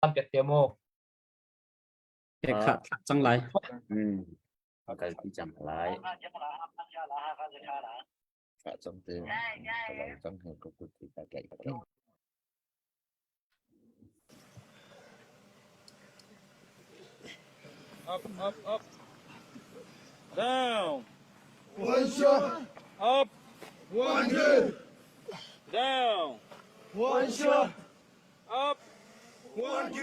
Kan pek te mu. Kha cang lai. Kal ti cang lai. Cang te. Cang he ko ku ti ta kai. Up, up, up. Down. One shot. Up. One two. Down. One shot. Up. One two.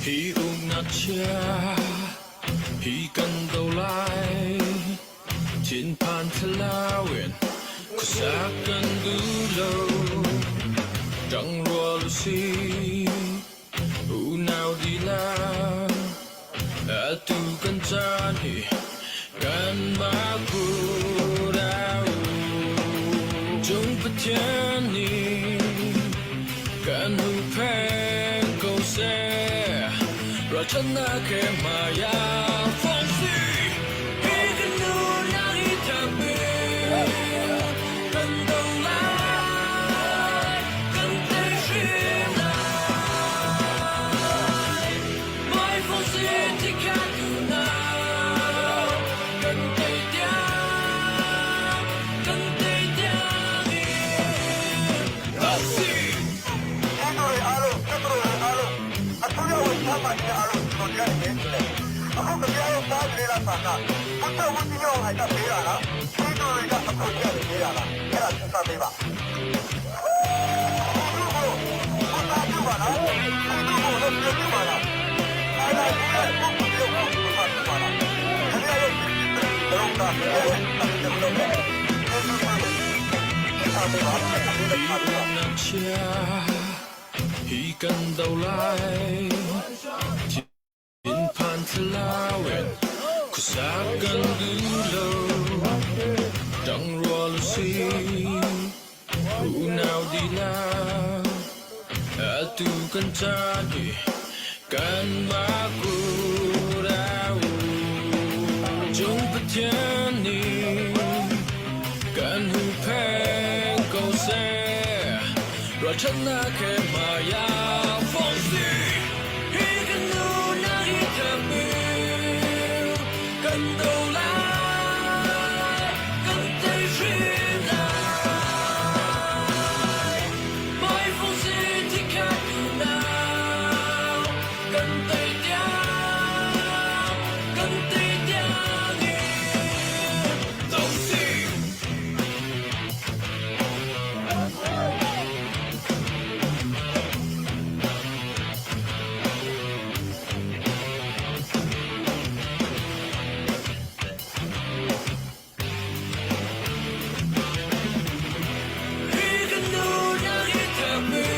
Hi uknak chia hi kan do lai Thinphan thlarau in khuasak kan duh lo. Ṭang rual u si, unau dihlak. Atu kan caan hi kanmah phur au. Cung Pathian nih kan huhphenh ko seh. Ralchannak he hmai ah fong si. Hi kan nunnak hi thapi kan do lai, kan tei hrim lai. Mai fong si ti kha unau, kan tei tiang, kan tei tiang in do si. ပြည်သူတွေအားလုံးတက္ကသိုလ်တွေအားလုံးအစိုးရဝန်ထမ်းပါတွေအားလုံးကျွန်တော်ကြားနေတယ်အခုကြပြရဲ့စားကြလားဆန္ဒဘုဒ္ဓဝတ္တိရောဟိုက်ကပေးတာလားပြည်သူတွေကအခွင့်အရေးပေးတာလားအဲ့ဒါစဉ်းစားပေးပါဘုရားပြုပါလားပြည်သူကိုလည်းပြုပါလားအဲ့ဒါကဘုရားကိုပြုပါလားခင်ဗျားရဲ့တော့တာရဲ့အဲ့ဒါတော့ Hi chia hi kan do lai Thinphan thlarau in khuasak kan duh lo. Ṭang rual u si, unau dihlak. Atu kan caan hi kanmah kut ah u. Cung Pathian nih kan huhphenh ko seh. Ralṭhatnak he hmai ah fong si. Hi kan nunak hi thapi kan do lai, kan tei hrim lai. Mai fung si thi khat unau, kan tei tiang, kan tei tiang in do si. Hi kan nunak hi thapi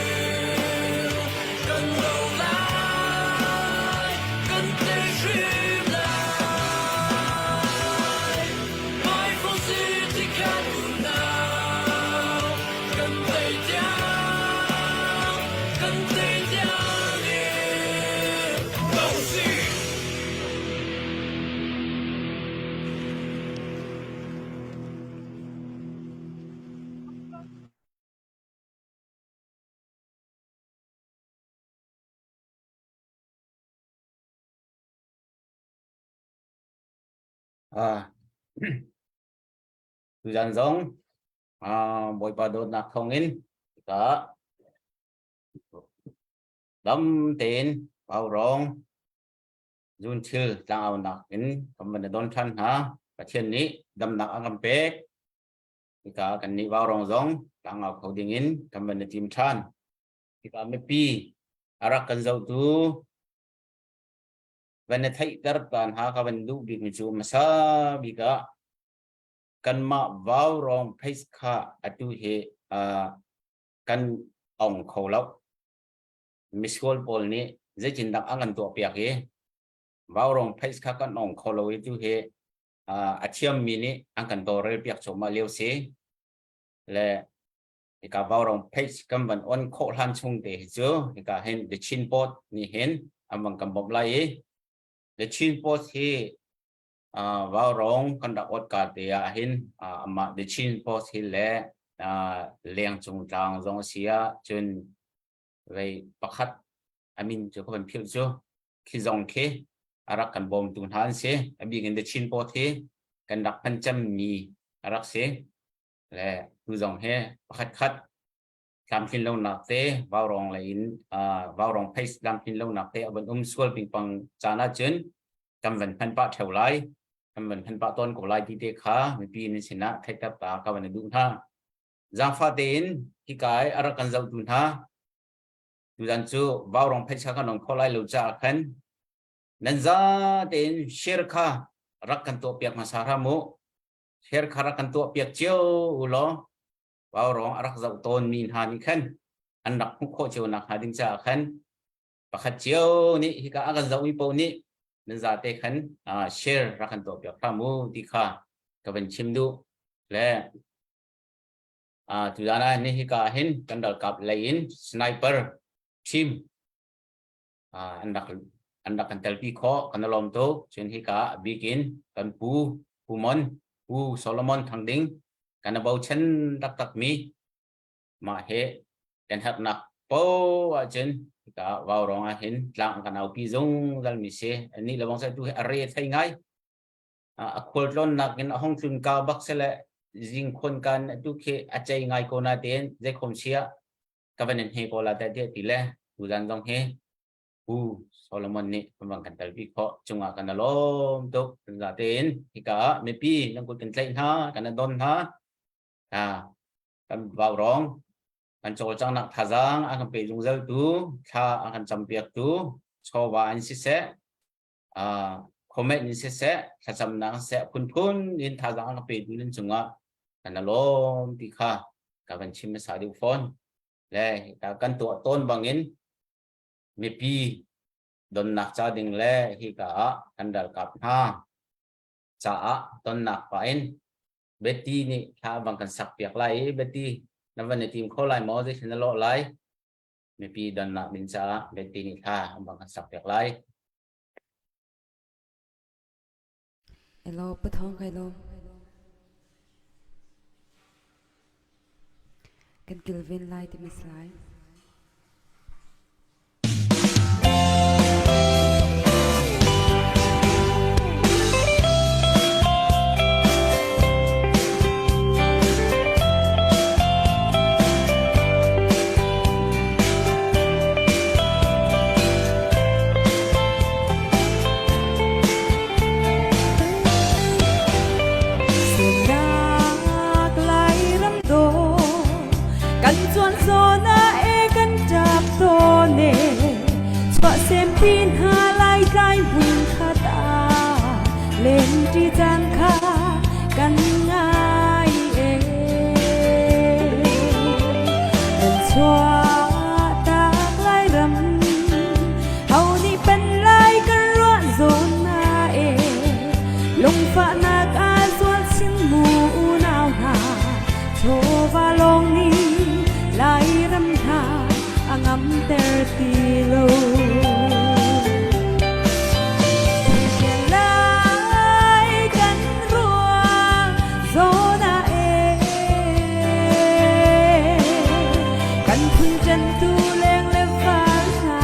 kan lo lai, kan tei hrim lai. Hmaifong si ti khat unau, kan tei tiang, kan tei tiang in do si. Ah. Tuzan zong ah Bawipa dawtnak thawngin ka dam tein vaurawng zun thil tlangaunak in kan van i don ṭhan hna. Pathian nih damnak a kan pek. Hika kan nih vaurawng zong tlangau kho dingin kan van i tim ṭhan. Hika mipi a rak kan zohtu van i theihter tan ha ka van duh bikmi cu hmasa bik ah kanmah vaurawng face kha atu hi kan ong kho lo. Misual pawl nih zeitindah an kan tuahpiak i vaurawng face kha kan ong kho lo i tu hi a thiammi nih an kan tawlrelpiak cuahmah lio si. Le Hika Vaurawng page kan van on khawh hlan chung te hi cu hika hin The Chin Post nih hin an van kan bawmh lai i The Chin Post hi Vaurawng kan rak ot ka te ah hin amah The Chin Post hi le leng cung tlang zong a si ah cun vei pakhat a min cu ka van philh cu khi zong khi a rak kan bawmtu hna an si. A bik in The Chin Post hi kan rak hman cemmi a rak si. Le tu zong hi pakhat khat tlamtlin lonak te vaurawng lei in vaurawng page tlamtlin lonak te a van um sual pingpang caan ahcun kan van hman pah theo lai, kan van hman pah tawn ko lai ti te kha mipi nan sinah theihter ta ka van i duh hna. Zaangfah tein hika i a rak kan zohtu hna tuzan cu vaurawng page kha kan ong kho lai lo caah khan nan za tein share kha rak kan tuah piak hmasa hram u. Share kha rak kan tuah piak cio u law vaurawng a rak zoh tawn mi hna nih khan an rak hmuh khawh cio nak hnga ding caah khan pakhat cio nih hika a kan zoh mi paoh nih nan zate khan share rak kan tuah piak hram u ti kha ka van chim duh. Le tuzan ah ni hika hin kan ralkap lei in sniper team an rak kan telpi khawh, kan lawm tuk. Cun hika bikin kan pu Pu Mon Pu Solomon Thangding kan bochan taktak mi mah he kan herhnak po ahcun hika vaurawng ah hin tlang kan aupi zungzal mi si. Ani le bang sai tu hi a re thei ngai, a khualtlawnnak in a hong tlun ka bak sele zing khon kan tu khi a chei ngai ko na tein zeikhom sia ka van in he ko la te ti le tuzan zong hi Pu Solomon nih kan van kan telpi khawh cungah kan lawm tuk. Za tein hika ah mipi nan kut kan tlaih hna, kan don hna, kan vaurawng kan cawlcanghnak thazaang a kan pe zungzal tu, thla a kan campiak tu chawva in siseh, comment in siseh, thlacamnak siseh, phunphun in thazaang a kan pe tu nan cungah kan lawm ti kha ka van chim hmasa deuh fawn. Le kan tuah tawn bangin mipi donnak ca ding le hika ah kan ralkap hna caah tonnak pa in Betty nih thla bang kan sak piak lai i Betty na van i tim kho lai maw, zeitin na lawh lai? Mipi donnak ding caah Betty nih thla bang kan sak piak lai. Hello, pathong kai lawm. Kan kilven lai ti mas lai. Sinak Lairam dawh kan cuan zawn ah e kan ṭap tawn e, chuahsempi hna Laitlai hmun khat ah lenṭi caan kha kan ngai e. Nan chuahtak Lairam ho nih pen lai kan ruah zawn na e, lungfahnak a zual chin mu unau hna, chawva lawng nih Lairam hna a ngamter ti lo. Lai kan ruang zawn ah e, kan phun ṭantu leng le val hna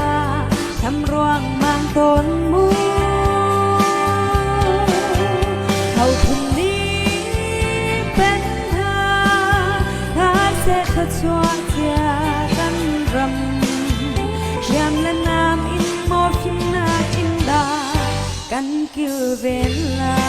tham ruang mang tawn mu. Hau phun nih pen hna tha seh thluachuah cia kan ram, hriam le nam in maw fimnak in dah kan kilven lai.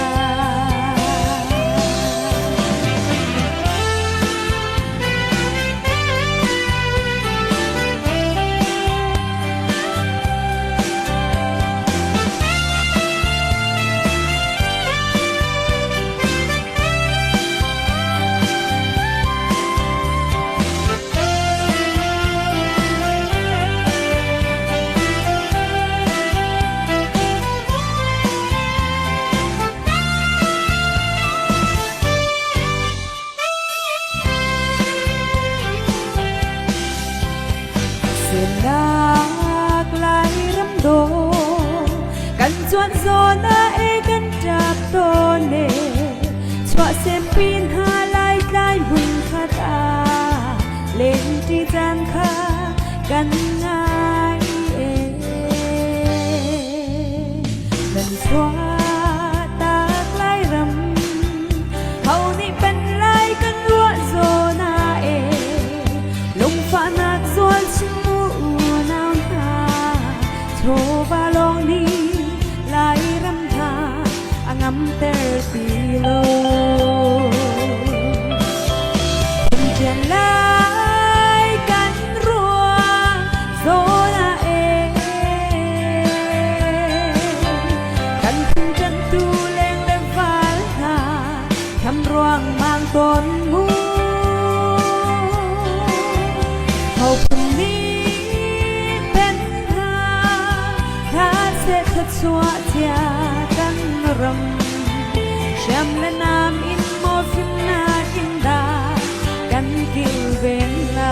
Vennak Lairam dawh kan cuan zawn ah e kan ṭap tawn e chuahsem pin hna lai tlai hmun khat ah lengṭi caan kha kan ngai e nan chuahtak Lairam ho nih pen lai kan ruah zawn ah e Lungfahnak zual chin mu unau hna chawva lawng nih Lairam hna a ngamter ti lo. Phungtian lai kan ruah zawn ah e kan phung ṭanhtu leng le val hna tham ruangmang tawn mu. Hophun nih pen hna hla seh thluachuah cia kan ram. Hriam le nam in maw fimnak in dah kan kilven lai.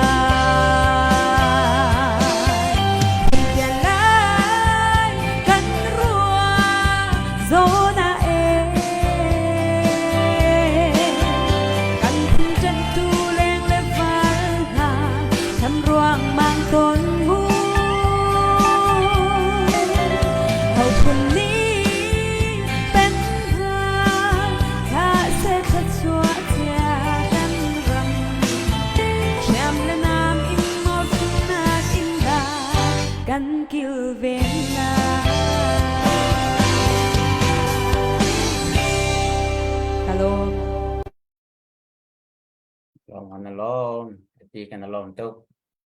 Phungtian lai kan ruah zawn ah ee. Kan phun ṭanhtu leng le val hna tham ruangmang tawn mu. Hophun nih pen hna thlah seh thluachuah cia kan ram. Hriam le nam in maw fimnak in dah kan kilven lai. Ka lawm. Lawm kan lawm. Ti kan lawm tuk.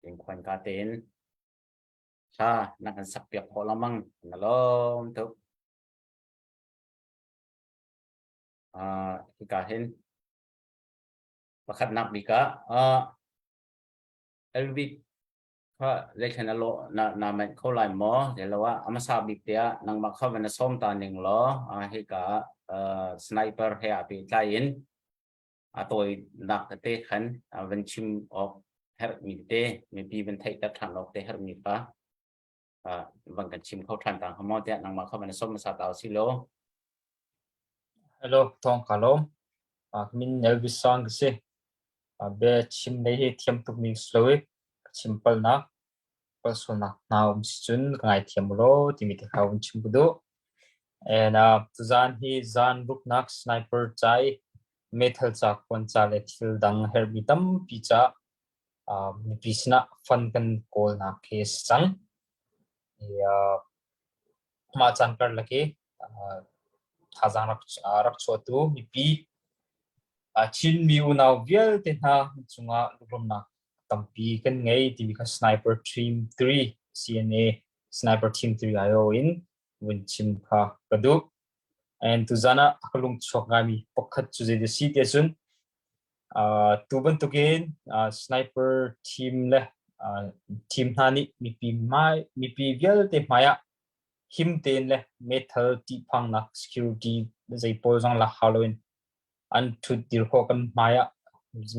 Ing khuan ka tein. Tha na kan sak piak khawh lengmang. Kan lawm tuk. Ah, hika hin pakhatnak bik ah ah Elvis Kha zeithlen a lawh na na manh kho lai maw? Zeiloah a hmasa bik tiah nangmah kha van na sawm ta ning law hika ah sniper he aa pehtlai in a tawinak tete khan van chim awk herhmi tete mipi van theihter ṭhan awk te herhmi kha van kan chim kho ṭhan ta hnga maw tiah nangmah kha van na sawm hmasa ta usih law. Hello, thawng ka lawm. Min Elvis Sang ka si. Bia chim lei hi thiam tukmi ka si lo i ka chim palnak, palsualnak hna um si cun ka ngaithiam u law timi te kha vun chim ka duh. And tuzaan hi zaan ruknak sniper ca i meithal ca, kuan ca le thil dang herhmi tampi ca mipi sinah fund kan kawlnak khi a si cang. I, mah caan karlak i thazaang rak chuahtu mipi Chinmi unau vialte hna cungah lunglawmhnak tampi kan ngei timi kha Sniper Team 3 CNA Sniper Team 3 aiawh in vun chim kha ka duh. And tuzan ah ka lungchuak ngaimi pakhat cu zei a si ti ahcun tu bantukin sniper team le team hna nih mipi hmai mipi vialte hmai ah him tein le meithal ṭihphangnak security zei pawl zong lak hau loin an ṭhut dir khawh kan hmai ah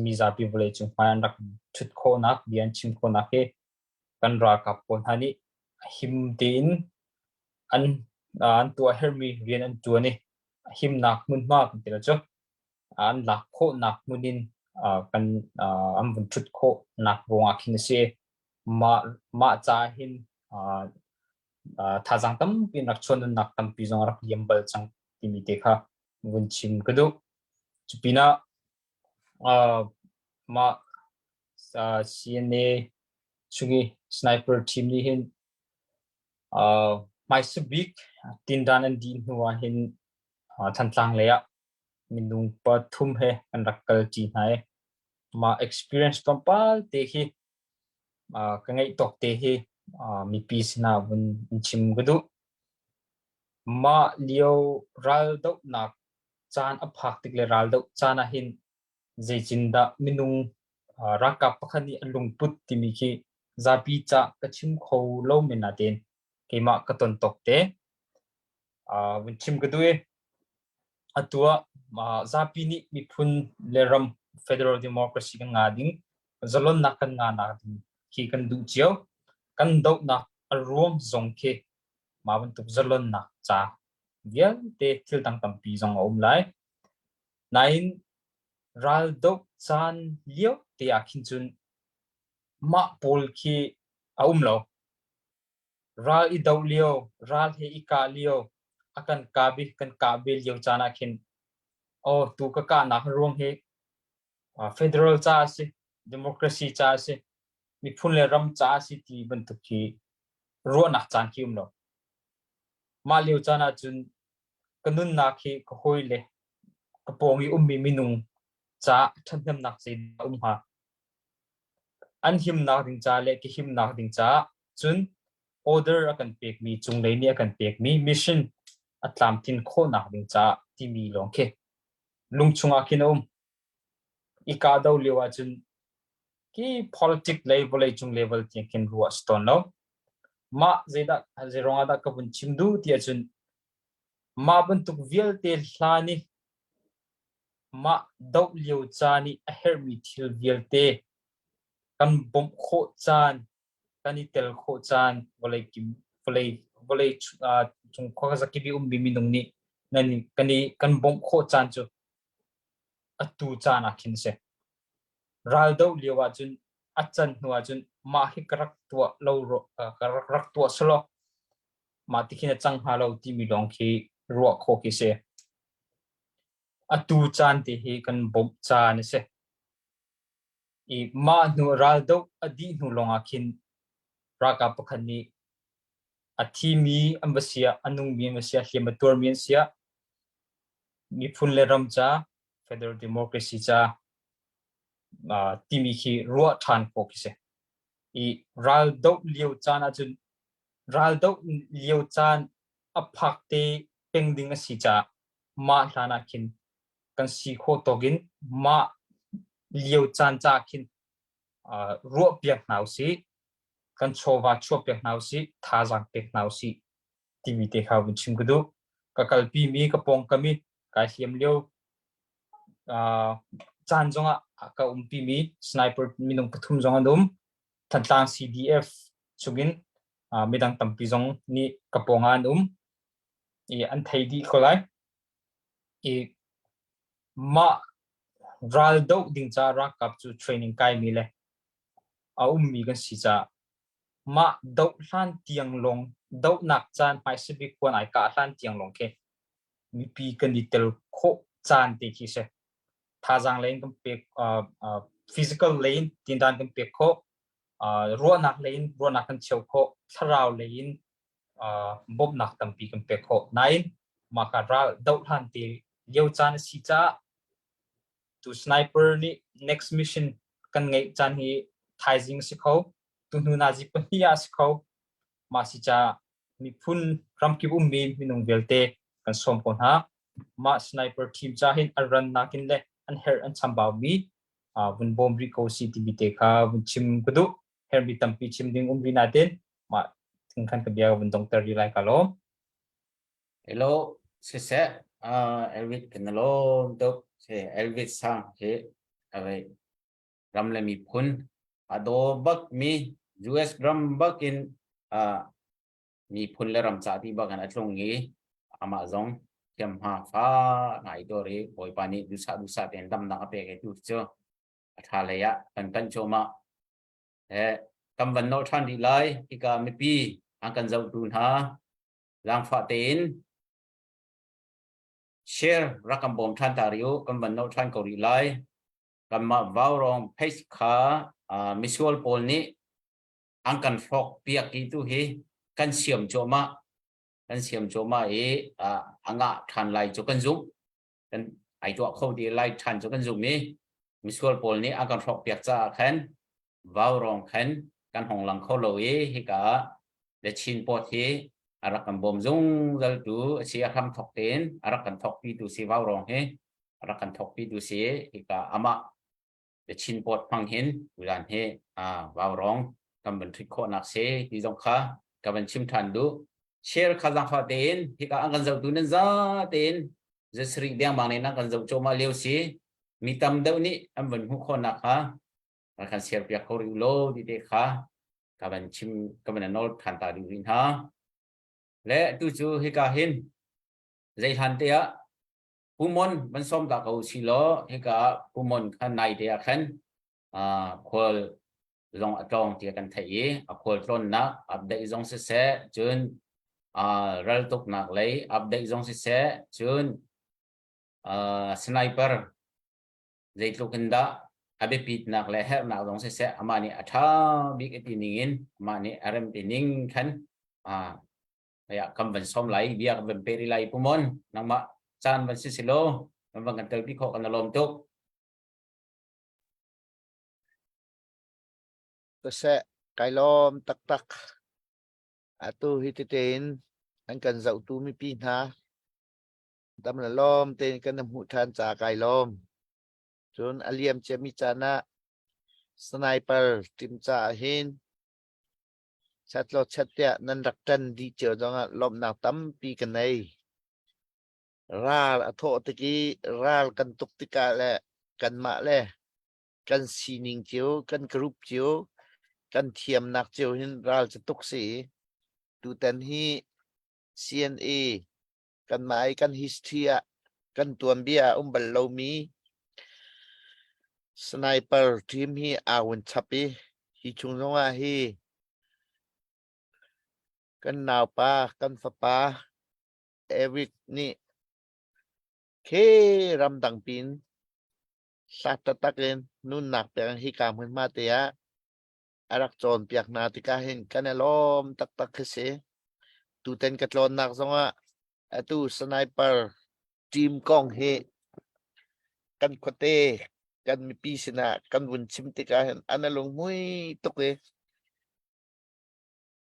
mizapi vawleicung hmai an rak ṭhut khawhnak bia an chim khawhnak hi kan ralkap pawl hna nih him tein an an tuah herhmi rian an ṭuan i himnak hmunhma kan ti lo cu an lak khawhnak hmun in kan an vun ṭhut khawhnak ruangah khin a si. Mah mah ca hin thazaang tampi in rak chuan nunnak tampi zong rak liam bal cang timi te kha vun chim ka duh. Cupinah mah CNA chung i sniper team nih hin hmaisa bik tindan an dih hnu ah hin Thantlang lei ah minung pathum he kan rak kal ṭi hna i mah experience tlawmpal te khi ka ngeih tawk te hi mipi sinah vun in chim ka duh. Mah lio raldohnak caan a phak tik le raldoh caan ah hin zeitindah minung ralkap pakhat nih a lungput timi khi zapi cah ka chim kho lo men natein keimah ka ton tawk te vun chim ka duh i atu ah zapi nih miphun le ram federal democracy kan nga ding zalonnak kan nga nak ding khi kan duh cio. Kan dohnak a ruang zong khi mah bantuk zalonnak ca vialte thil dang tampi zong a um lai. Nain ral doh caan lio te ah khin cun mah pawl khi a um lo. Ral i doh lio, ral he i kah lio, a kan kah bik kan kah ve lio caan ah khin aw tu ka kahnak ruang hi federal ca a si, democracy ca a si, miphun le ram ca a si ti bantuk khi ruahnak caan khi um lo. Mah lio caan ah cun ka nunnak hi ka hawi le ka pawng i ummi minung caah ṭhathnemnak zeidah a um hnga? An himnak ding ca le ka himnak ding caah cun order a kan pekmi cunglei nih a kan pekmi mission a tlamtlin khawhnak ding caah timi lawng khi lungchung ah khin a um. I kahdo lio ahcun khi politic lei vawleicung level tiang khin ruah a si tawn lo. Mah zeidah zeiruang ah dah ka vun chim duh ti ahcun mah bantuk vialte hlan i mah doh lio caan i a herhmi thil vialte kan bawmh khawh caan, kan i tel khawh caan vawlei kim vawlei vawlei cung khuazakip i ummi minung nih nan kan i kan bawmh khawh caan cu atu caan ah khin a si. Ral doh lio ahcun a can hnu ahcun mah hi ka rak tuah lo ka rak rak tuah selaw mah ti khin a cang hnga lo timi lawng khi ruah khawh khi si. Atu caan te hi kan bawmh caan a si. I mah hnu raldoh a dih hnu lawngah khin ralkap pakhat nih a thimi an va siah, a nungmi an va siah, hliam a tuarmi an siah, miphun le ram ca, federal democracy ca uh, timi khi ruah ṭhan khawh khi si. I raldoh lio caan ahcun raldoh lio caan a phak te peng ding a si caah mah hlan ah khin kan si khawh tawk in mah lio caan ca khin uh, ruah piak hna usih kan chawva chuah piak hna usih thazaang pek hna usih timi te kha vun chim ka duh ka kalpi mi ka pawngkam i kai hliam lio uh, caan zongah ka umpi mi sniper minung pathum zong an um Thantlang CDF chungin uh, midang tampi zong nih ka pawng ah an um i an thei dih ko lai i mah ral doh ding ca ralkap cu training kai mi le a ummi kan si caah mah doh hlan tiang lawng dohnak caan hmaisabik kuan ai kah hlan tiang lawng khi mipi kan i tel khawh caan te khi si thazaang lei in kan pek uh, uh, physical lei in tindan kan pek khawh uh, ruahnak lei in ruahnak kan cheu khawh thlarau lei in uh, bawmhnak tampi kan pek khawh nain mah ka ral doh hlan te lio caan a si caah tu sniper nih next mission kan ngeih caan hi thaizing si kho tu hnu nazi pahnih ah si kho mah si caah miphun ramkip ummi minung vialte kan sawm ko hna mah sniper team ca hin an ran nakin le an herh an chambau mi vun bawm rih ko si timi te kha vun chim ka duh hermi tampi chim ding um rih natin mah thing khan ka bia vun dongter rih lai ka lawm Hello siseh uh, Elvis kan lawm tuk se Elvis sang hi avei ram le miphun a daw bak mi US ram bak in uh, miphun le ram ca ti bak in a tlung i amah zong thiam hma fa ngai dor i Bawipa nih dusa dusa tein damnak a pek i tu cu a tha lei ah kan kan cuahmah he kan van nolh ṭhan rih lai hika mipi an kan zohtu hna zaangfah tein share rak kan bawm ṭhan ta rih u kan van nolh ṭhan ko rih lai kanmah vaurong page kha uh, misual pawl nih an kan hrawk piak i tu hi kan siam cuahmah kan siam cuahmah i uh, a ngah ṭhan lai cu kan zumh kan ai tuah kho ti lai ṭhan cu kan zumh i misual pawl nih an kan hrawk piak caah khan vaurong khan kan hong lang kho lo i hika The Chin Post hi a rak kan bawm zungzal tu a si a hram thok tein a rak kan thok pi tu si vaurong hi a rak kan thok pi tu si hika amah The Chin Post hmang hin tulan hi a vaurong kan van thut khawhnak si ti zong kha ka van chim than duh share kha zang tein hika an kan zohtu nan za tein zasarih dengmang nih nan kan zoh cuahmah lio si mi tam deuh nih an van hmuh khawhnak kha rak kan share piak kho rih law ti te kha. Ka van chim ka van nawl than ta duh rih hna. Le tu cu hika hin zei hlan te ah Pu Mon van sawm ta ko si law hika Pu Mon kha nai te ah khan khual zong a tlawng tiah kan theih i a khual tlawnnak update zong siseh cun raltuknak lei update zong siseh cun sniper zeitluk in dah a biapitnak le herhnak zong siseh amah nih a ṭha bik a ti ning in amah nih a rem ti ning khan ya kan van som lai bia kan van pe ri lai pumon nangmah caan van si silo kan van kan telpi khawh kan lawm tuk. Siseh, kai lawm taktak. Atu hi tein an kan zohtu mipi hna dam le lawm tein kan hmuh ṭhan ca kai lawm. Cun a liam ciami caan ah sniper team caah hin chatlaw chat tiah nan rak ṭan dih cio zongah lawmhnak tampi ka nei. Ral a thawh tik i ral kan tuk tikah le kanmah le kan sining cio, kan group cio, kan thiamnak cio hin ral cu tuk si. Tutan hi CNA kanmah i kan history ah kan tuanbia ah um bal lomi sniper team hi aa hun chap i hi chung zongah hi kan naupa kan fapa Eric nih khi ramdang pin hlat taktak in nunnak pek in hika hmunhma te ah a rak cawnpiak hna tikah hin kan i lawm taktak khi si. Tutan ka tlawnnak zongah atu sniper team kong hi kan khuate kan mipi sinah kan vun chim tikah hin an i lunghmui tuk i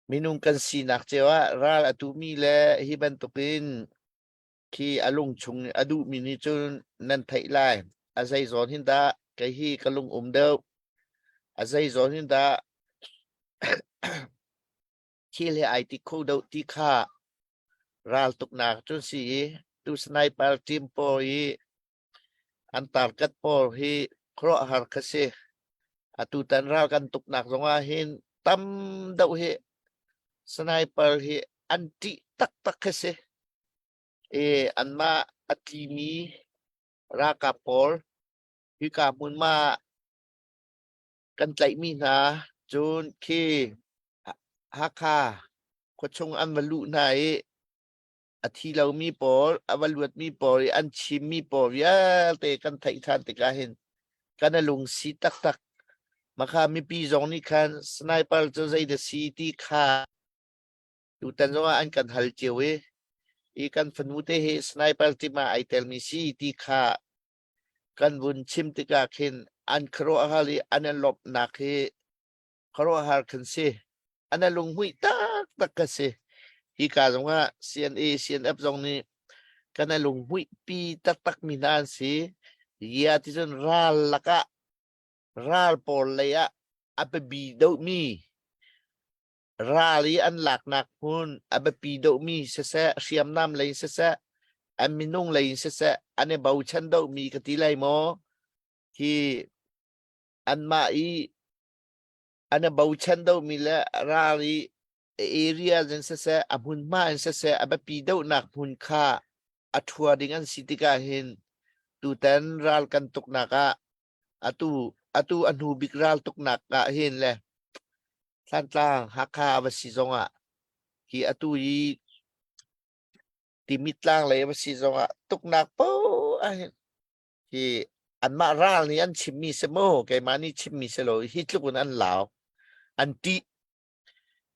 minung kan sinak cio ah ral a tumi le hi bantukin khi a lung chung a duhmi nih cun nan theih lai. A zei zawn hin dah kei hi ka lung um deuh. A zei zawn hin dah thil he ai ti kho deuh ti kha ral tuknak cun si i tu sniper team pawl i an target pawl hi khuaruahhar kha si. Atu tan ral kan tuknak zongah hin tam deuh hi sniper hi an ṭih taktak khi si. I anmah a tlimi ralkap pawl hika hmunhma kan tlaihmi hna cun khi Hakha khuachung an va luh hna i a thi lomi pawl a va luatmi pawl i an chimmi pawl vialte kan theih ṭhan tikah hin kan i lungsi taktak. Makha mipi zong nih khan sniper cu zei dah si ti kha tutan zongah an kan hal cio i i kan fanu te hi sniper team ah ai telmi si ti kha kan vun chim tikah khin an khuaruahhar i an i lawmhnak hi khuaruahhar khan si. An i lunghmuih taktak ka si. Hika zongah CNA, CNF zong nih kan i lunghmuih pi taktak mi hna an si. Ia ti cun ral lakah ral pawl lei ah a biapi deuhmi ral i an laknak hmun a biapi deuhmi siseh, hriamnam lei siseh, an minung lei in siseh, an i bochan deuhmi ka ti lai maw? Hi anmah i an i bochan deuhmi le ral i area in siseh, a hmunhma in siseh, a biapi deuhnak hmun kha a ṭhua ding an si tikah hin tutan ral kan tuknak ah atu atu a hnu bik ral tuknak ah hin le Thantlang Hakha va si zongah hi atu i Timit tlang lei va si zongah tuknak poah ah hin hi anmah ral nih an chimmi si mu keimah nih chimmi si lo hi tluk in an lau an ṭih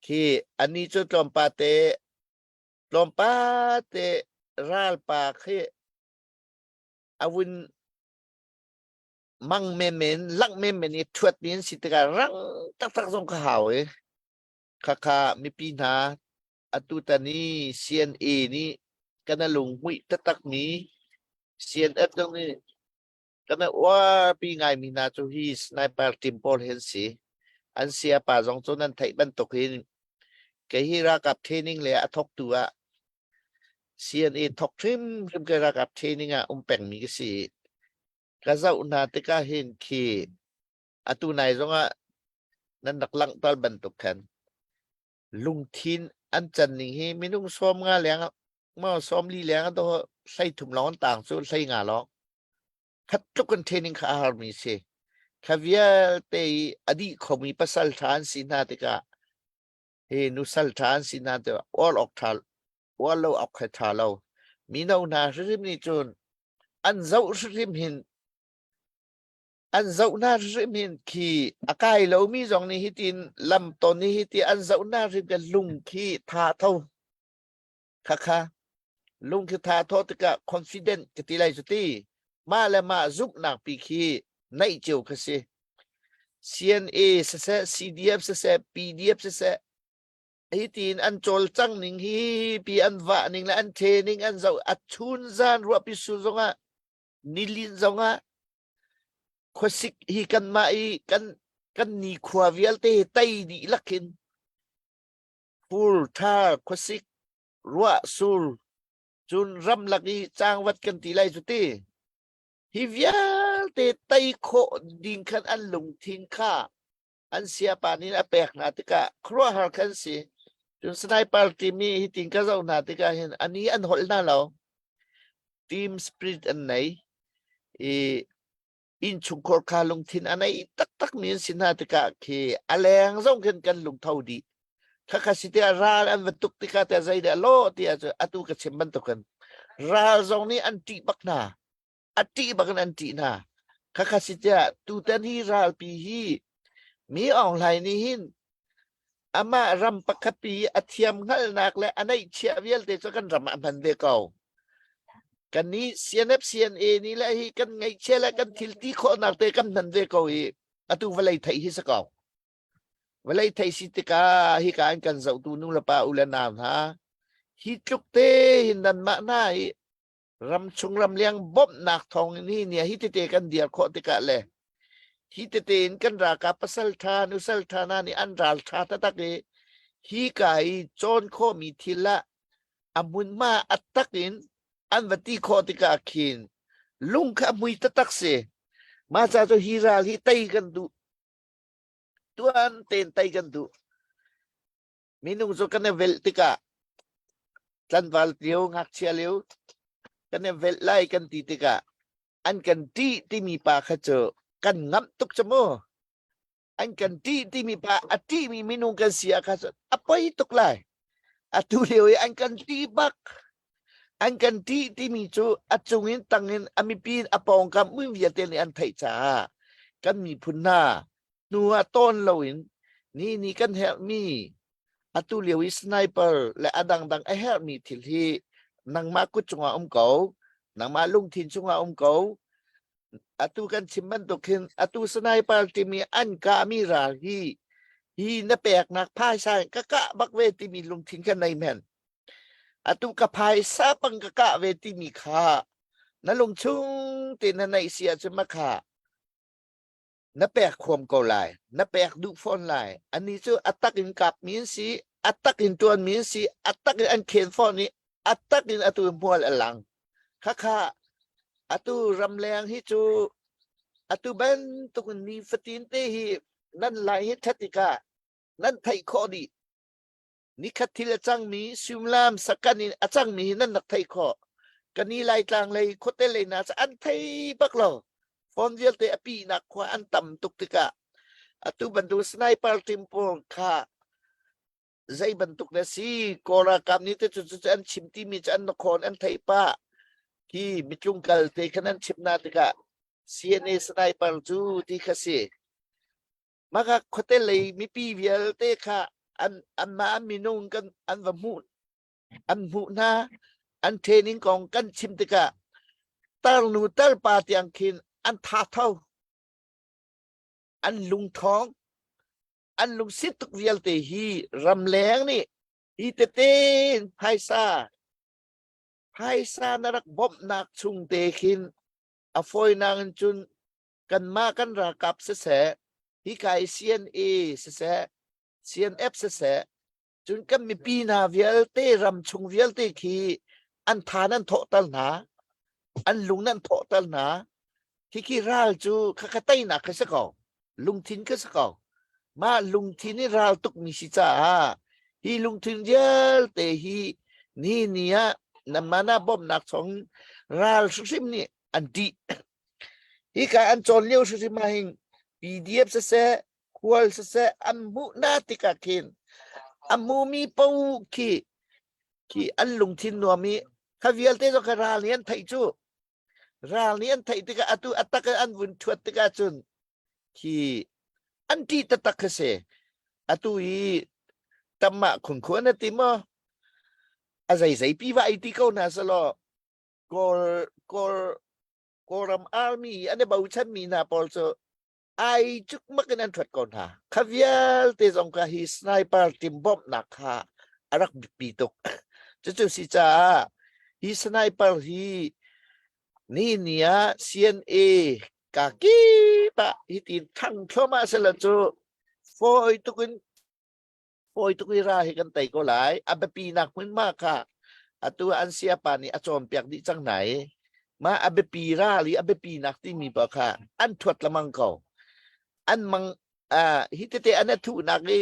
khi anih cu tlawmpate tlawmpate ralpa khi a vun mang menmen langh menmen i ṭhuatmi an si tikah rang taktak zong ka hau i khakha mipi hna atutan i CNA nih kan a lunghmuih taktakmi CNF zong nih kan a uarpi ngaimi hna cu hi sniper team pawl hi an si. An sayapa zong cu nan theih bantuk hin kei hi ralkap training le a thawktu ah CNA thawk hrimhrim ke ralkap training ah um pengmi ka si. Ka zoh hna tikah hin khi atu nai zongah Nan rak langhter bantuk khan lungthin an can ning hi minung 50 leng maw 40 leng to 33 lawng an tang cu 15 lawng. Khat tluk in training kha a harmi si. Kha vialte i a dih khomi pasal ṭha an si hna tikah hi nusal ṭha an si hna tikah uar awk ṭha uar lo awk kha ṭha lo. Mino hna hrimhrim nih cun an zoh hrimhrim hin an zoh hna hrimhrim hin khi a kai lomi zong nih hitin lam ton hi hiti an zoh hna hrim kan lung khi tha tho khakha lung khi tha tho tikah confident ka ti lai cu ti mah le mah zumhnak pi khi naih cio kha si CNA siseh CDF siseh PDF siseh hi tiin an cawlcang ning hi pi an vah ning le an training an zoh a chun zan ruahpi sul zongah nilin zongah khuasik hi kanmah i kan kan nikhua vialte hi tei dih lakin fur thar khuasik ruah sur cun ramlak i cangvat kan ti lai cu ti hi vialte tei khawh ding khan an lungthin kha an siapa nih a pek hna tikah khuaruahhar khan si. Cun sniper team i hitin ka zoh hna tikah hin ani an holh hna lo. Team spirit an nei i innchungkhar kha lungthin a nei taktak mi an si hna tikah khi a leng zong khin kan lungtho dih. Khakha si tiah ral an va tuk tikah tiah zeidah law tiah cu atu ka chim bantukin ral zong nih an ṭih bak hna. A ṭih bak in an ṭih hna. Khakha si tiah tutan hi ralpi hi Mi Aung Hlaing nih hin amah ram pakhat pi a thiam hngalhnak le a neihchiah vialte cu kan ram ah a hman ve ko. Kan nih CNF CNA nih le hi kan ngeihchiah le kan thil ti khawhnak te kan hman ve ko i atu vawlei theih hi si ko. Vawlei theih si tikah hika in kan zohtu nu le pa u le nau hna hi tluk te hin nanmah hna hi ramchung ramleng bawmhnak thawng in hi ni hi tete kan dir khawh tikah le hi tete in kan ralkap pasal tha nusal tha hna nih an ral tha taktak i hi ka i cawn khawhmi thil ah a hmunhma a tak in an va ti khawh tikah khin lung kha a hmui taktak si mah ca cu hi ral hi tei kan duh tuan ten tei kan duh Minung cu kan i velh tikah tlanval lio, ngakchia lio kan i velh lai kan ti tikah an kan ṭih timi pa kha cu kan ngamh tuk cu mu. An kan ṭih timi pa a ṭihmi minung kan si ah kha cun a poi tuk lai. Atu lio i an kan ṭih bak. An kan ṭih timi cu a cung in tang in a mipi a pawngkam mi vialte nih an theih caah kan miphun hna hnu ah tawn loin ni ni kan herhmi atu lio i sniper le a dangdang a herhmi thil hi nangmah kut cungah um ko nangmah lungthin cungah um ko atu kan chim bantuk hin atu sniper timi an kahmi ral hi hi na peknak phaisa in ka kah bak ve timi lungthin kan nei men atu ka phaisa pang ka kah ve timi kha na lungchung te na neih si ahcun makha na pek huam ko lai na pek duh fawn lai ani cu a tak in kap mi an si a tak in tuan mi an si a tak in an khen fawn i a tak in atu hmual a lang khakha atu ramleng hi cu atu bantuk in ni fatin te hi nan lai hi that tikah nan theih khawh dih Nikhat thil a cangmi suimilam sakan in a cangmi hi nan rak theih khawh. Kani Laitlang lei khuate lei hna cu an thei bak lo. Phone vialte a pihnak khua an tam tuk tikah atu bantuk sniper team pawl kha zei bantuk na si Kawl ralkap nih te cu cu an chim timi cu an khawn an theih pah khi mitlung kal te khan an chim na tikah CNA sniper cu ti kha si. Maka khuate lei mipi vialte kha an anmah minung kan an va hmuh an hmuh hna an training kong kan chim tikah tarnu tarpa tiang khin an tha tho an lungthawng an lungsit tuk vialte hi ramleng nih hi tete in phaisa phaisa na rak bawmhnak chung te khin a fawinak in cun kanmah kan ralkap siseh hika i CNA siseh CNF siseh cun kan mipi hna vialte ram chung vialte khi an tha nan thawhter hna an lung nan thawhter hna khikhi ral cu khakha teinak kha si ko lungthin kha si ko. Mah lungthin i ral tukmi si caah hi lungthin vialte hi ni ni ah nanmah na bawmhnak chong ral hrimhrim nih an ṭih. Hika an cawn lio hrimhrim ah hin PDF siseh, khual siseh an hmuh hna tikah khin a hmumi paoh khi khi an lungthin nuam i kha vialte zong kha ral nih an theih cu. Ral nih an theih tikah atu a tak in an vun ṭhuat tikah cun khi an ṭih taktak khi si. Atu i tamah khunkhua na ti maw? A zeizei pi va ei ti ko hna selaw Kawl Kawl Kawlram army an i bochanmi hna pawl cu ai cukmak in an ṭhuat ko hna. Kha vialte zong kha hi sniper team bawmhnak kha a rak biapi tuk. Cucu si caah hi sniper hi ni ni ah CNA ka kip ah hitin thang thluahmah sela cu fawi tuk in fawi tuk i ra hi kan tei ko lai. A biapi nak hmunhma kha atu an siapa nih a cawnpiak dih cang hna i mah a biapi ral i a biapi nak timi pa kha an thuat lamang ko. An mang uh, hi tete an a thuhnak i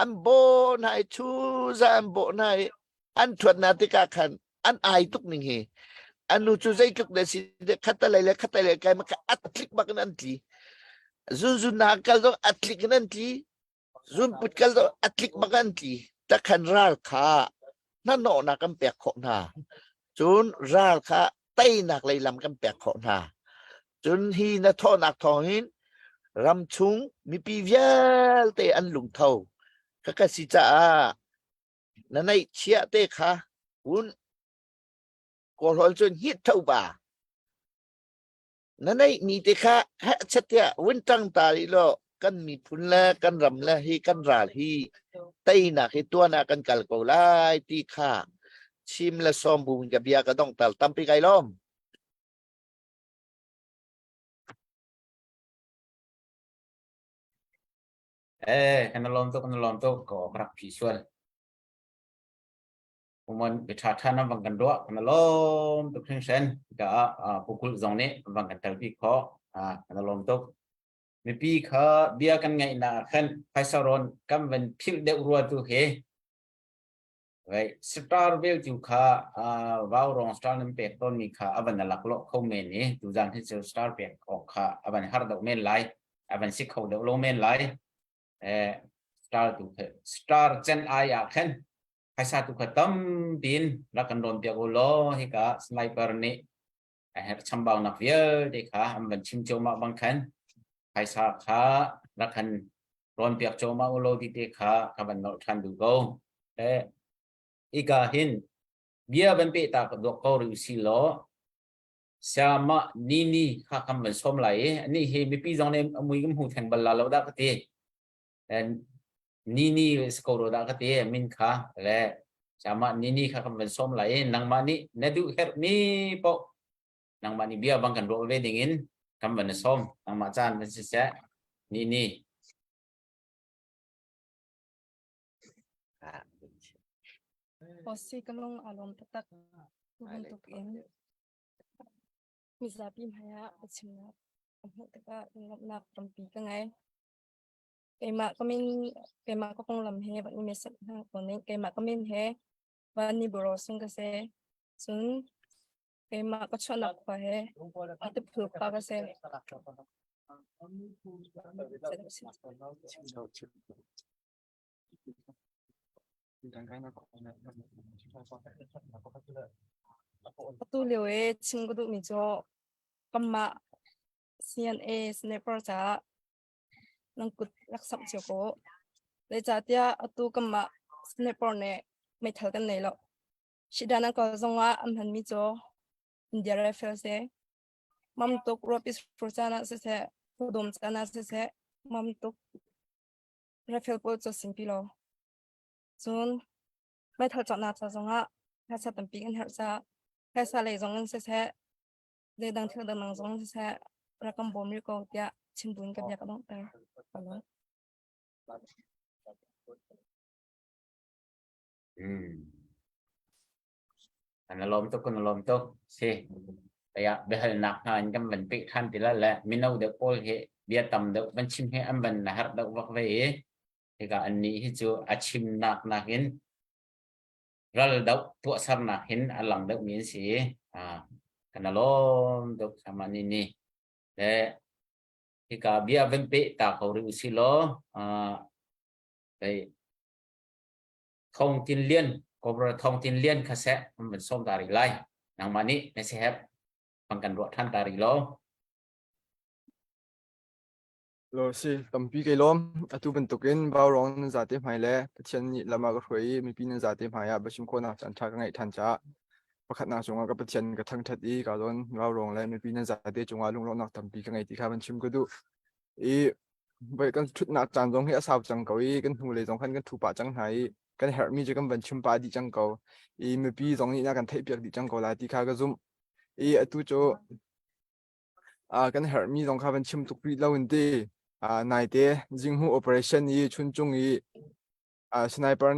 an bawh hna i chuza an bawh hna i an thuat hna tikah khan an ai tuk ning hi anu cu zeitluk le si khatalei le khatalei kai ma a tlik bak in an tli zunzun na kal zong a tlik in an tli Zunput kal a tlik bak an tli. Takhan ral kha hnahnawhnak kan pek khawh hna. Cun ral kha teinak lei lam kan pek khawh hna. Cun hi na thawhnak thawngin ramchung mipi vialte an lungtho. Ka ka si caah na neih chiah te kha un kawlhawl cun hit tho ba. Na neihmi te kha hehchet tiah vun ṭang ta rih law kan miphun le kan ram le hi kan ral hi teinak hi tuan ah kan kal ko lai ti kha chim le sawm bu in ka bia ka donghter tampi kai lawm. Eh, kan lawm tuk, kan lawm tuk, ko rak phi sual. Uman biṭha ṭha nan van kan ruah kan lawm tuk hringhran. Ka pukul zong nih van kan telpi khawh. Kan lawm tuk. Mipi kha bia kan ngaihnak ah khan phaisa rawn kan van philh deuh rua tu he right star vel tu kha vau rong star nan pek tawn mi kha avan lak lo kho men i tuzan hi cu star pek awk kha avan har deuh men lai avan si kho deuh lo men lai eh star tu kha star chen ai ah khan phaisa tu kha tampi in rak kan rawn piak u law hika sniper nih a herh chambaunak vialte kha an van chim cuahmah bang khan phaisa kha rak kan rawn piak cuahmah u law ti te kha ka van nolh ṭhan duh ko. Eh, ika hin bia van pe ta ka duak ko rih si law siama ni ni kha kam van som lai i ani hi mipi zong nih a mui kan hmu theng bal la lo dah ka ti. Ni ni ko ro dah ka ti min kha le sama ni ni kha kan van som lai i nangmah nih na duh herh mi poh nangmah nih bia bang kan ruah ve ding in kan van som nangmah caan van si seh ni ni Osi ka lung a lawm taktak. Tu bantuk in mizapi hmai ah biachimnak ka hmuh tikah lunglawmhnak tampi ka ngei. Keimah ka min keimah ka konglam he van i mesek hna ko ning. Keimah ka min he van ni buro sung ka si. Cun keimah ka chuahnak khua he Atiphul khua ka si. Atu lio i chim ka duhmi cu kanmah CNA sniper caah nan kut rak samh cio ko. Zeicahtiah atu kanmah sniper nih meithal kan nei lo. Shidan an kal zongah an hmanmi cu India rifle si. Mam tuk ruahpi sur caan ah siseh, khuadawm caan ah siseh, mam tuk rifle pawl cu simpi lo. Cun meithal cawknak ca zongah phaisa tampi kan herh caah phaisa lei zong in siseh, zeidang thil dangdang zong siseh rak kan bawm rih ko tiah chim buin ka bia ka donghter. Ka lawm. Kan lawm tuk kan lawm tuk si aya biahalnak hna in kan van peh than ti la le mino deuh pawl hi bia tam deuh van chim hi an van na har deuh vak ve i. Hika annih hi cu a chimnak nakin ral doh tuahsernak hin a lang deuhmi an si i kan lawm deuh sama ni ni. Le hika bia van peh ta ko rih usih law Thong Tin Lian Cobra Thong Tin Lian kha seh an van sawm ta rih lai. Nangmah nih na sehep bang kan ruah than ta rih law. Lo si, tampi kai lawm. Atu bantukin Vaurawng nan zate hmai le Pathian nih lam a ka hruai i mipi nan zate hmai ah biachim khawhnak caan ṭha ka ngeih ṭhan caah pakhatnak cungah ka Pathian ka thangṭhat i ka zawn Vaurawng le mipi nan zate cungah lunglawmhnak tampi ka ngei ti kha van chim ka duh. I voi kan ṭhutnak caan zong hi a sau cang ko i kan hnulei zong khan kan ṭhu pah cang hna i kan herhmi cu kan van chim pah dih cang ko. I mipi zong nih na kan theihpiak dih cang ko lai ti kha ka zumh. I atu cu kan herhmi zong kha van chim tuk rih lo in ti. Naite Jinghu operation i Chuncung i sniper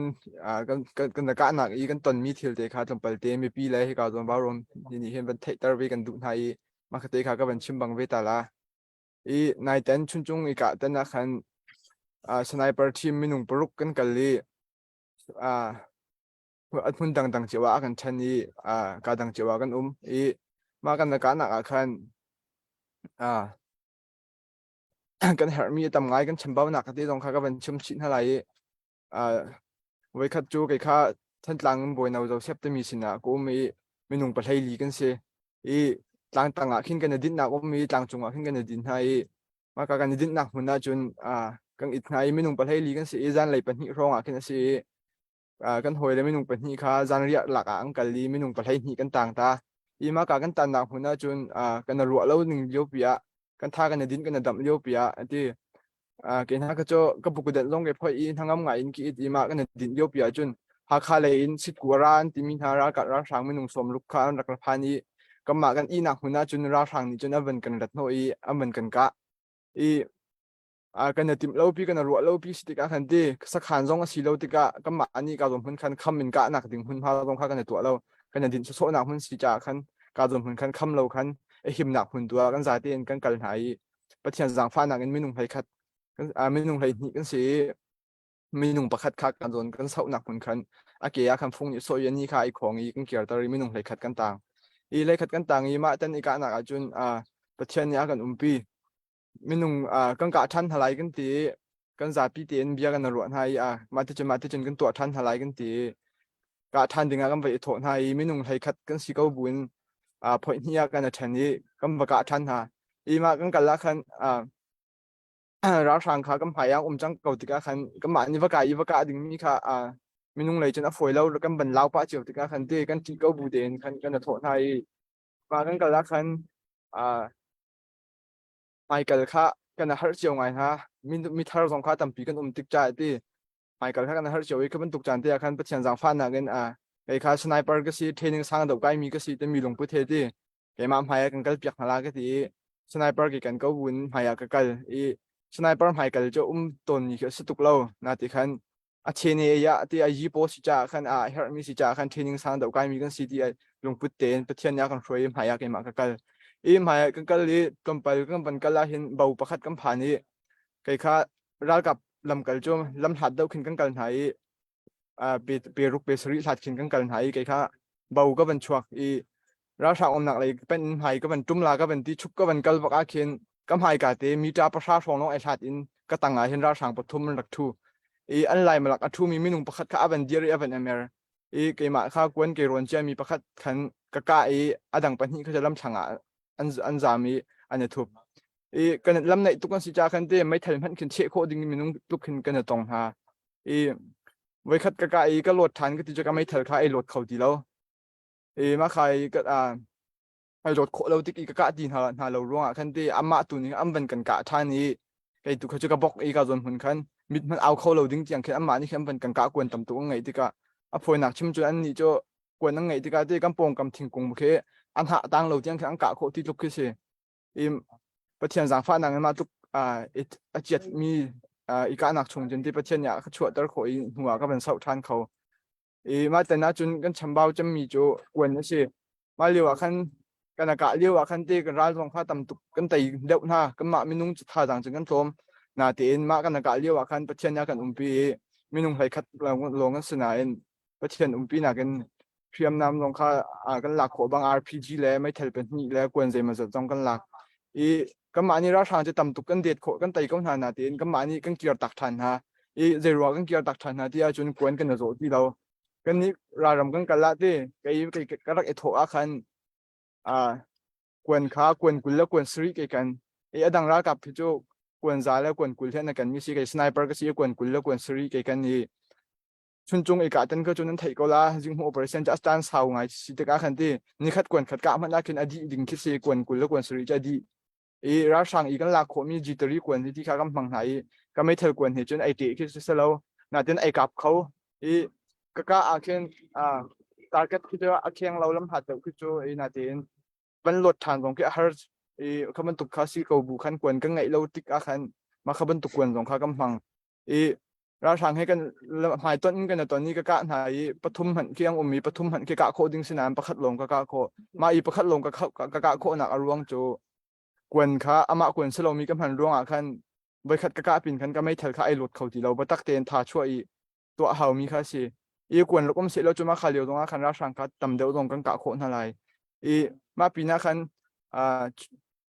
kan kan kahnak i kan tonmi thil te kha tlawmpal te mipi le hika zawn vaurawm nih hin van theihter ve kan duh hna i mah te kha ka van chim bang ve ta la. I naiten Chuncung i kah tan ah khan sniper team minung paruk kan kal i hmun dangdang cio ah a kan ṭhen i kaa dang cio ah kan um i mah kan kahnak ah khan kan herhmi a tam ngai kan chambaunak te zong kha ka van chim chih hna lai i voikhat cu kei kha Thantlang in Bawino Joseph timi sinah ka um i minung pahlei li kan si i tlang tang ah khin kan i dinhnak um i tlang cung ah khin kan i din hna i mah ka kan i dinhnak hmun ah cun kan it hna i minung pahlei li kan si i zanlei pahnih hrawng ah khin a si i kan hawile minung pahnih kha zanriah lak ah an kal i minung pahleihnih kan tang ta. I mah ka kan tannak hmun ahcun kan ruah lo ning lio pi ah kan tha kan i din kan i damh lio pi ah ati ke hna ka cu ka bukudet zong ke phoi i hnangam ngai in ki it i mah kan i din lio pi ahcun Hakha lei in Sitku ra an timi hna ralkap ralhrang minung sawmruk kha an rak ra phan i kanmah kan ihnak hmun ahcun ralhrang nih cun an van kan rat hnawh i an van kan kah i kan i timh lopi kan i ruah lopi si tikah khan ti sakhan zong a si lo tikah kanmah nih ka zawn hmun khan kham in kahnak ding hmunhma zong kha kan i tuah lo kan i dinh sawsawhnak hmun si caah khan ka zawn hmun khan kham lo khan a himnak hmun tu ah kan zate in kan kal hna i Pathian zaangfahnak in minung hlei khat minung hlei hnih kan si i minung pakhat kha kan zawn kan sauhnak hmun khan a ke ah khan fung nih sawh i a ni kha i khawng i kan kirter i minung hlei khat kan tang i hlei khat kan tang i mah tan i kahnak ahcun Pathian nih a kan umpi minung kan kah ṭhan hna lai kan ti i kan zapi tein bia kan ruah hna i mah ticun mah ticun kan tuah ṭhan hna lai kan ti i kah ṭhan dingah kan va i thawh hna i minung hlei khat kan si ko buin phoih hnih ah kan i ṭhen i kan va kah ṭhan hna i mah kan kal ah khan ralhrang kha kan hmai ah um cang ko tikah khan kanmah nih va kai i va kah dingmi kha minung lei cun a fawi lo kan van lau pah cio tikah khan te kan ṭih ko bu tein khan kan i thawh hna i mah kan kal ah khan Hmaikal kha kan i harh cio ngai hna. Mithar zong kha tampi kan um tik caah ti hmaikal kha kan i harh cio i khi bantuk caan te ah khan Pathian zaangfahnak in kei kha sniper ka si, training sang deuh kaimi ka si timi lungput he ti keimah hmai ah kan kal piak hna la ka ti i sniper ke kan ko buin hmai ah ka kal i sniper hmaikal cu um tawnmi khi a si tuk lo. Na ti khan a chene ya ti a yi paw si caah khan a herhmi si caah khan training sang deuh kaimi kan si ti lungput tein Pathian nih a kan hruai i hmai ah keimah ka kal i hmai ah kan kal i tlawmpal kan van kal ah hin bo pakhat kan phan i kei kha ralkap lamkal cu lam hlat deuh khin kan kal hna i pe pe ruk pe sarih hlat khin kan kal hna i kei kha bo ka van chuak i ralhrang umnak lei pen in hmai ka van tum la ka van ti chuk ka van kal bak ah khin ka hmai ka te mita pahra hrawng lawng ai hlat in ka tang ah hin ralhrang pathum an rak thu i an lai malak a thu mi minung pakhat kha a van dir i a van emer i keimah kha kuan ke rawn cia mi pakhat khan ka ka i adang pahnih kha lam thlang ah an an zam i an i thup i kan lam naih tuk an si cha khan te meithal hmanh khin cheh khawh ding minung tluk khin kan i tong hna i voikhat ka ka i ka lawt than ka ti cu ka meithal kha ai lawt kho ti lo i mah kha i ka ai dawt khawh lo tik i ka kah ti hna hna lo ruangah khan te amah tu nih an van kan kah ṭhan i kei tu kha cu ka bok i ka zawn hmun khan mit hmanh au kho lo ding tiang khin amah nih khin an van kan kah kuan tam tuk an ngeih tikah a fawinak chim cu an nih cu kuan an ngeih tikah te kan pawngkam thingkung khi an hah tang lo tiang khin an kah khawh ti tluk khi si i Pathian zaangfahnak in mah tluk a chiat mi i kahnak chung cun ti Pathian nih a ka chuahter khawh i hnu ah ka van sauh ṭhan kho I mah tan ahcun kan chambau cemmi cu kuan a si. Mah lio ah khan kan a kah lio ah khan te kan ral zong kha tam tuk kan tei deuh hna. Kanmah minung cu thazaang cun kan tlawm. Natein mah kan kah lio ah khan Pathian nih a kan umpi i minung hlei khat lawng kan si nain Pathian umpi nakin hriamnam zong kha kan lak khawh bang RPG le meithal pahnih le kuan zeimawzat zong kan lak. I kanmah nih ralhrang cu tam tuk kan det khawh kan tei ko hna natein kanmah nih kan kir tak ṭhan hna. I zeiruang kan kir tak ṭhan hna ti ahcun kuan kan i zawh ti lo. Kannih ralram kan kal ah ti kei kei ka rak i thawh ah khan kuan kha kuan 20 le kuan 70 kei kan i a dang ralkap hi cu kuan 100 le kuan 20 he na kan mi si kei sniper ka si i kuan 20 le kuan 70 kei kan i chuncung i kah tan kha cu nan theih ko la zinghmu operation cu a stan sau ngai si tikah khan ti nikhat kuan khat kah hmanh ah khin a dih ding khi si kuan 20 le kuan 70 cu a dih i ralhrang i kan lak khawhmi G3 kuan hi ti kha kan hmang hna i ka meithal kuan he cun ei te khi si lo natin ei kap kho i ka ka ah khin target khi cu a kheng lo lam hat deuh khi cu i natin van lot ṭhan zong khi a har i kha bantuk kha si ko bu khan kuan kan ngeih lo tik ah khan mah kha bantuk kuan zong kha kan hmang i ralhrang he kan hmaitonh in kan i ton i ka kah hna i pathum hmanh khi ang um i pathum hmanh khi kah khawh ding si nain pakhat lawng ka kah khawh mah i pakhat lawng ka ka kah khawhnak a ruang cu kuan kha amah kuan si lomi ka hman ruangah khan voikhat ka kah pin khan ka meithal kha ai lot kho ti lo biatak tein tha chuah i tuah haumi kha si i kuan rak um seh lo cu mah kha lio zongah khan ralhrang kha tam deuh zong kan kah khawh hna lai i mah pinah khan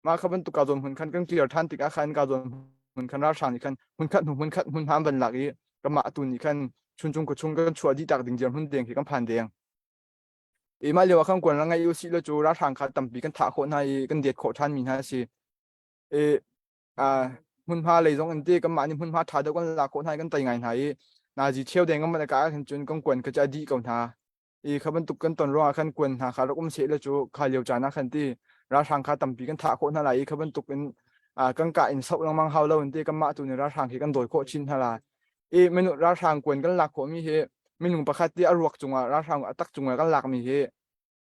mah kha bantuk ka zawn hmun khan kan clear ṭhan tikah khan ka zawn hmun khan ralhrang nih khan hmunkhat hnu hmunkhat hmunhma an van lak i kanmah atu nih khan chuncung khuachung kan chuah dih tak ding dirhmun deng khi kan phan deng. I mah lio ah khan kuan ra ngei usih law cu ralhrang kha tampi kan thah khawh hna i kan det khawh ṭhan mi hna a si. I hmunhma lei zong in ti kanmah nih hmunhma ṭha deuh kan lak khawh hna i kan tei ngai hna i nazi cheu deng kan van i kah ahkhan cun kan kuan kha cu a dih ko hna. I kha bantuk kan ton ruangah khan kuan hna kha rak um seh law cu kha lio caan ah khan ti ralhrang kha tampi kan thah khawh hna lai i kha bantuk in kan kah in soh lengmang hau lo in ti kanmah tu nih ralhrang khi kan dawi khawh chin hna lai. I minung ralhrang kuan kan lak khawhmi hi minung pakhat ti a ruak cungah ralhrang a tak cungah kan lakmi hi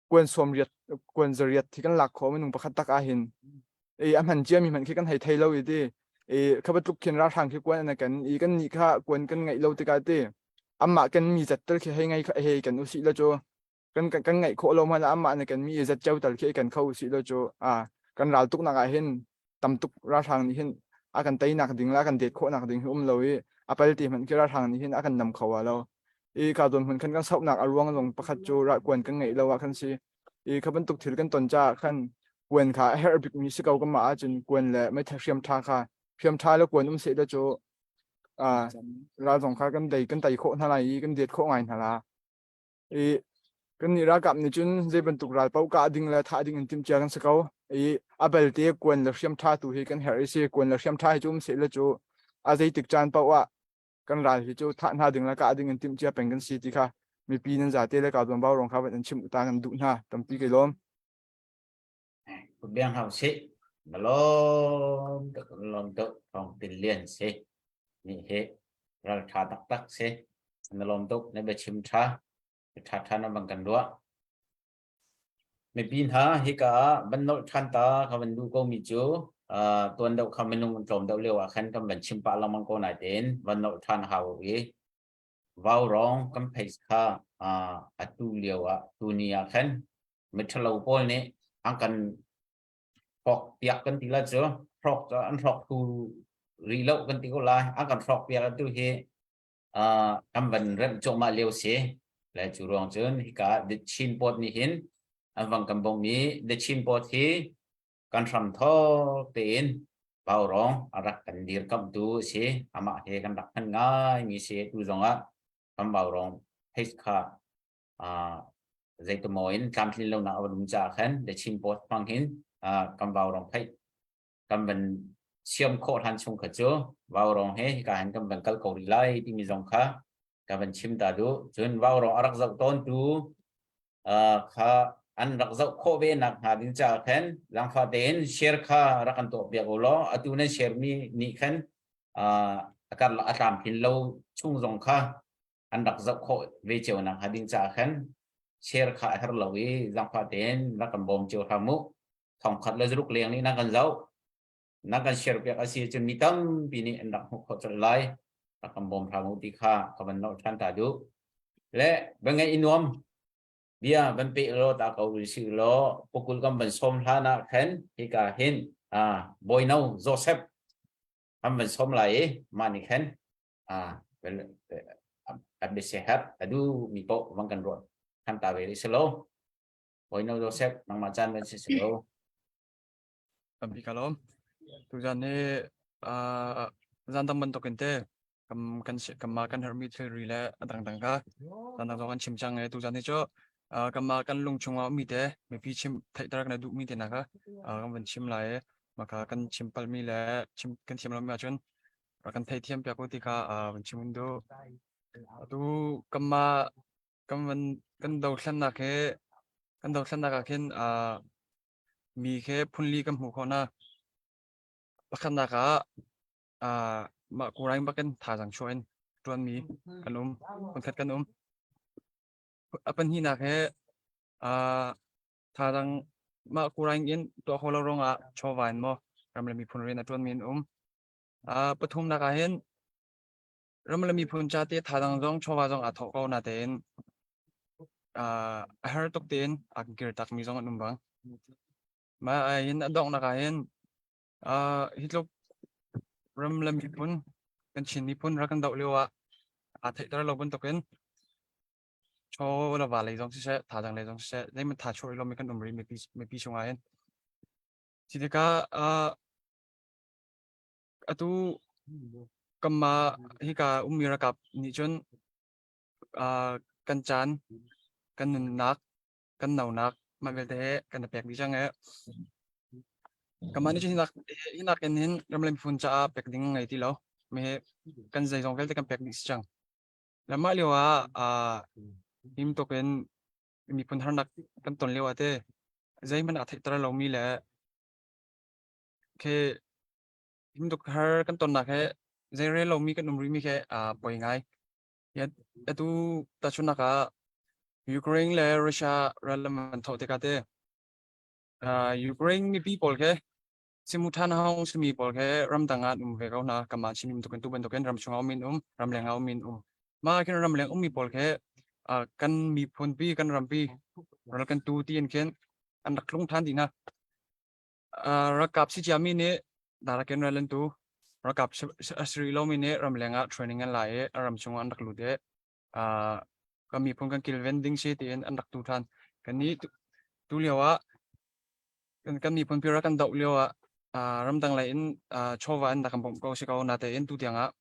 kuan 80 kuan 800 thi kan lak khawh minung pakhat tak ah hin i a hman ciami hmanh khi kan hei thei lo i ti i kha bantuk khin ralhrang khi kuan an kan i kan nih kha kuan kan ngeih lo tikah ti amah kan mi zat tal khi hei ngei hei kan usih lo cu kan kan ngeih khawh lo hmanh ah amah nih kan mi zat ceu tal khi kan kho usih lo cu a kan ral tuk nak ah hin tam tuk ralhrang nih hin a kan teinak ding la kan det khawhnak ding hi um lo i a pal ti hmanh khi ralhrang nih hin a kan nam kho wa lo i ka don hmun khan kan sauhnak a ruang zong pakhat cu ral kuan kan ngeih lo ah khan si i kha bantuk thil kan ton caah khan kuan kha a herh bikmi si ko kan mah ahcun kuan le meithal hriam tha kha hriam tha le kuan um seh da cu ral zong kha kan dei kan tei khawh hna lai i kan det khawh ngai hna la i kan nih ralkap nih cun zei bantuk ral paoh kah ding le thah ding in timhcia kan si ko i a belte kuan le hriam tha tu hi kan herh i si kuan le hriam tha hi cu um seh le cu a zeitik caan paoh ah kan ral hi cu thah hna ding le kah ding in timhcia peng kan si ti kha mipi nan zate le ka zuam bau rong kha van in chim ta kan duh hna tampi kai lawm. Biang hau si na lawm tuk lawm tuk thawng tin lian si ni hi ral tha taktak si na lawm tuk na biachim tha tha tha na bang kan ruah mipi hna hika ah van nolh than ta ka van duh ko mi cu tuan deuh kha minung tlawm deuh lio ah khan kan van chim pah lengmang ko nai tein van nolh than hau i vaurawng kan page kha atu lio ah tuni ah khan miṭhalo pawl nih an kan hrawk piak kan ti la cu hrawk an hrawk tu rih lo kan ti ko lai an kan hrawk piak tu hi kan van remh cuahmah lio si le cu ruang cun hika The Chin Post nih hin an vang kan bawmh i The Chin Post hi kan hram thawk tein Vaurawng a rak kan dirkamhtu a si amah he kan rak hman ngai mi si tu zongah kan Vaurawng page kha zeitimaw in tlamtlin lonak a van um caah khan The Chin Post hmang hin kan Vaurawng page kan van siam khawh hlan chung kha cu Vaurawng he hika hin kan van kal ko rih lai timi zong kha ka van chim ta duh. Cun Vaurawng a rak zoh tawntu kha an rak zoh khawh ve nak hnga ding caah khan langfa tein share kha rak kan tuah piak u law atu nan share mi nih khan a kar a tlamtlin lo chung zong kha an rak zoh khawh ve cio nak hnga ding caah khan share kha a her lo i langfa tein rak kan bawm cio hram mu 1000 le 600 leng nih nan kan zoh nan kan share piak a si cun mi tampi nih an rak hmuh khawh colh lai rak kan bawm hram u ti kha ka van nolh ṭhan ta duh le va ngaih i nuam bia van pe law ta ko si law pukul kan van sawm hlan ah khan hika hin bawino Joseph. An van som lai i mah nih khan a biasiaherh a duh mi paoh van kan ruat than ta ve rih si lo. Bawino Joseph nangmah caan van si si lo. Tampi ka lawm. Tuzan hi zan dang bantukin te kan kan kanmah kan herhmi thilri le a dangdang kha zan dang zong kan chim cang i tuzan hi cu kanmah kan lung chungah ummi te mipi chim theihter kan duhmi te hna kha kan van chim lai i mah kha kan chim palmi le chim kan thiam lomi ahcun rak kan theithiam piak u ti kha van chim un duh. Atu kanmah kan van kan dothlennak he kan dothlennak ah khin mi khi phunli kan hmuh khawh hna. Pakhatnak ah uh, mah kuraing bakin thazaang chuah in ṭuanmi kan um, phunkhat kan um. A pahnihnak he uh, thazaang mah kuraing in tuah kho lo ruangah chawva in maw ram le miphun rian a ṭuanmi an um. Uh, pathumnak ah hin ram le miphun ca te thazaang zong chawva zong aa thawh ko natein uh, a har tuk tein a kir takmi zong an um bang. Mah ah hin a donghnak ah hin uh, hi tluk ram le miphun kan Chin miphun rak kan doh lio ah aa theihter lo bantukin chaw le va lei zong siseh thazaang lei zong siseh zeihmanh tha chuah lomi kan um rih mipi mipi chungah hin. Khi tikah uh, atu kanmah hika ummi ralkap nih cun uh, kan caan kan nunnak kan nonak mah vialte he kan i pek dih cang i kanmah nih cun hinak hinak in hin ramleng miphun caah pek ding ngei ti lo mi he kan zeizong vialte kan pek dih si cang le mah lio ah uh, him tuk in miphun harnak kan ton lio ah te zeihmanh a theihter lomi le khi him tuk har kan tonnak he zeirel lomi kan um rihmi khi aa poi ngai. Atu tahchunhnak ah Ukraine le Russia ral an thawh tikah te Ukraine mipi pawl khi simu ṭhan hong simi pawl khi ramdang ah an um ve ko hna. Kanmah Chin bantukin tu bantukin ramchung ah um in um, ramleng ah um in um. Mah ah khin ramleng ummi pawl khi kan miphun pi, kan rampi ral kan tu tiin khin an rak tlung ṭhan dih hna. Ralkap si ciami nih darakin ral an tu. Ralkap a si rih lomi nih ramleng ah training an la i ram chungah an rak lut i kan miphun kan kilven ding si tiin an rak tu ṭhan. Kannih tu lio ah kan miphun pi rak kan doh lio ah ramdang lei in chawva in rak kan bawmh ko si ko natein tu tiang ah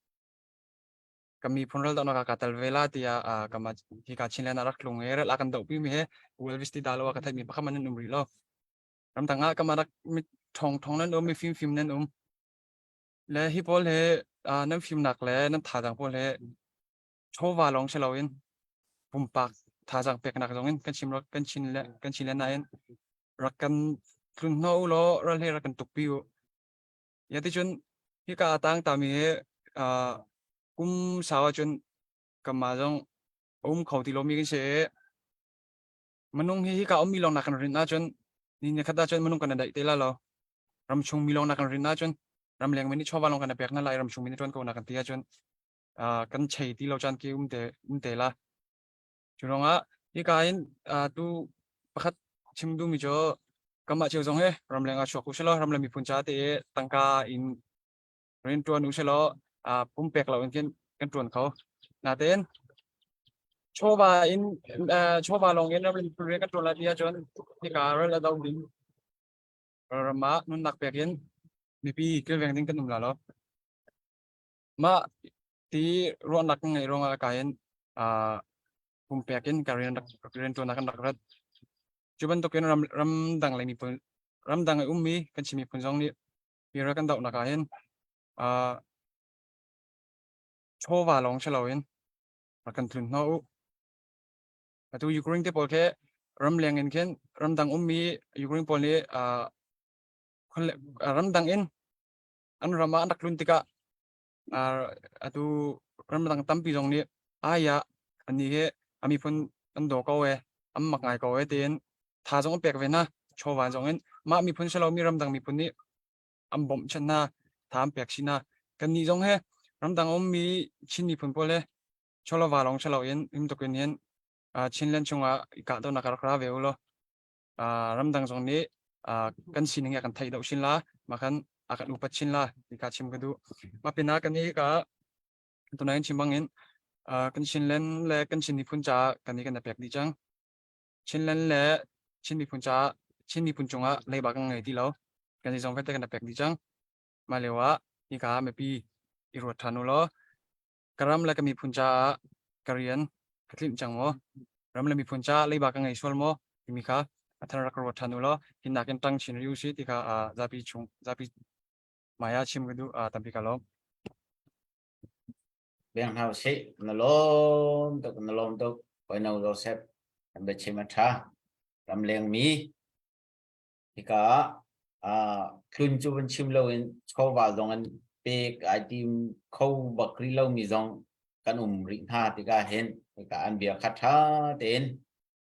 kan miphun ral dohnak ah kaa tel ve la tiah kanmah hika Chinland ah rak tlung i ral a kan dohpi mi hi U Elvis ti dah lo ah ka theihmi pakhat hmanh an um rih lo. Ramdang ah kamah rak mi ṭhawng ṭhawng nan um, mi fimfim nan um. Le hi pawl hi nan fimnak le nan thazaang pawl hi chawva lawng si loin pumpak thazaang peknak zong in kan chim kan chin le kan chin le nain rak kan tlun hnawh u law ral he rak kan tukpi u. Ya ti cun hika a tang tami hi kum sau ahcun kanmah zong a um kho ti lomi kan si i Minung hi hika ummi lawng nak kan rin ahcun ni ni khat ahcun minung kan i daih te la lo. Ramchung mi lawng nak kan rin ahcun ramleng mi nih chawva lawng kan i pek hna lai ramchung mi nih ṭuan ko na kan ti ahcun kan chei ti lo caan ki um te um te la. Cu ruangah hika in tu pakhat chim duhmi cu kanmah cio zong hi ramleng ah chuak u sih law ramleng miphun ca te i tangka in rian ṭuan u sih law pumpek lo in khin kan ṭuan kho. Natein chawva in chawva lawng in rian kan ṭuan lai ti ahcun hika ral a do ding ram ah nunnak pek in mipi kilveng ding kan um la lo. Mah ti ruahnak kan ngeih ruangah ka in pumpek in ka rian rian ṭuan kan rak rat. Cu bantukin ram ramdang lei miphun ramdang i ummi kan Chin miphun zong nih hi ral kan dohnak ah hin uh, chawva lawng si loin rak kan tlun hnawh u. Atu Ukraine te pawl khi ramleng in khin ramdang ummi Ukraine pawl nih uh, ramdang in an ram ah an rak tlun tikah uh, atu ramdang tampi zong nih aya ani hi a miphun an daw ko e an mak ngai ko e tiin tha zong an pek ve hna chawva zong in mah miphun si lomi ramdang miphun nih an bawmhchanh hna tha an pek chin hna kannih zong he ramdang ummi Chin miphun pawl he chawlova lawng si loin him tuk in hin Chinland chungah i kahdohnak rak ra ve u law ramdang zong nih kan sining he kan theih deuh chin la mah khan. a kan upat chin la ti kha chim ka duh. Mah pinah kan i ka tunai in chim bangin kan Chinland le kan Chin miphun caah kan i kan pek dih cang. Chinland le Chin miphun caah Chin miphun cungah leiba kan ngei ti lo. Kan zeizong vialte kan pek dih cang. Mah lio ah hika mipi i ruat ṭhan u law ka ram le ka miphun caah ka rian ka tlinh cang maw? Ram le miphun caah leiba ka ngei sual maw? timi kha a thar rak ruat ṭhan u law hi nakin ṭang chin rih u sih ti kha zapi chung zapi hmai ah chim ka duh tampi ka lawm. Beng hna usih na lawm tuk na lawm tuk Koino Joseph kan biachim a ṭha ramleng mi Hika ah tlun cu van chim loin chawva zong an pek ai tim kho bak rih lomi zong kan um rih hna tikah hin hika an bia kha ṭha tein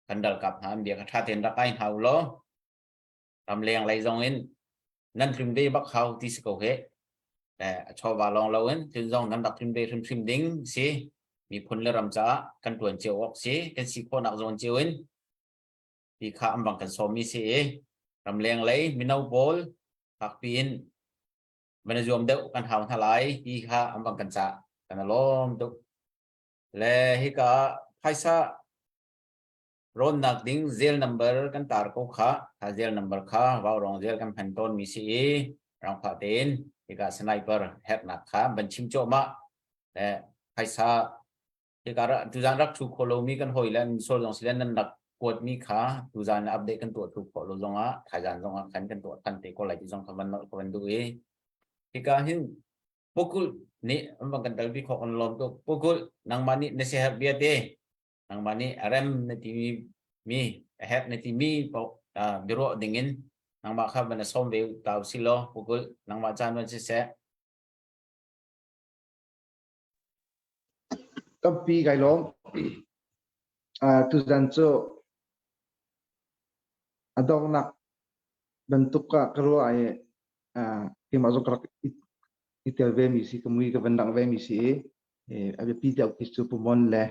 kan ralkap hna an bia kha ṭha tein rak ai hna u law ramleng lei zong in nan tlun ve bak hau ti si ko he a chawva lawng loin tlun zong nan rak tlun ve hrimhrim ding si miphun le ram caah kan ṭuan cio awk si kan si khawhnak zawn cio in ti kha an bang kan sawmmi si i ramleng lei mino pawl fakpi in van i zuam deuh kan hau hna lai ti kha an bang kan cah kan lawm tuk le hika phaisa rawnnak ding zel number kan tar ko kha kha zel number kha vau rong zel kan phan tawn mi si i rangfa tein hika sniper hernak kha ban chim cawmah le phaisa Hika tuzan rak thu khawh lomi kan hawi le misol zong silen nan rak kuatmi kha tuzan update kan tuah thu khawh lo zongah thaizan zongah khan kan tuah than te ko lai ti zong kha van ka van duh i hika hin pukul nih an van kan talpi khawh kan lawm tuk pukul nangmah nih na siaherh bia te nangmah nih a rem na timi mi a herh na timi paoh biaruah dingin nangmah kha van sawm ve ta usih law pukul nangmah caan van siseh Tampi kai lawm. Tuzan cu a donghnak bantuk ah ka ruah i keimah zong ka rak i tel vemi si, ka mui ka van langh vemi si i a biapi deuh khi cu Pumon le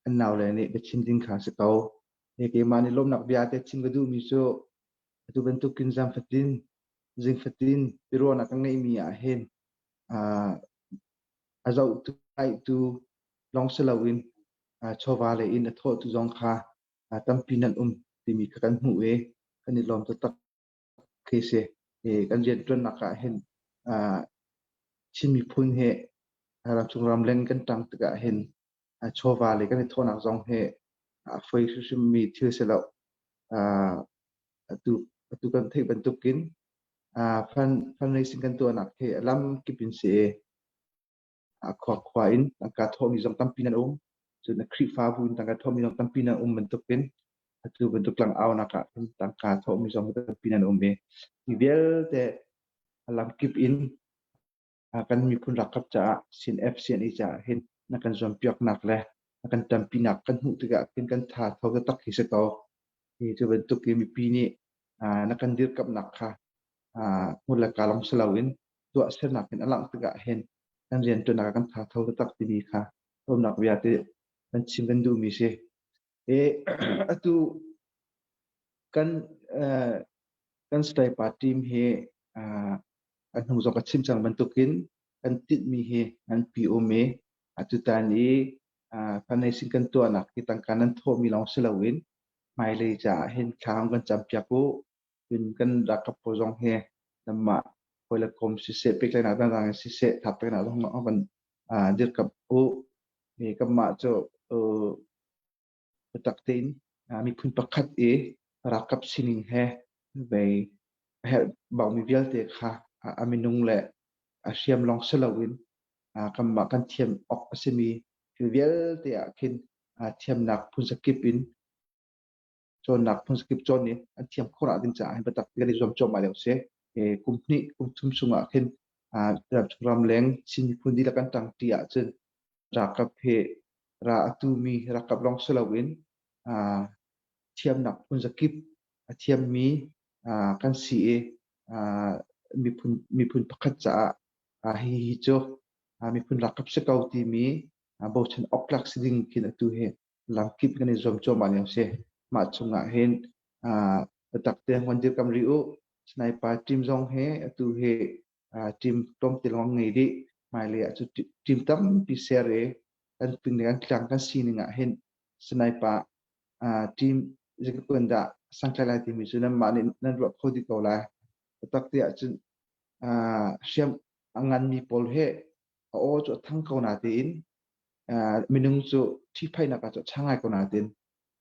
an naule nih biachim ding kha a si ko. Keimah nih lawmnak bia te chim ka duhmi cu atu bantukin zan fatin, zing fatin biaruahnak kan ngeihmi ah hin a zohtu ngaihtu lawng si loin chawva lei in a thawhtu zong kha tampi nan um timi kha kan hmuh i kan i lawm taktak khi si. Kan rianṭuannak ah hin Chin miphun hi ramchung ramleng kan ṭang tikah hin chawva lei kan i thawhnak zong hi a foi hrimhrimmi thil si lo. Atu atu kan theih bantukin fundraising kan tuahnak hi lam kip in si i khua khua in tangka thawhmi zong tampi nan um. Cun Khrihfabu in tangka thawhmi zong tampi nan um bantukin atu bantuk tlangaunak ah tangka thawhmi zong tampi nan um i hi vialte lam kip in kan miphun ralkap caah CNF CNA caah hin na kan zuampiaknak le na kan ṭanpinak kan hmuh tikah khin kan tha tho taktak hi si ko. Hi cu bantuk i mipi nih na kan dirkamhnak kha hmur le kaa lawng si loin tuahsernak in a langh tikah hin kan rianṭuannak ah kan tha tho taktak timi kha lawmnak bia te kan chim kan duhmi si. E, atu kan kan Sniper team hi a hnu zong ka chim cang bantukin kan tinhmi hi an pi um i atutan i fundraising kan tuahnak hi tangka nan thawhmi lawng si loin hmailei caah hin thla kan campiak u cun kan ralkap pawl zong hi nanmah hawile kom siseh pehtlaihnak dangdang in siseh thap peknak zong kan dirkamh u kanmah cu biatak tein miphun pakhat i ralkap sining he vei a herh baumi vialte kha a minung le a hriam lawng si loin kanmah kan thiam awk a simi thil vialte ah khin thiamnak phunzakip in cawnnak phunzakip cawn i an thiam khawh nak ding caah hin biatak kan i zuam cuahmah lio si. Kum hnih kum thum chungah khin ramleng Chin miphun dihlak kan ṭangṭi ahcun ralkap he ra a tumi ralkap lawng si loin thiamnak phunzakip a thiammi kan si i miphun miphun pakhat caah hihi cu miphun ralkap si ko timi bochan awk tlak si ding khin atu hi lamkip kan i zuam cuahmah lio si. Mah chungah hin biatak te ngon dirkam rih u. Sniper team zong hi atu hi Team tlawmte lawng ngei dih. Hmailei ah cu team tampi ser i kan ping le kan tlang kan sining ah hin sniper team zeitluk dah santlai lai timi cu nanmah nih nan ruah kho dih ko lai. Taktak ti ahcun hriam a nganmi pawl he a aw cu a thang ko natein minung cu ṭhihphaihnak ah cu a ṭha ngai ko natein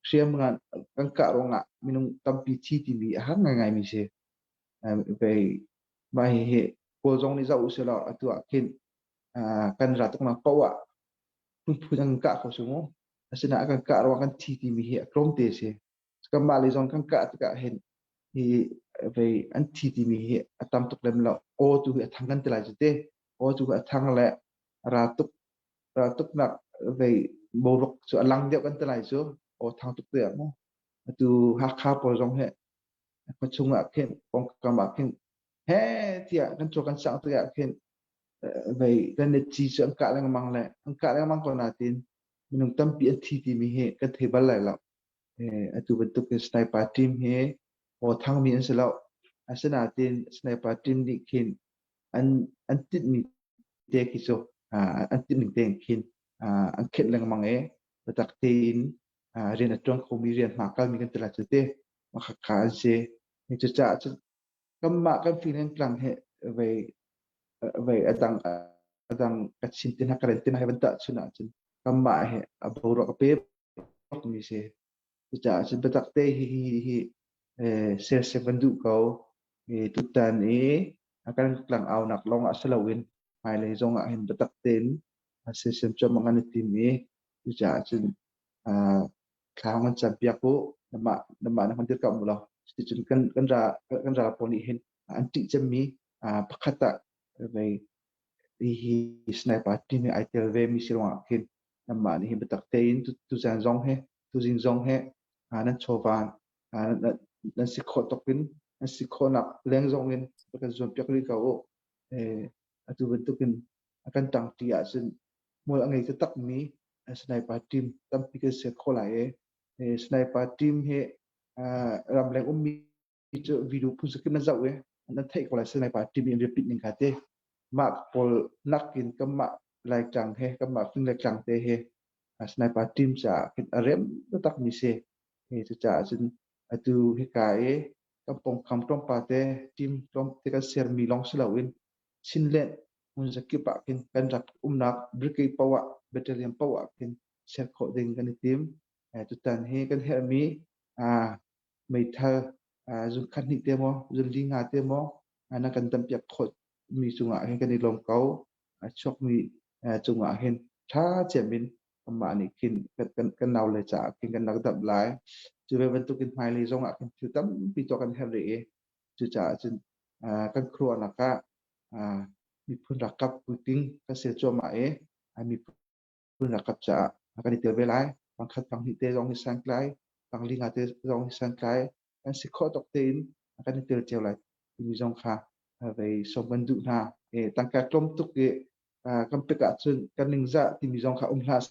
hriam ngan kan kah ruangah minung tampi thi timi a har ngaingaimi si. Mah hihi Kawl zong nih zoh usih law atu ah khin kan ra tuknak paoh ah phunphun an kah kho su mu. Asinain a kan kah ruangah kan thi timi hi a tlawmte a si. Kanmah lei zong kan kah tikah hin hi vei an thi timi hi a tam tuk lem lo. Aw tu hi a thang kan ti lai cu te. Aw tu hi a thang le ra tuk ra tuknak vei boruak cu a lang deuh kan ti lai cu. Aw thang tuk te ah mu. Atu Hakha pawl zong hi khua chung ah khin pawngkam ah khin he tiah kan caw kan sang tikah khin vei kan net ci cu an kah lengmang le an kah lengmang ko natin minung tampi an thi timi hi kan thei bal lai lo. Atu bantuk in sniper team hi aw thangmi an si lo. Asinain sniper team nih khin an an tinhmi te khi cu an tinhning tein khin an khenh lengmang i biatak tein rian a ṭuan khomi rian hma kalmi kan ti lai cu te makhakha an si. Cucaah cun kanmah kan feeling tlang hi vei vei a dang a dang ka chin te hna ka ren te hna hi van tahchun ahcun kanmah hi a boruak a pe bakmi si. Cucaah cun biatak te hi hi hi sersiam kan duh ko. Tutan i kan tlang aunak lawng ah si loin hmailei zong ah hin biatak tein sersiam cuahmah kan i tim i cucaah cun thla kan campiak u namah namah na kan dirkamh u law cuticun kan kan ra kan ral pawl nih hin an ṭih cemmi pakhat ah vei hi sniper team hi ai tel ve mi si ruangah khin nanmah nih hin biatak tein tuzan zong he tuzing zong he nan chawva nan si khawh tuk in nan si khawhnak leng zong in kan zuampiak rih ko u. Atu bantukin a kan ṭangṭi ahcun hmual a ngei taktakmi sniper team tampi kan ser khawh lai i sniper team hi ramleng ummi cu video phun sakip nan zoh i nan theih ko lai sniper team in repeat ning kha te mah pawl nakin kanmah Laitlang he kanmah fing le tlang te he sniper team caah khin a rem taktak mi si. Cucaah cun atu hika i kan pawngkam tlawmpal te team tlawmte kan sermi lawng si loin Chinland hmun zakip ah khin kan rak umnak brigade paoh ah battalion paoh ah khin ser khawh ding kan i tim. Tutan hi kan herhmi meithal zungkhat hnih te maw zunli nga te maw na kan dampiak khawh mi cungah hin kan i lawm ko. A chuakmi cungah hin ṭha cem in kanmah nih khin kan kan naule caah khin kan rak damh lai. Cu ve bantukin hmailei zongah khin thil tampi tuah kan herh rih i cucaah cun kan khuaruahnak ah miphun ralkap puitling kan ser cuahmah i miphun ralkap caah kan i tel ve lai. Pangkhat panghnih te zong hi santlai, pangli nga te zong hi santlai. Kan si khawh tawk tein kan i tel cio lai timi zong kha vei sawm kan duh hna. Tangka tlawm tuk i kan pek ahcun kan ningzah timi zong kha um hlah.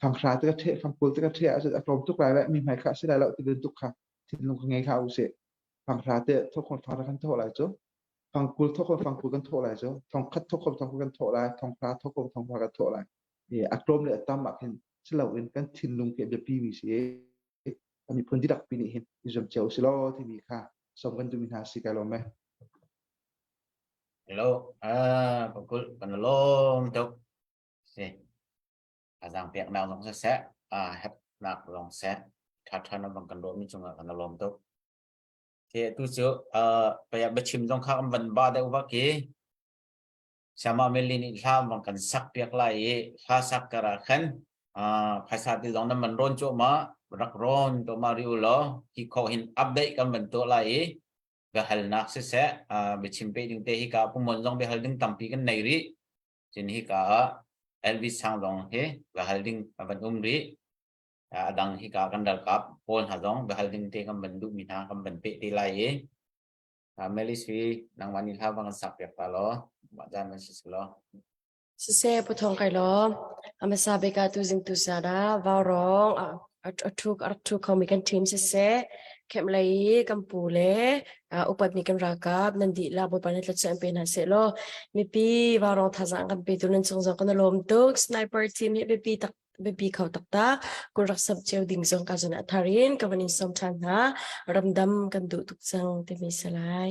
Fanghra te ka ṭheh, fangkul te ka ṭheh ahcun a tlawm tuk lai le mi hmai kha a si lai lo ti bantuk kha thinlung kha ngei hlah usih. Fanghra te thawk fanghra kan thawh lai cu. Fangkul thawk fangkul kan thawh lai cu. Thongkhat thawk thongkhat kan thawh lai. Thonghra thawk thonghra kan thawh lai. A tlawm le a tam ah khin si loin kan thinlung khi a biapi mi si i kan miphun dihlak pi nih hin i zuam cio usih law timi kha sawm kan duhmi hna si kai lawm e. Hello, ah, pakul kan lawm tuk. Si. Azang pek nak zong siseh, ah hep nak zong seh, tha tha na bang kan lawm mi cungah kan lawm tuk. Te tu cu uh paya biachim zong kha kan van ba deuh va ki. Siama Meli nih hla bang kan sak piak lai i hla sak kar ah khan uh, phaisa ti zong nan man rawn cuahmah rak rawn to ma ri u law hi kho hin update kan van tuah lai i biahalnak siseh uh, biachim pe ding te hi ka pumon zong biahal ding tampi kan nei rih cun hi ka ah Elvis Sang zong hi biahal ding a van um rih a dang hi ka kan ralkap pawl hna zong biahal ding te kan van duh mi hna kan van pe te lai i Melis hi nangmah nih hla bang sak piak ta law mah zan man si law Siseh puthong kai law amasa beka tu zing tu sa da vau rong a thu a thu khomi kan team siseh. Camp lei i kan pu le upatmi kan ralkap nan dihlak Bawipa nih thluachuah in pe hna seh law mipi vaurawng thazaang kan petu nan cung zong kan i lawm tuk. Sniper team hi biapi tak biapi kho taktak. Kul rak samh cio ding zong ka zon ah thar in ka van in sawm ṭhan hna. Ramdam kan duh tuk cang timi si lai.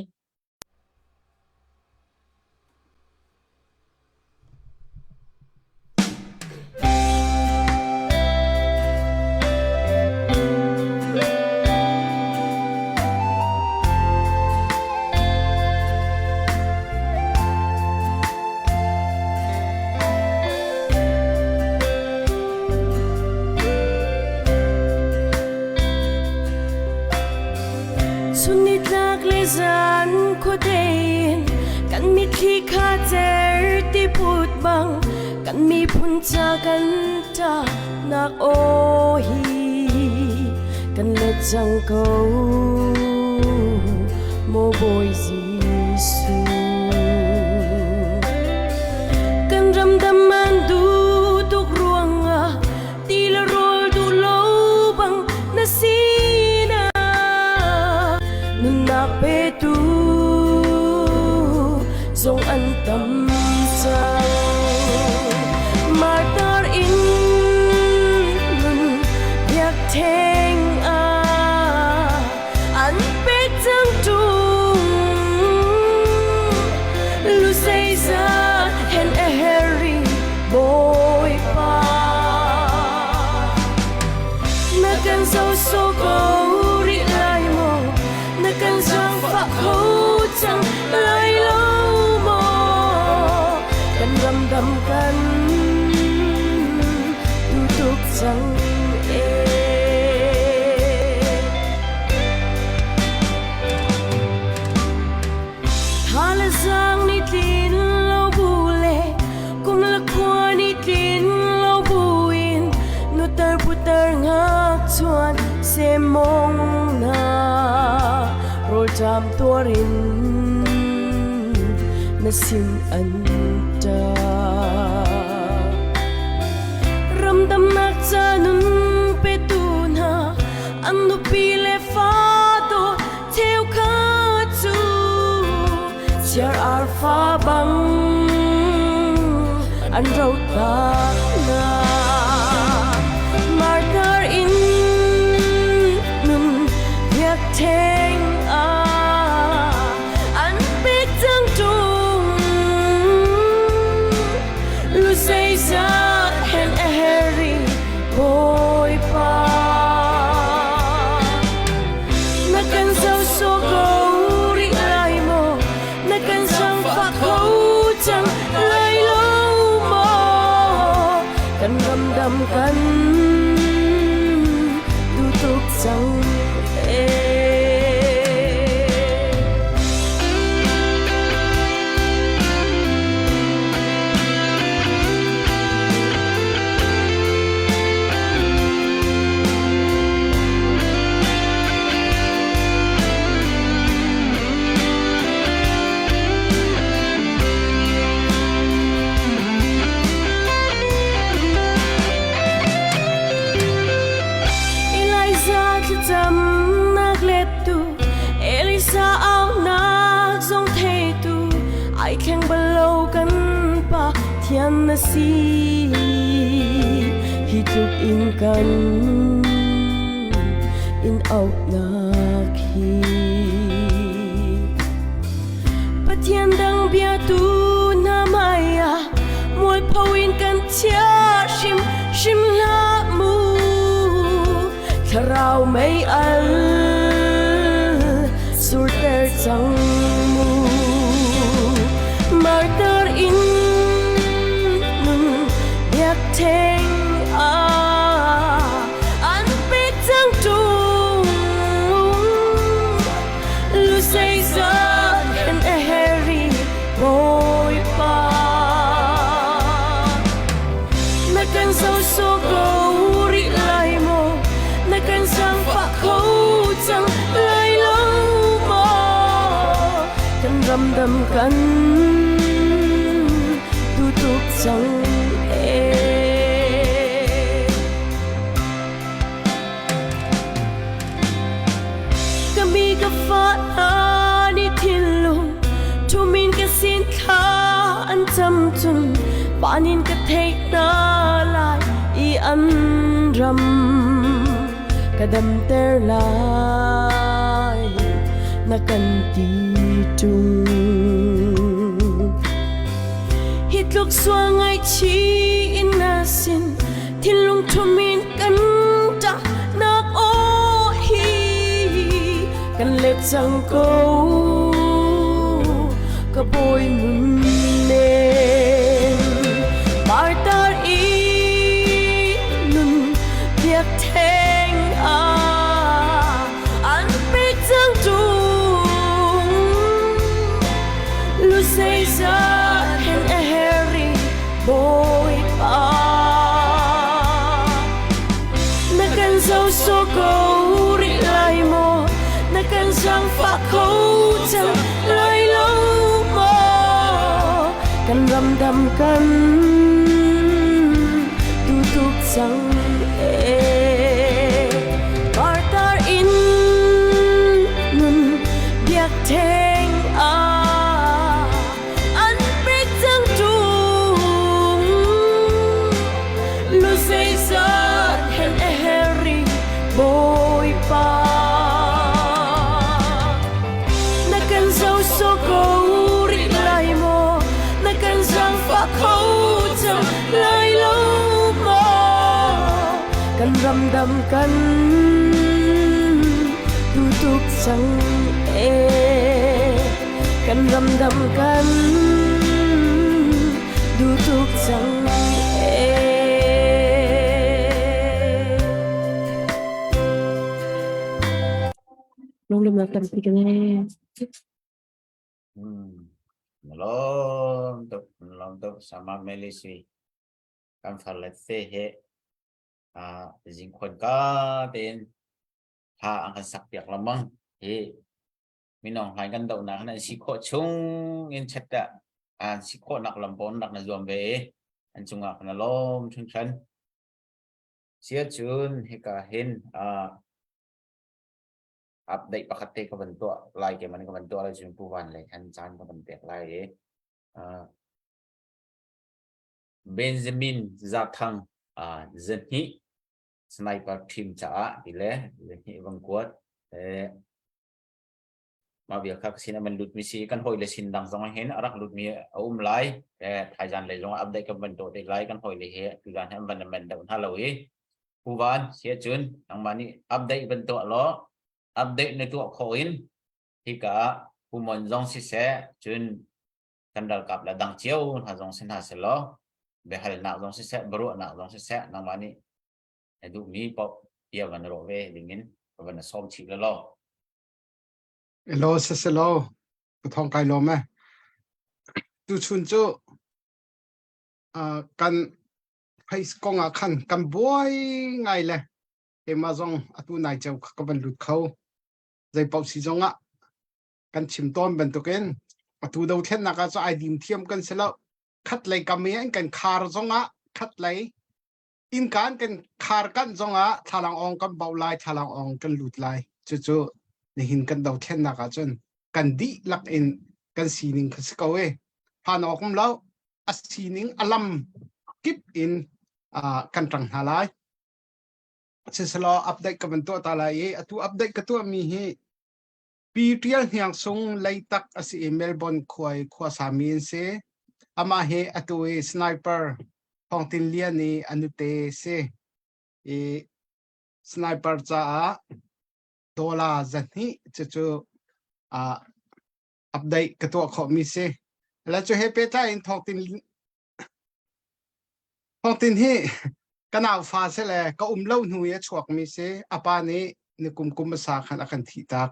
Chunnitlak le zan khuate in kan mitthli kha cer ti put bang kan miphun ca kan ṭahnak aw hi kan let cang ko maw Bawi Jesuh. Kan ramdam an duh tuk ruangah ti le rawl duh lo bang na sinah nunnak petu zong an tam cang. Martar in nun biakṭheng ah an pek cang ṭung. Lu zeizat hen a herh i Bawipa. Na kan zoh sawh ko rih lai maw? Na kan zaangfah kho cang lai lo maw? Kan ramdam kan duh tuk cang ee. Tha le zaang nih tlin lo bu le kum le khua nih tlin lo buin nutar putar ngakchuan semong na rawlṭam tuarin na sin an ṭah. Ramdamnak ca nun petu hna an nupi le fa dawt cheukhat cu chiar arfa bang an rotak hna. Martar in nun biakṭheng ah an pek cang ṭung. Lu zeizat hen a herh i Bawipa. Na kan zoh sawh ko rih lai maw? Na kan zaangfah kho cang lai lo maw? Kan ramdam kan duh tuk cang ee. Elijah thlacamnak lettu Elisa aunak zong theitu ai thleng bal lo kan pa thian na si hi tluk in kan in auhnak hi Pathian dang biatu hna hmai ah mualpho in kan chia hrim hrim hlah mu thlarau mei al surter cang mu martar in nun biakṭheng ah an pek cang ṭung lu zeizat hen a herh i Bawipa na kan zoh sawh ko rih lai maw na kan zaangfah kho cang lai lo maw kan ramdam kan duh tuk cang ee. Van in ka theih hna lai i an ram ka damter lai na kan ti ṭung. Hi tluk sual ngaihchih in na sin thinlung ṭhum in kan ṭah nak aw hi kan let cang ko ka bawi nun nen partar i nun biak theng ah an pek cang ṭung lu zeizat hen a heri Bawipa na kan zo so ko rih lai maw na kan zaangfah kho cang lai lo maw kan ram dam kan tu tuk cang e partar in nun biak theng ah an pek cang ṭung lu zeizat hen a heri Bawipa na kan zo so ko rih lai maw na kan zaangfah kho cang lai lo maw kan ram dam kan tu tuk cang e kan ram dam kan duh tuk cang e. Lunglawmhnak tampi ka ngei. Lawm tuk, lawm tuk sama Melisi. Kan far le te he zingkhon ka tein hla an kan sak piak lengmang hi minong hlain kan dohnak nan si khawh chung in chet ah an si khawhnak lam pawn rak na zuam ve i an cungah kan lawm hringhran. Sia cun hika hin update pakhat te ka van tuah lai ke man ka van tuah lai cun pu van lei khan caan ka van pek lai i Benjamin Zathang zahnih sniper team caah ti le zahnih van kuat mah vial kha ka sin ah man lut mi si kan hawi le sin dang zong hin a rak lut mi a um lai thaizan lei zong ah update kan van tuah te lai kan hawi le he tuzan he an van men deuh hna lo i Pu Van sia cun nangmah nih update van tuah law update na tuah khawh in hika Pu Mon zong siseh cun kan ralkap le dang cio hna zong si hna selaw biahalnak zong siseh biaruahnak zong siseh nangmah nih na duhmi paoh bia van ruah ve dingin ka van sawm chih law. Elo seselo ka thong kai lawm e. Tu chun cu kan face kong ah khan kan buai ngai le keimah zong atu nai ceu ka van lut kho. Zei paoh si zong ah kan chim tawn bantukin atu dothlennak ah cu ai dim thiam kan si lo. Khat lei kam i an kan khar zong ah khat lei innka an kan khar kanh zongah thlalang awng kan bauh lai thlalang awng kan lut lai cucu nihin kan dothlennak ahcun kan dihlak in kan sining kha si ko e phan awk um lo a sining a lam kip in kan ṭang hna lai siselaw update ka van tuah ta lai i atu update ka tuah mi hi Pi Ṭial Hniang Sung Leitak a si i Melbourne khua i khuasami an si. Amah hi atu i sniper Thawng Tin Lian i a nute si. I sniper caah dollar 200 cucu uh, update ka tuah khawhmi si. Le cu he pehtlai in Thawng Tin Thawngtin hi ka naufa si le ka um lo hnu i a chuakmi si. A pa nih ni kum kum hmasa khan a kan thih tak.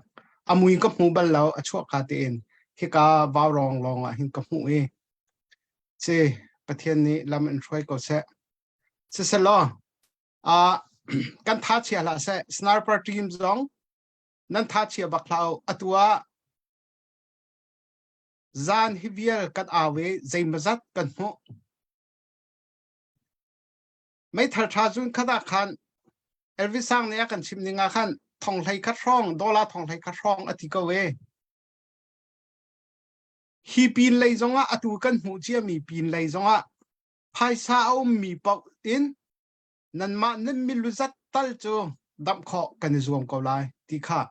A mui ka hmu bal lo, a chuahka tein hika vaurawng lawng ah hin ka hmuh i si Pathian nih lam in hruai ko seh. Siselaw, uh, kan tha chia hlah seh. Sniper team zong nan tha chia bak hlah u. Atu ah Zan hi vial kan au i zeimawzat kan hmuh. Meithal ṭha cun khat ah khan Elvis Sang nih a kan chim ning ah khan thong hlei khat hrawng dollar thong hlei khat hrawng a ti ko e. Hi pin lei zongah atu kan hmuh ciami pin lei zongah. Phaisa a ummi paoh in nanmah nan milu zat tal cu damh khawh kan i zuam ko lai ti kha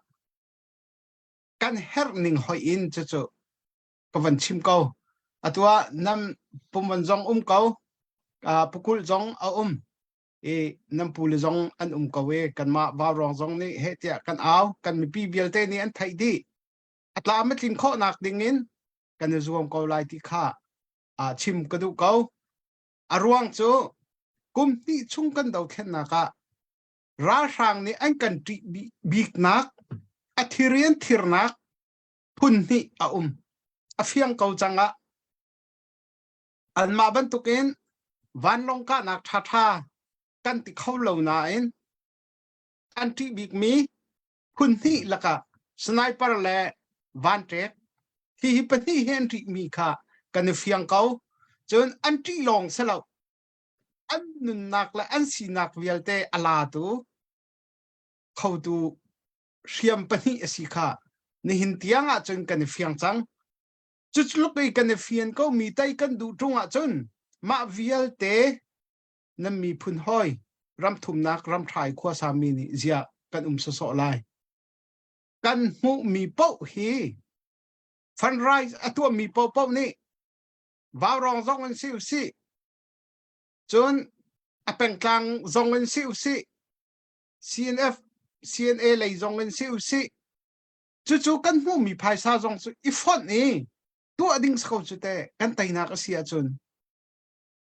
kan herh ning hoih in cucu ka van chim ko. Atu ah nan pumvan zong um ko, pukulh zong a um i nan pule zong an um ko i kanmah vaurawng zong nih heh tiah kan au, kan mipi vialte nih an theih dih. A tlam a tlin khawhnak ding in kan i zuam ko lai ti kha chim ka duh ko. A ruang cu kum hnih chung kan dothlennak ah ralhrang nih an kan ṭih biknak a thirian thirnak phun hnih a um. A fiang ko cang ah anmah bantukin vanlawng kahnak ṭhaṭha kan ti kho lo nain an ṭih bikmi phun hnih lakah sniper le vanṭek hihi pahnih hi an ṭihmi kha kan i fiang ko. Cun an ṭih lawng si lo an nunnak le an sinak vialte a latu khotu hriam pahnih a si kha nihin tiang ah cun kan i fiang cang. Cutluk i kan i fian ko mi tei kan duh ṭung ahcun mah vialte nan miphun hawi ramthumnak ramthai khuasa mi nih ziah kan um sawsawh lai. Kan hmuhmi paoh hi fundraise a tuahmi paohpaoh nih vaurawng zong in si usih cun a pengtlang zong in si usih CNF CNA lei zong in si usih cucu kan hmuhmi phaisa zong cu i fonh i tuah ding ko cu te kan teinak a si ahcun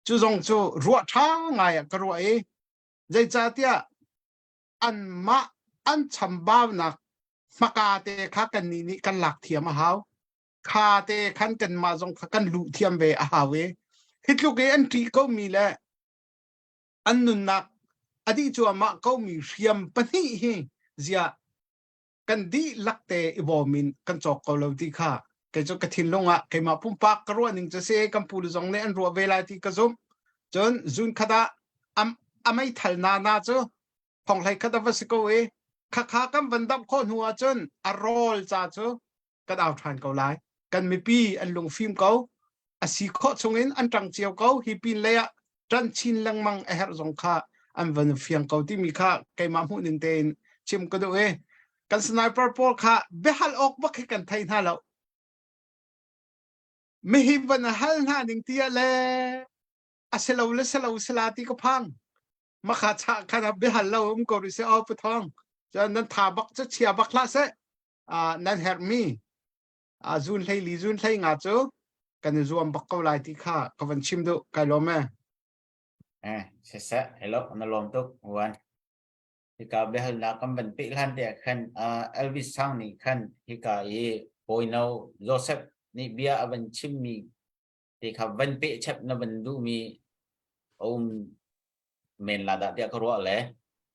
cu zong cu ruah ṭha ngai ah ka ruah i zeicahtiah anmah an chambaunak hmaka te kha kannih nih kan lak thiam a hau kha te khan kanmah zong kha kan luh thiam ve a hau i hi tluk i an ṭih komi le an nunnak a dih cuahmah komi hriam pahnih hi ziah kan dihlak te i bawm in kan cawk ko lo ti kha kei cu ka thinlung ah keimah pumpak ka ruah ning cu si kan pu zong nih an ruah ve lai ti ka zumh cun zun khat ah a meithal na na cu thonghlei khat a va si ko i khakha kan van damh khawh hnu ah cun a rawl ca cu kan au ṭhan ko lai. Kan mipi an lungfim ko. A si khawh chungin an ṭang cio ko. Hi pin lei ah ṭan chin lengmang a herh zong kha an van fiang ko timi kha keimah hmuh ning tein chim ka duh i kan sniper pawl kha biahal awk bak hi kan thei hna lo. Mihi van a hal hna ning ti ah le a si lo le si lo sila ti ka phang. Makha cha khan biahal lo um ko rih se aw pathong. Cun nan tha bak cu chia bak hlah seh. Nan herhmi zun hlei li zun hlei nga cu kan i zuam bak ko lai ti kha ka van chim duh kai lawm e. Eh, siseh, hello, na lawm tuk, wan. Hika biahalnak kan van peh hlan te khan Elvis Sang nih khan hika i Bawino Joseph nih bia a van chimmi te kha van peh chap na van duhmi a um men la dah tiah ka ruah le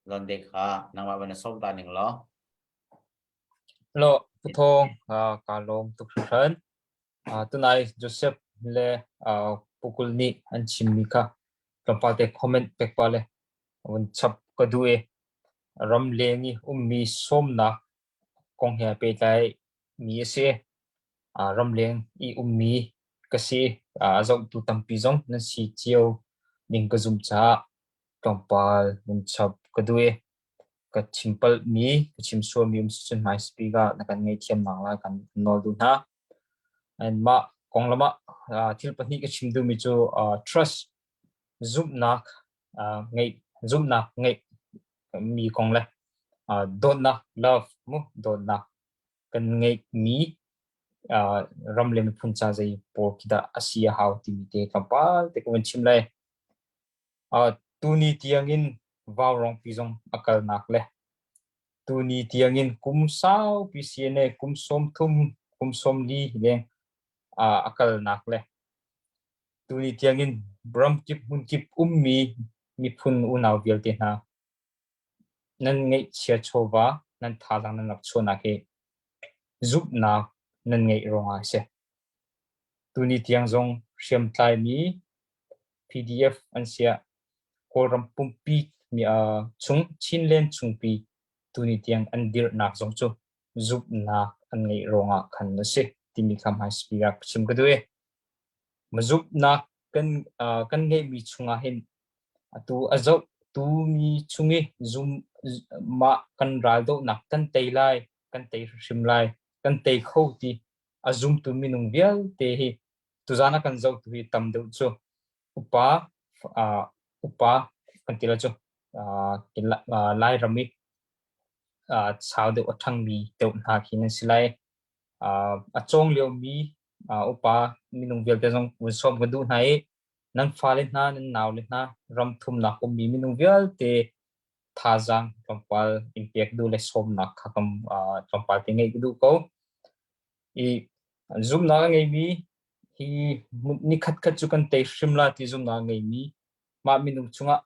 lon de kha nangmah van som ta ning law. Lo Puthong ka lawm tuk hringhran. Tunai Joseph le Pukul nih an chimmi kha tlawmpal te comment pek pa le vun chap ka duh i ramleng i ummi sawmnak kong he pehtlai mi a si. Ramleng i ummi ka si. A zohtu tampi zong nan si cio ning ka zumh caah tlawmpal vun chap ka duh i ka chim palhmi, ka chim sualmi um si cun hmai speak ah na kan ngaihthiamnak lai kan nawl duh hna. And mah konglam ah thil pahnih ka chim duhmi cu trust zumhnak ngeih zumhnak ngeih mi kong le dawtnak love mu dawtnak kan ngeihmi ram le miphun ca zei pawl khi dah a si a hau timi te tlawmpal te ka vun chim lai. Tuni tiangin vaurawngpi zong a kalnak le tuni tiangin kum saupi CNA kum 30 kum 40 leng a kalnak le tuni tiangin ramkip hmunkip ummi miphun unau vialte hna nan ngeihchia chawva nan thazaang nan rak chuahnak hi zumhnak nan ngeih ruangah a si. Tuni tiang zong hriamtlaimi PDF an siah Kawlram pumpi chung Chinland chungpi tuni tiang an dirhnak zong cu zumhnak an ngeih ruangah khan a si timi kha hmaispi ah chim ka duh i zumhnak Kan kan ngeihmi chungah hin atu a zoh tu mi chung i zum mah kan ral dohnak kan tei lai, kan tei hrimhrim lai, kan tei kho ti a zumtu minung vialte hi tuzaan a kan zohtu hi tam deuh cu upa upa kan ti la cu Lairam i sau deuh a ṭhangmi deuh hna khi nan si lai. A cawng liomi upa minung vialte zong vun sawm kan duh hna i nan fale hna, nan naule hna, ram thumnak ummi minung vialte thazaang tlawmpal in pek duh le sawmnak kha kan tlawmpal te ngeih ka duh ko. I zumhnak a ngeimi hi ni khatkhat cu kan tei hrim la ti zumhnak a ngeimi mah minung chungah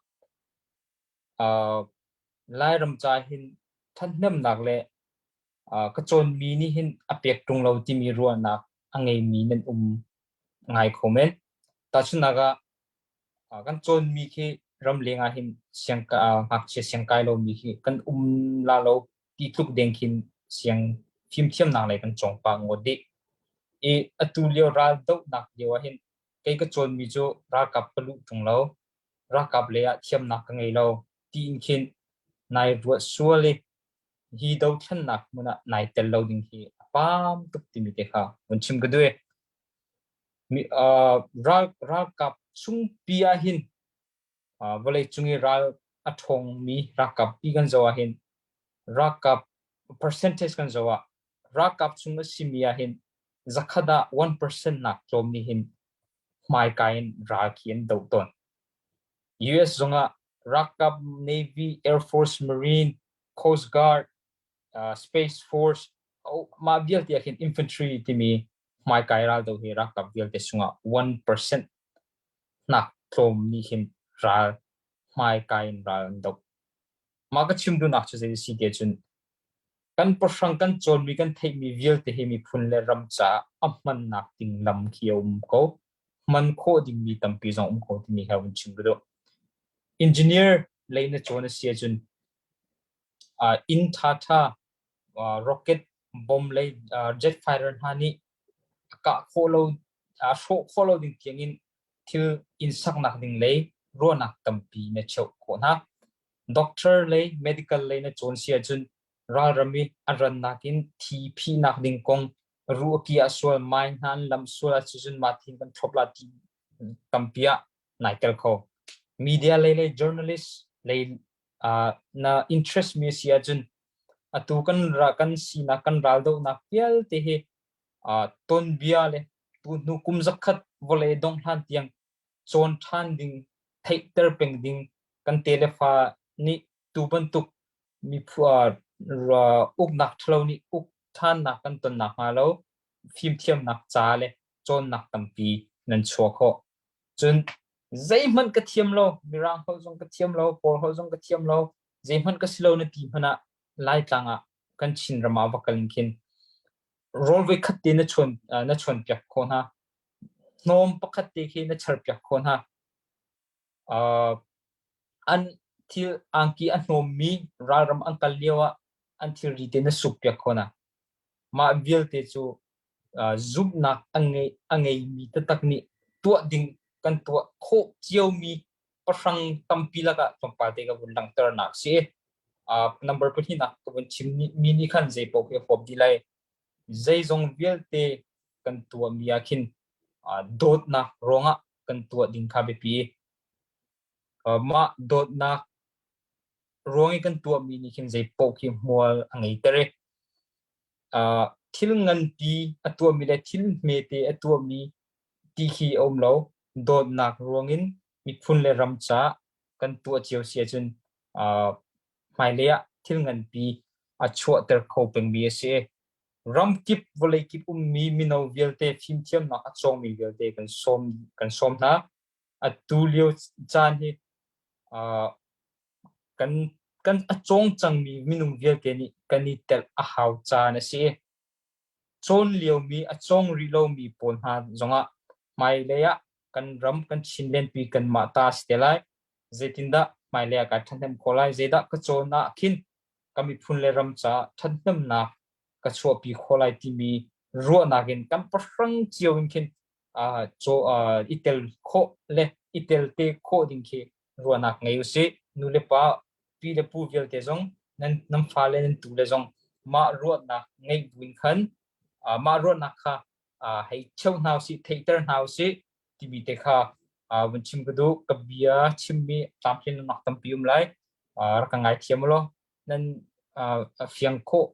Lairam ca hin ṭhathnemnak le ka cawnmi nih hin a pek ṭung lo timi ruahnak a ngeimi nan um ngai kho men. Tahchunhnak ah kan cawnmi khi ramleng ah hin siang ngakchia siangkai lomi khi kan um la lo ti tluk deng khin siang fimthiamnak lei kan cawng pah ngawt dih. I atu lio ral dohnak lio ah hin kei ka cawnmi cu ralkap ka luh ṭung lo, ralkap lei ah thiamnak ka ngei lo tiin khin nai ruat sual i hi dothlennak hmun ah nai tel lo ding hi a paam tuk timi te kha vun chim ka duh. Mi ral ralkap chungpi ah hin vawlei cung i ral a ṭhawngmi ralkap pi kan zoh ah hin ralkap percentage kan zoh ah ralkap chung a simi ah hin zakhat ah 1% nak tlawm nih hin hmaikai in ral khi an doh tawn. US zongah ralkap Navy, Air Force, Marine, Coast Guard, Space Force mah vialte ah khin infantry timi hmaikai ral do hi ralkap vialte sungah 1% nak tlawm nih hin ral hmaikai in ral an doh. Mah ka chim duhnak cu zei a si ti ahcun kan pahrang kan cawnmi kan theihmi vialte hi miphun le ram caah a hmannak ding lam khi a um ko. Hman khawh dingmi tampi zong um ko timi kha vun chim ka duh. Engineer lei na cawn a si ahcun inn ṭhaṭha rocket bomb lei jet fighter hna nih a kah khawh lo a hrawh khawh lo ding tiangin thil inn saknak ding lei ruahnak tampi na cheuh khawh hna. Doctor lei medical lei na cawn si ahcun ralram i a rannak in thi phihnak ding kong ruh a ki ah sual mai hna an lam sual ahcun mah thin kan thlop la ti tampi ah nai tel kho. Media lei le journalist lei na interest mi si ahcun atu kan ra kan sinak kan raldohnak vialte hi tonbia le tu hnu kum zakhat vawlei dongh hlan tiang cawn ṭhan ding theihter peng ding kan telefa nih tu bantuk miphu uknak ṭhalo nih uk ṭhannak kan tonnak hnga lo fimthiamnak ca le cawnnak tampi nan chuah khawh. Cun zeihmanh ka thiam lo, Mirang holh zong ka thiam lo, Kawl holh zong ka thiam lo, zeihmanh ka si lo na ti hmanh ah Laitlang ah kan Chinram ah va kal in khin rawl voi khat te na chuan na chuan piak khawh hna. Hnawm pakhat te khi na char piak khawh hna. Uh, an thil angki a hnawmmi ralram an kal lio ah an thilri te na suk piak khawh hna. Mah vialte cu zumhnak a ngei a ngeimi taktak nih tuah ding kan tuah khawh ciomi pahrang tampi lakah tlawmpal te ka vun langhternak si. Number pahnihnak ka vun chim mi nih khan zei paoh khi a huap dih lai. Zeizong vialte kan tuahmi ah khin dawtnak ruangah kan tuah ding kha biapi. Mah dawtnak ruang i kan tuahmi nih khin zei paoh khi hmual a ngeiter i thil nganpi a tuahmi le thil hmete a tuahmi ti khi a um lo. Dawtnak ruangin miphun le ram caah kan tuah cio si ahcun hmailei ah thil nganpi a chuahter kho pengmi a si. Ram kip vawlei kip ummi mino vialte fimthiamnak a cawngmi vialte kan sawm kan sawm hna. Atu lio caan hi kan kan a cawng cangmi minung vialte nih kan i telh a hau caan a si. Cawn liomi a cawng rih lomi pawl hna zongah hmailei ah kan ram kan Chinland pi kanmah ta a si te lai. Zeitindah hmailei ah kai ṭhahnem khawh lai? Zeidah ka cawn ah khin ka miphun le ram caah ṭhathnemnak ka chuahpi khawh lai timi ruahnak in kan pahrang cio in khin. Chaw i tel khawh le i tel te khawh ding khi ruahnak ngei usih. Nu le pa, pi le pu vialte zong nan nan fale nan tu le zong mah ruahnak ngeih buin khan mah ruahnak kha hei cheu hna usih, theihter hna usih timi te kha vun chim ka duh. Ka bia chimmi tlamtlinlonak tampi um lai. Rak ka ngaithiam ulaw nan fiang khawh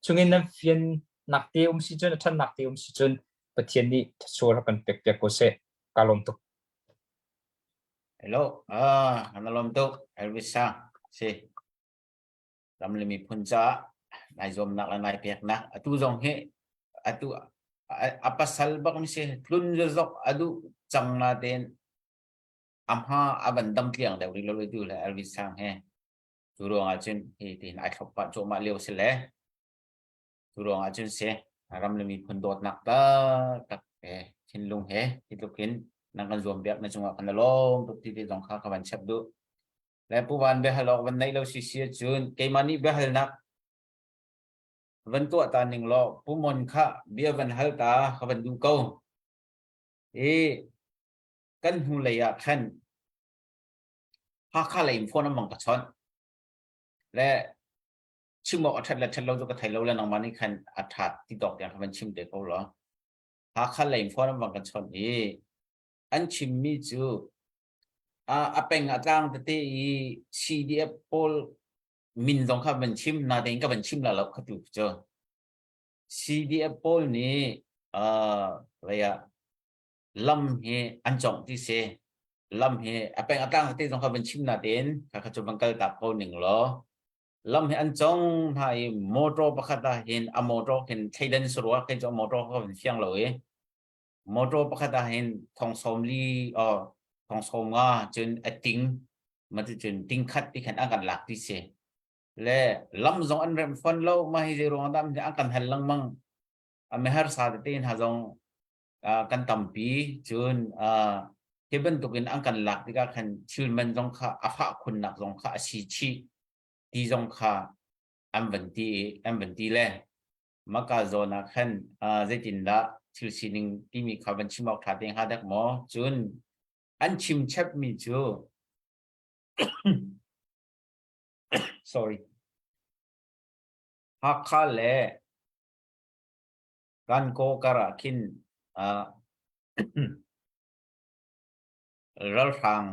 chungin nan fiannak te um si cun a ṭhatnak te um si cun Pathian nih thluachuah rak kan pek piak ko seh. Ka lawm tuk. Hello, ah, kan lawm tuk. Elvis Sang, si. Ram le miphun caah nai zuamnak le nai peknak atu zong hi atu a pasal bak mi si tlun zok adu cang na ten amha avan dam tliang deuh ri lo tu le Elvis Sang he Cu ruangah cun hi tiin ai thlop pah cuahmah lio si le cu ruangah cun si ram le miphun dawtnak taktak he thinlung he hi tluk hin nan kan zuam piak na cungah kan lawm tuk ti te zong kha ka van chap duh. Le Pu Van biahal awk van neih lo si si ahcun keimah nih biahalnak van tuah ta ning law Pu Mon kha bia van hal ta ka van duh ko. I kan hnu lei ah khan Hakha lei in phone an bang ka chawnh. Le chim awk a ṭhat le ṭhat lo cu ka thei lo le nangmah nih khan a ṭhat ti tawk tiang kha van chim te ko law. Hakha lei in phone an bang ka chawnh i an chimmi cu a peng a tlang tete i CDF pawl min zong kha van chim natein ka van chim la lo kha tu cu. CDF pawl nih uh, lei ah lam hi an congh ti si lam hi a peng a tlang te zong kha van chim na tein kha kha cu van kal tak ko ning law lam hi an cong hna i motor pakhat ah hin a motor khin thleidan sarua khin cu motor kha van fiang lo i motor pakhat ah hin thong sawm li o thong sawm nga cun a ting ma ti cun ting khat ti khan an kan lak ti si le lam zong an rem fon lo ma hi zei ruang dah an kan hal lengmang a mehar sa tete hna zong kan tampi cun hi bantukin an kan lak tikah khan thil man zong kha a fah khunnak zong kha a si chih ti zong kha an van ti an van ti le maka zawn ah khan zeitindah thil sining timi kha van chim awk ṭha te hnga dek maw cun an chim chepmi cu sorry Hakha le Kan kaw kar ah khin ralhrang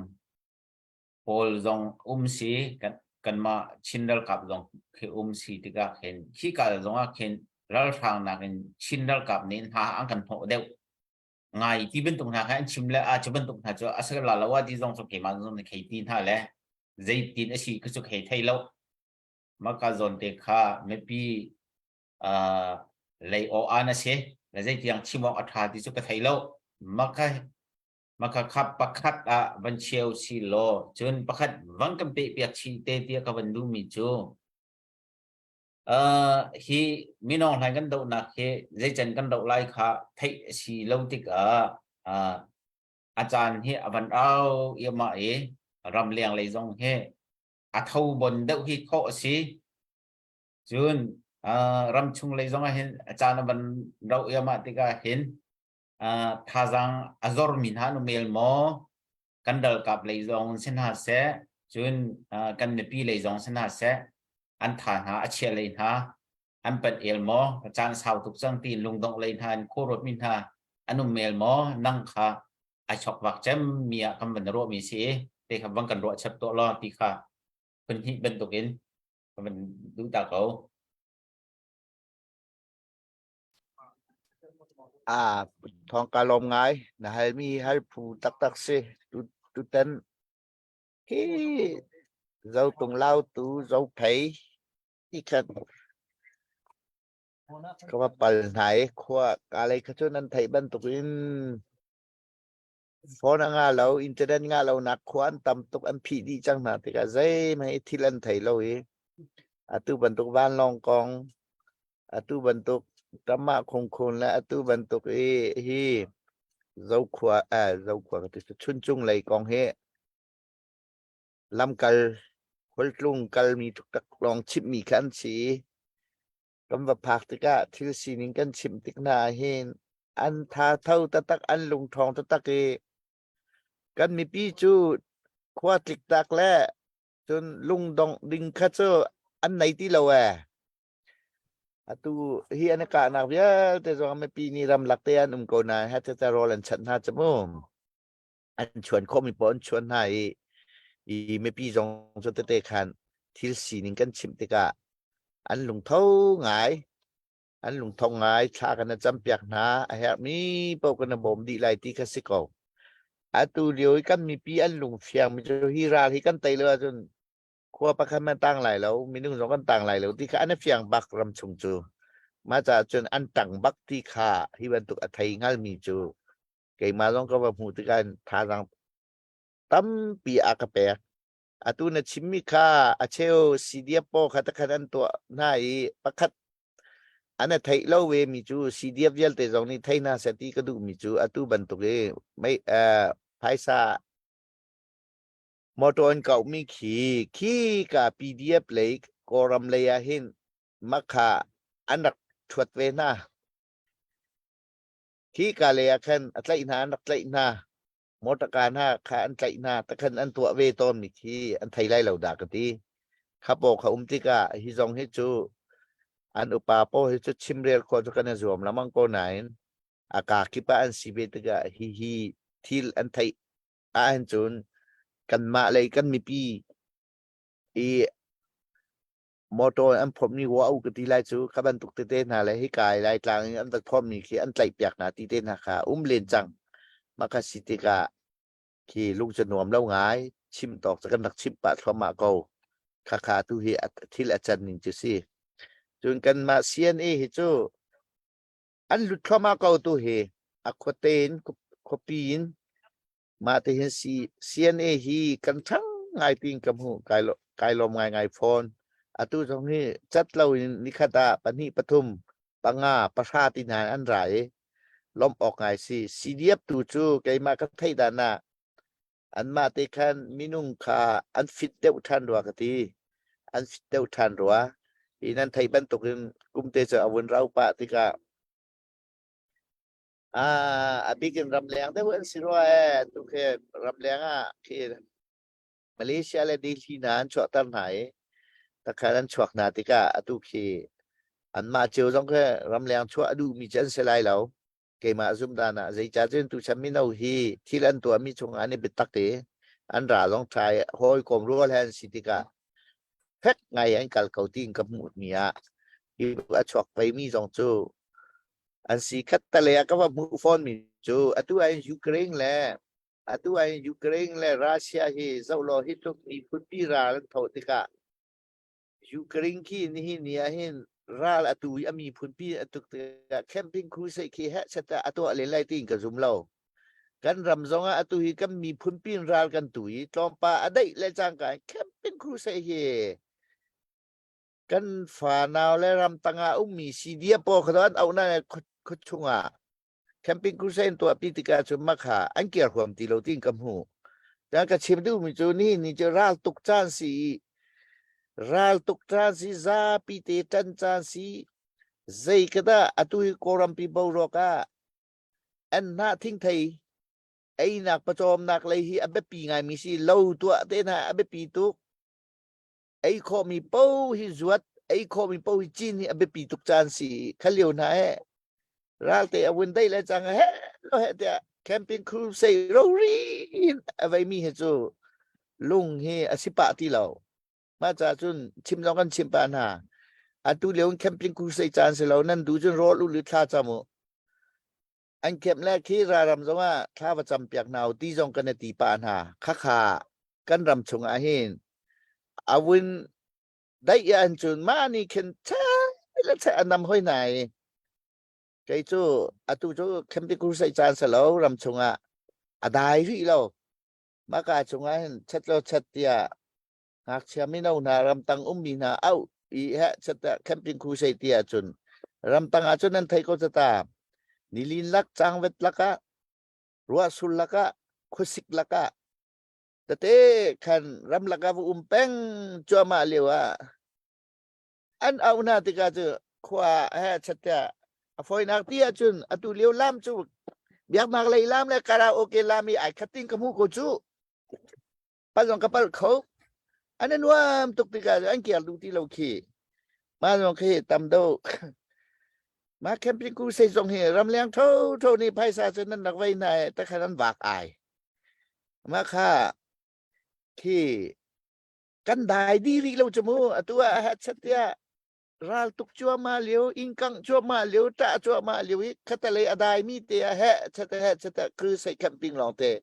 pawl zong um si kanmah Chin ralkap zong khi um si tikah khin khika zong ah khin ralhrang nakin Chin ralkap nih hna an kan hnawh deuh ngai ti bantuk hna kha an chim le a cu bantuk hna cu a si la lo a ti zong cu keimah zong nih khei ti hna le zeitin a si khi cu khei thei lo maka zawn te kha mipi lei aw an a si le zeitiang chim awk a ṭha ti cu ka thei lo maka maka kha pakhat ah van cheu si law cun pakhat van kan peh piak chih te tiah ka van duhmi cu uh, hi minong hlai kan dohnak hi zeican kan doh lai kha theih a si lo tikah uh, a caan hi a van au iama i ramleng lei zong hi a tho bon deuh hi khawh a si Cun ramchung lei zong ah hin a caan a van rauh iahmah tikah hin thazaang a zormi hna an um el maw? Kan ralkap lei zong si hna seh, cun kan mipi lei zong si hna seh, an tha hna a chia lei hna an panh el maw? A caan sau tuk cang tiin lungdongh lei hna in khuaruatmi hna an um el maw? Nang kha ai chokvak cemmi ah kan van ruahmi si i te kha van kan ruah chap tuah law ti kha phun hnih bantukin ka van duh ta ko. Ah, thong ka lawm ngai. Na halmi hal phu taktak si. Tu tutan hi zo tung lau tu zo phei ti khat ka va pal hna i khua ka lei kha cu nan theih bantuk in Phone a ngah lo, internet ngah lonak khua an tam tuk, an phih dih cang hna tikah zeihmanh i thil an thei lo i atu bantuk vanlawng kong, atu bantuk tamah khungkhun le atu bantuk i hi Zokhua eh Zokhua ka ti Chuncung lei kong hi lamkal khualtlung kalmi tuktak lawng chimhmi kha an si i kan va phak tikah thil sining kan chimh tik hna ahhin. An tha tho taktak an lungṭhawng taktak i kan mipi cu khua tliktak le cun lungdongh ding kha cu an nei ti lo ee. Atu hi an i kahnak vialte zong mipi nih ramlak te an um ko nain hecete rawl an chanh hna cu mu. An chuan khawhmi paoh an chuan hna i i mipi zong cu tete khan thil sining kan chimh tikah an lungtho ngai. An lungtho ngai thla kan i campiak hna a herhmi paoh kan i bawm dih lai ti kha si ko. Atu lio i kan mipi an lungfiangmi cu hi ral hi kan tei lo ahcun khua pakhat man tang lai lo minung zong kan tang lai lo ti kha an i fiang bak ram chung cu mah caah cun an tang bak ti kha hi bantuk a thei ngalmi cu keimah zong ka va hmuh tikah thazaang tampi a ka pek atu na chimmi kha a cheu CDF paw kha takhan an tuah hna i pakhat an a theih lo ve mi cu CDF vialte zong nih thei hna seh ti ka duh mi cu atu bantuk i mei phaisa Motor an kauhmi khi khika PDF lei Kawlram lei ah hin makha an rak ṭhuat ve hna. Khika lei ah khan a tlaih hna an rak tlaih hna. Motorka hna kha an tlaih hna. Takhan an tuah ve tawnmi khi an thei lai lo dah ka ti. Kha paw kha um tikah hi zong hi cu an upa paw hi cu chimrel khawh cu kan i zuam lengmang ko nain a kaa kip ah an si ve tikah hihi thil an theih ahhin cun kanmah lei kan mipi i motor an phommi wa u ka ti lai cu kha bantuk tete hna le hika i Laitlang in an va phommi khi an tlaih piak hna ti te hna kha um len cang mah kha si tikah khi lung cu nuam lo ngai chim tawk cu kan rak chimh pah thluahmah ko khakha tu hi thil a can ning cu si cun kanmah CNA hi cu an lut thluahmah ko tu hi a khuate in khuapi in mah te hin si CNA hi kan ṭhang ngai tiin ka hmuh kai lo kai lawm ngai ngai fawn atu zong hi cat lo in nikhat ah pahnih pathum panga pahra ti hna an ra i lawmh awk ngai si CDF tu cu keimah ka theih dan ah Anmah te khan minung kha an fit deuh ṭhan rua ka ti. An fit deuh ṭhan rua. Hi nan theih bantukin kumte cu a vun rau pah tikah ah a bik in ramleng deuh an si rua ee. Tu khi ramleng ah khi Malaysia le Delhi hna an chuahter hna i takhan an chuak hna tikah atu khi anmah cio zong khi ramleng chuah a duhmi cu an si lai lo. Keimah zumdan ah zeicahcun tuchan mino hi thil an tuahmi chungah an i biatak i an ra zong ṭha i hawikom rual he an si tikah fek ngai an kal ko tiin ka hmuhmi ah hi a chuak veimi zong cu an si khat tale ah ka va hmuh fawnmi cu atu ah Ukraine le atu ah Ukraine le Russia hi zoh law hi tluk miphunpi ral an tho tikah Ukraine khi nihin ni ah hin ral atu i a miphunpi a tuk tikah camping crusade khi heh set ah a tuah len lai tiin ka zum lo. Kan ram zong ah atu hi kan miphunpi in ral kan tu i tlawmpa a daih le cangka in camping crusade hi kan fanau le ramtang ah ummi CDF pawl kha an auh na khua chungah camping crusade in tuahpi tikah cun makha an kir huam ti lo tiin ka hmuh. Dan ka chim duhmi cu nihin ni cu ral tuk caan si i ral tuk caan si zapi te ṭan caan si zei ka dah atu hi Kawlrampi boruak ah an hnah thingthei einak pawcawmnak lei hi a biapi ngaimi si lo tuah te hna a biapi tuk ei khawhmi paoh hi zuat ei khawhmi paoh hi cin hi a biapi tuk caan si kha lio hna he ralte a vun dei le cang he lo he tiah camping crusade rori in a veimi hi cu lung hi a si pah ti lo mah ca cun chim zong kan chim pah hna atu lio in camping crusade caan si lo nan du cun rawl u lu thla cam u an kemh le khi raram zong ah thla va cam piak hna u ti zong kan i ti pah hna khakha kan ram chung ah hin a vun daih ah cun mah nih khin che le che an nam hoi hna i kei cu atu cu camping crusade caan si lo ram chung ah a dai rih lo maka chung ah hin chet lo chet tiah ngakchia mino hna ramtang ummi hna auh i he chet camping crusade ti ahcun ramtang ahcun nan thei ko ta nilin lak cangvet lakah ruahsul lakah khuasik lakah tete khan ramlak ah va um peng cuahmah lio ah an auh hna tikah cu khua he chet tiah. A fawinak ti ahcun atu lio lam cu biaknak lei lam le karaoke lam i ai khat tin ka hmu ko cu. Pal zong ka pal kho. An i nuam tuk tikah an kiar duh ti lo khi. Mah zong khi tam do. Mah camping crusade zong hi ramleng tho tho nih phaisa cu nan rak vei hna i takhan an vak ai. Mah kha khi kan dai di rih lo cu mu atu ah a chat tiah ral tuk cuahmah lio ingkang cuahmah lio ṭah cuahmah lio i khatalei a dai mi te ah heh chat heh chat crusade camping lawng te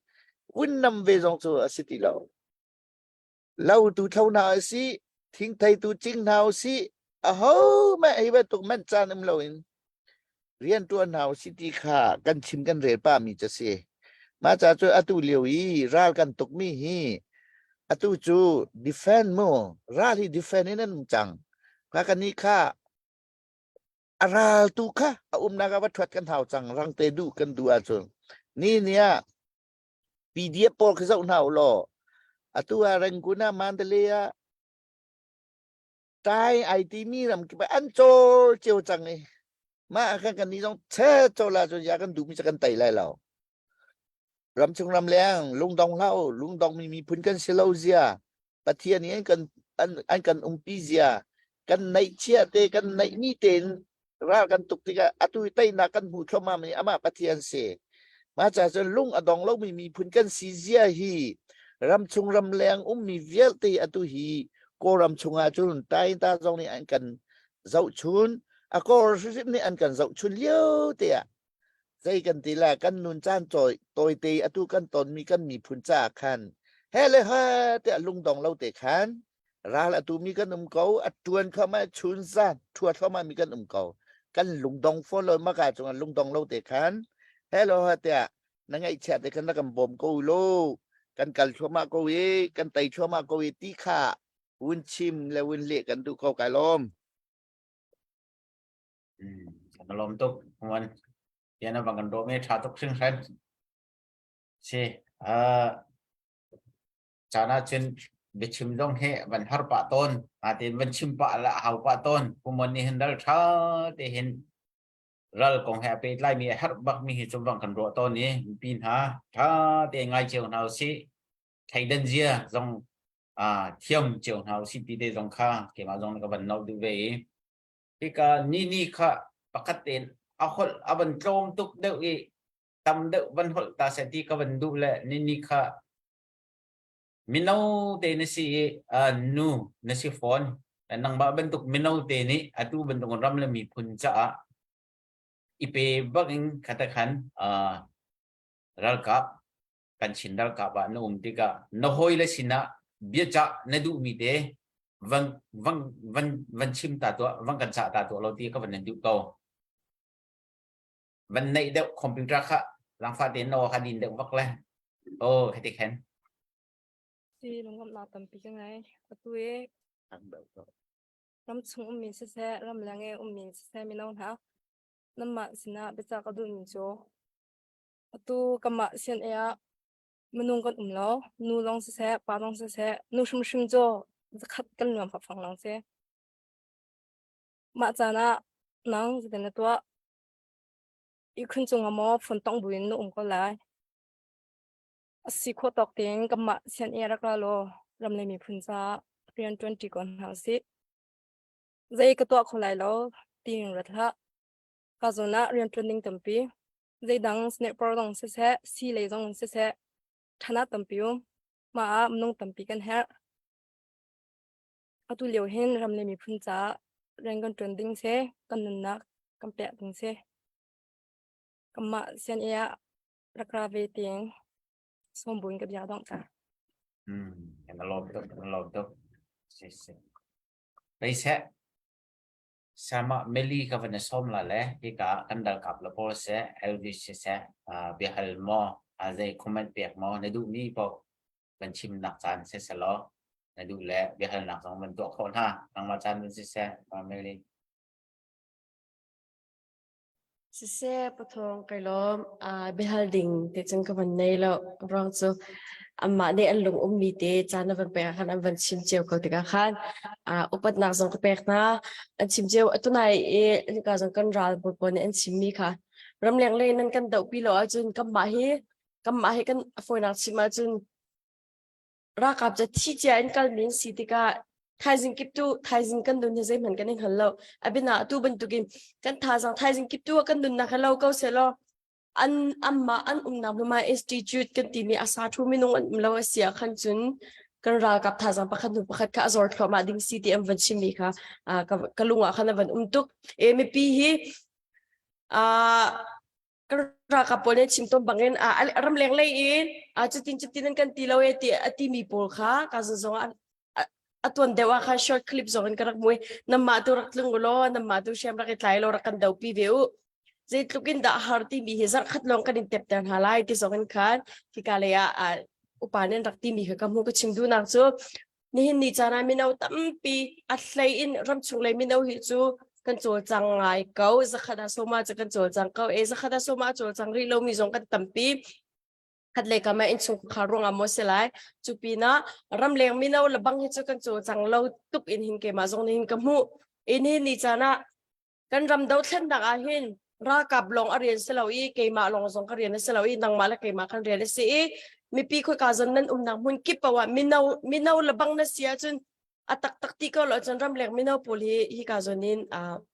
vun nam ve zong cu a si ti lo lo tu thlo hna si thingthei tu cing hna si aho mah hi bantuk manh caan um lo in rian ṭuan hna si ti kha kan chim kan rel pa mi cu si mah ca cu atu lio i ral kan tuk mi hi atu cu defend mu ral hi defend in an um cang kha kan nih kha a ral tu kha a umnak ah va ṭhuat kan hau cang rangte duh kan duh ahcun ni ni ah PDF pawl khi zoh hna u law atu ah Rangoon ah Mandalay ah Tai ai timi ram kip an cawl cio cang i mah ah khan kannih zong chet cawl ahcun ya kan duhmi cu kan tei lai lo. Ramchung ramleng lungdong hlah u, lungdongmi miphun kan si lo zia, Pathian nih an kan an, an kan umpi zia, kan neihchia te kan neihmi tein ral kan tuk tikah atu i teinak kan hmuh thluahmah mi amah Pathian si. Mah ca cun lung a dong lomi miphun kan si zia hi ramchung ramleng ummi vialte atu hi Kawlram chungah cun Tainta zong nih an kan zohchun a Kawl hrimhrim nih an kan zohchun lio te ah zei kan ti la kan nun caan tawi tawite atu kan tonmi kan miphun caah khan he le he tiah lungdong lo te khan ral a tumi kan um ko a tuan thluahmah chun zan thua thluahmah mi kan um ko kan lungdong fawn lo maka cungah lungdong lo te khan hello ha tiah na ngaihchiat te khan na kan bawm ko lo kan kal thluahmah ko i kan tei thluahmah ko i ti kha wun chim le wun leh kan duh ko kai lawm Kan lawm tuk wan tiana bang kan ro me tha tuk hringhran si uh Caan ahcun biachim zong hi van har pah tawn. Natein van chim pah le a hau pah tawn. Pumon nih hin ral ṭha te hin ral kong he a pehtlaimi a herh bakmi hi cu bang kan ruah tawn i mipi hna ṭha te ngai cio hna usih. Thleidan zia zong aa thiam cio hna usih ti te zong kha keimah zong ka van nolh duh ve i hika ni ni kha pakhat tein a holh a van tlawm tuk deuh i tam deuh van holh ta seh ti ka van duh le ni ni kha Mino te na si i nu na si fawn. Nangmah bantuk mino te nih atu bantuk ram le miphun caah i pe bak in khatakhan ralkap kan Chin ralkap ah na um tikah na hawile sinah biacah na duhmi te van van van van chim ta tuah van kan cah ta tuah lo ti ka van nan duh ko. Van neih deuh computer kha langfa tein no kha din deuh vak le oh khati khen Si lunglamnak tampi ka ngei. Atu i ram chung ummi siseh, ram leng i ummi siseh mino hna nanmah sinah biacah ka duhmi cu atu kanmah CNA ah minung kan um lo. Nu zong siseh, pa zong siseh, nu hrimhrim cu zakhat kan nuam fafang lang si. Mah caan ah nang zeitin na tuah? Ihkhun cungah maw phone tongh buin na um ko lai? A si khawh tawk tein kanmah CNA rak ra law ram le miphun caah rian ṭuanṭi ko hna usih. Zei ka tuah kho lai lo tiin rat hlah. Ka zawn ah rian ṭuan ding tampi. Zeidang sniper zong siseh, sii lei zong siseh, ṭhanak tampi um. Mah ah minung tampi kan herh. Atu lio hin ram le miphun caah rian kan ṭuan ding si, kan nunnak kan pek ding si. Kanmah CNA ah rak ra ve tiin sawm buin ka bia dongh ta. Hmm, kan lawm tuk, kan lawm tuk. Si si. Reiseh, sama Meli ka van som la le hika kan dal kap la pawl se Elvis se se biahal mo a zei comment pek mo na duh mi po van chim nak caan se se lo na duh le biahal nak zong van tuah khawh hna nangmah caan van si se Meli Siseh, pathawng kai lawm. Biahal ding te cun ka van nei lo. Ruang cu. Anmah nih an lung ummi te caan a van pek ah khan an van chim cio ko tikah khan upatnak zong ka pek hna. An chim cio atunai i hika zong kan ral pawl pawl nih an chimmi kha ramleng lei nan kan dohpi lo ahcun kanmah hi kanmah hi kan a fawinak chim ahcun ralkap cu thi cia in kalmi an si tikah thaizing kip tu thaizing kan nun hi zeihmanh kan i hngal lo. Abina atu bantukin kan thazaang thaizing kip tu ah kan nunnak hi lo ko sehlaw an anmah an umnak hmunhma institute kan timi a sa thu minung an um lo a si ah khan cun kan ralkap thazaang pakhat hnu pakhat kha a zor thluahmah ding si ti an van chimmi kha ka lung ah khan a van um tuk. E mipi hi kan ralkap pawl nih chim tawn bangin ramleng lei in cutin cutin an kan ti lo e ti a timi pawl kha ka zong ah a tuan deuh ah khan short clip zong in ka rak mui namah tu rak tlung law namah tu hriam rak i tlai law rak kan dopi ve u zeitluk in dah har timi hi zarh khat lawng kan in tepter hna lai ti zong in khan hika lei ah upa nih rak timi kha ka hmu. Ka chim duhnak cu nihin ni caan ah mino tampi a hlei in ramchung lei mino hi cu kan cawlcang ngai ko. Zakhat ah soma cu kan cawlcang ko e, zakhat ah soma cawlcang rih lomi zong kan tampi. Khat le kam ah innchungkhar ruangah maw si lai, cu pinah ramleng mino le bang hi cu kan cawlcang lo tuk in hin keimah zong nih hin ka hmuh. In hi ni caan ah kan ram dothlennak ah hin ralkap lawng a rian si lo i keimah lawng zong ka rian a si lo i nangmah le keimah kan rian a si i mipi khoika zon nan umnak hmun kip paoh ah mino mino le bang na si ahcun a taktak ti ko lo cun ramleng mino pawl hi hika zawn in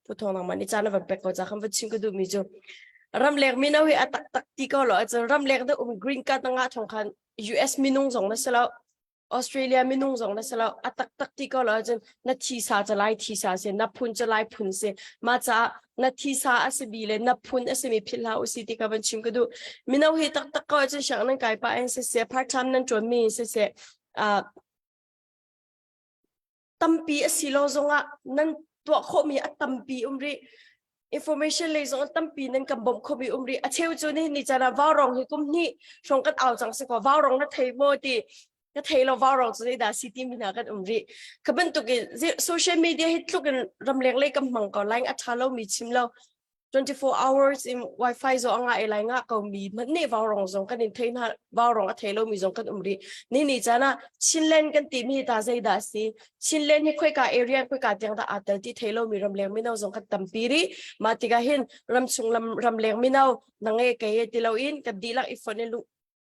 phuthong nangmah nih caan a van pek ko ca khan va chim ka duhmi cu ramleng mino hi a taktak ti ko lo cun ramleng da um green card na ngah thong khan US minung zong na si lo, Australia minung zong na si lo, a taktak ti ko lo cun na thisa ca lai thisa si, na phun ca lai phun si. Ma caah na thisa a si bi le na phun a simi philh hlah usi ti ka van chim ka duh. Mino hi taktak ko cun siang nan kai pa in siseh, part time nan ṭuan mi in siseh, tampi a si lo zongah nan tuah khawhmi a tampi um rih. Information lei zong tampi nan kan bawmh khomi um rih. A cheu cu ni ni caan ah vaurong hi kum hnih hrawng kan au cang si ko, vaurong na thei maw ti, ka thei lo, vaurong cu zeidah si ti mi hna kan um rih. Kha bantuk in social media hi tluk in ramleng lei kan hmang ko lai, a ṭha lo mi chim lo, 24 hours in wifi zo anga e lai nga ko mi hmanh nih vaurong zong kan in thei hna, vaurong a thei lo mi zong kan um rih. Ni ni caan ah Chinland kan ti mi ta zeidah si, Chinland hi khoika area khoika tiang dah aa tel ti thei lo mi ramleng mino zong kan tampi rih. Mah tikah hin ramchung lam ramleng mino nang e kei e ti lo in kan dihlak i fonh in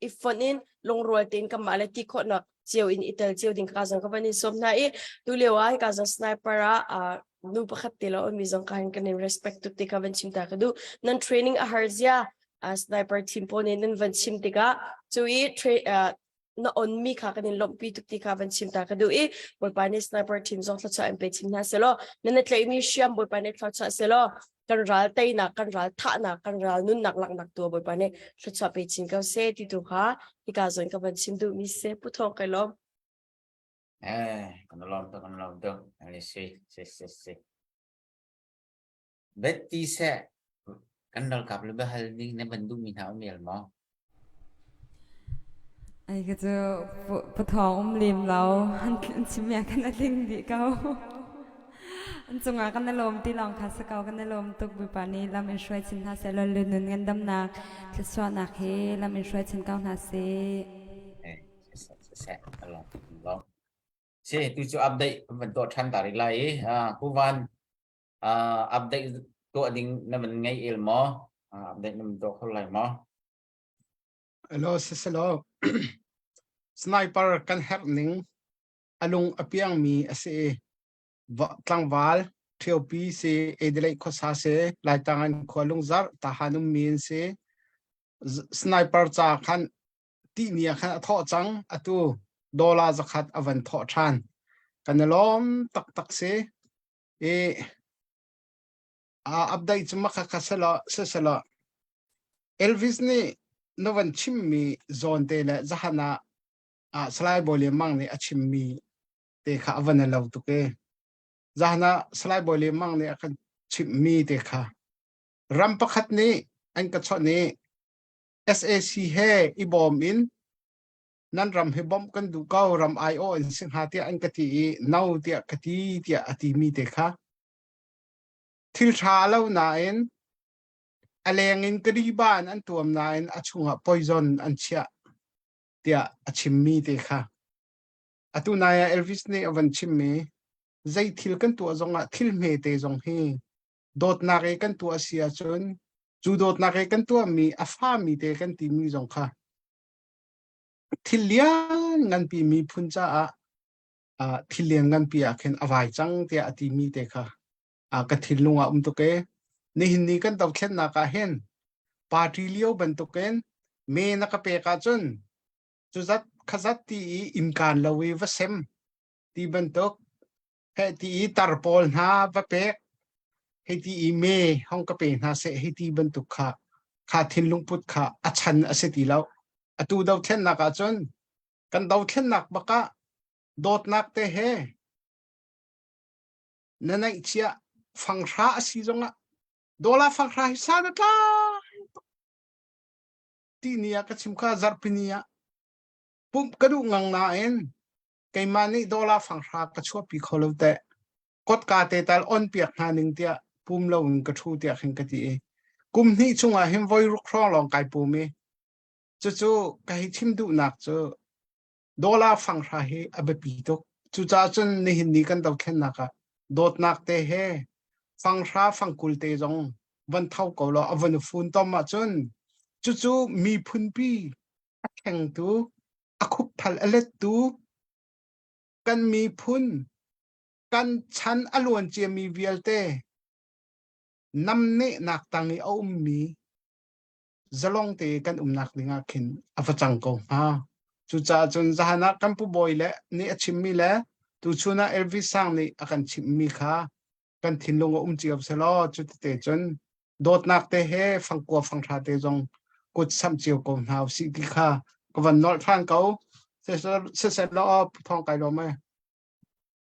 i fonh in lungrual tein kanmah le ti khawhnak cio in i tel cio ding ka zong ka van in sawm hna i tu lio ah hika zong sniper ah nu pakhat te lo mi zong ka hin kan in respect tuk ti ka van chim ta ka duh. Nan training a har zia sniper team pawl nih nan van chim tikah cu i na on mi kha kan in lawmhpi tuk ti kha van chim ta ka duh i Bawipa nih sniper team zong thluachuah in pe chin hna selaw, nan na tlaihmi hriam Bawipa nih thluachuah selaw, kan ral teinak, kan ral thahnak, kan ral nunnak laknak tu Bawipa nih thluachuah pe chin ko seh ti tu kha hika zawn ka van chim duhmi si. Pu Thawng, kai lawm. Eh, kan lawm tuk, kan lawm tuk. Ani si, si, si, si. Bet ti seh, kan ralkap le biahal ding na van duhmi hna um el maw? Ai ka cu pathawng um lem lo. An chim ya kan a tling dih ko. An cungah kan i lawm ti lawng kha si ko. Kan i lawm tuk. Bawipa nih lam in hruai chin hna seh law nun ngandamnak thluachuahnak he lam in hruai chin ko hna seh. Eh, seh, seh, lawm, lawm. Si, tu cu update kan van tuah ṭhan ta rih lai i, Pu Van, update tuah ding na van ngei el maw? Update na van tuah kho lai maw? Hello, siselaw sniper kan herh ning a lung a piangmi a si i tlangval ṭhiopi si, Adelaide khuasa si, Laitlang an khua Lungzarh tahan ummi an si. Sniper ca khan tihni ah khan a thawh cang. Atu dollar 100 a van thawh ṭhan. Kan i lawm taktak si. I update cu makha kha selaw siselaw Elvis nih na van chimmi zawn te le zahan ah ah Salai Bawi Lian Mang nih a chimmi te kha a van i lo tuk i zahan ah Salai Bawi Lian Mang nih a kan chimhmi te kha ram pakhat nih an ka chawnh i SAC he i bawm in nan ram hi bawmh kan duh ko, ram aiawh in si hnga tiah an ka ti i no tiah ka ti tiah a timi te kha thil ṭha lo nain a leng in kariba in an tuam nain a chungah poison an chiah. Tiah a chimmi te kha. Atu nai ah Elvis nih a van chimmi zei thil kan tuah zongah thil hmete zong hi dawtnak i kan tuah si ahcun cu dawtnak i kan tuahmi a fami te kan timi zong kha thil lian nganpi miphun caah uh, thil lian nganpi ah khin a vai cang tiah a timi te kha uh, ka thinlung ah um tuk e nihin ni kan dothlennak ah hin party lio bantukin me na ka pek ahcun cuzat khazat ti i imkaan lo i va sem ti bantuk he ti i tar pawl hna va pek hei ti i me hong ka pe hna seh hei ti bantuk kha kha thinlung put kha a chan a si ti lo atu dothlennak ah cun kan dothlennak bak ah dawtnak te he na neihchia fanghra a si zongah dola fanghra hi sa na tlai ti ni ah ka chim kha zarhpini ah pumh ka duh ngang nain keimah nih dollar fanghra ka chuahpi kho lo teh kotka te tal on piak hna ning tiah pum lo in ka thu tiah khin ka ti i kum hnih chungah hin voi ruk hrawng lawng kai pum i cucu ka hi chim duhnak cu dollar fanghra hi a biapi tuk cucaah cun nihin ni kan dothlennak ah dawtnak te he fanghra fangkul te zong van tho ko law a van fun tom ahcun cucu miphunpi a thlengtu a khupthal a lettu kan miphun kan chan a luan ciami vialte namnehnak tang i a ummi zalong te kan umnak ding ah khin a va cang ko hnga. Cucaah cun zahan ah kan pu bawi le nih a chimmi le tuchun ah Elvis Sang nih a kan chimhmi kha kan thinlung a um cio selaw cutite cun dawtnak te he fangkua fanghra te zong kut samh cio ko hna usih ti kha ka van nolh ṭhan ko. Siseh law thawng kai lawm e.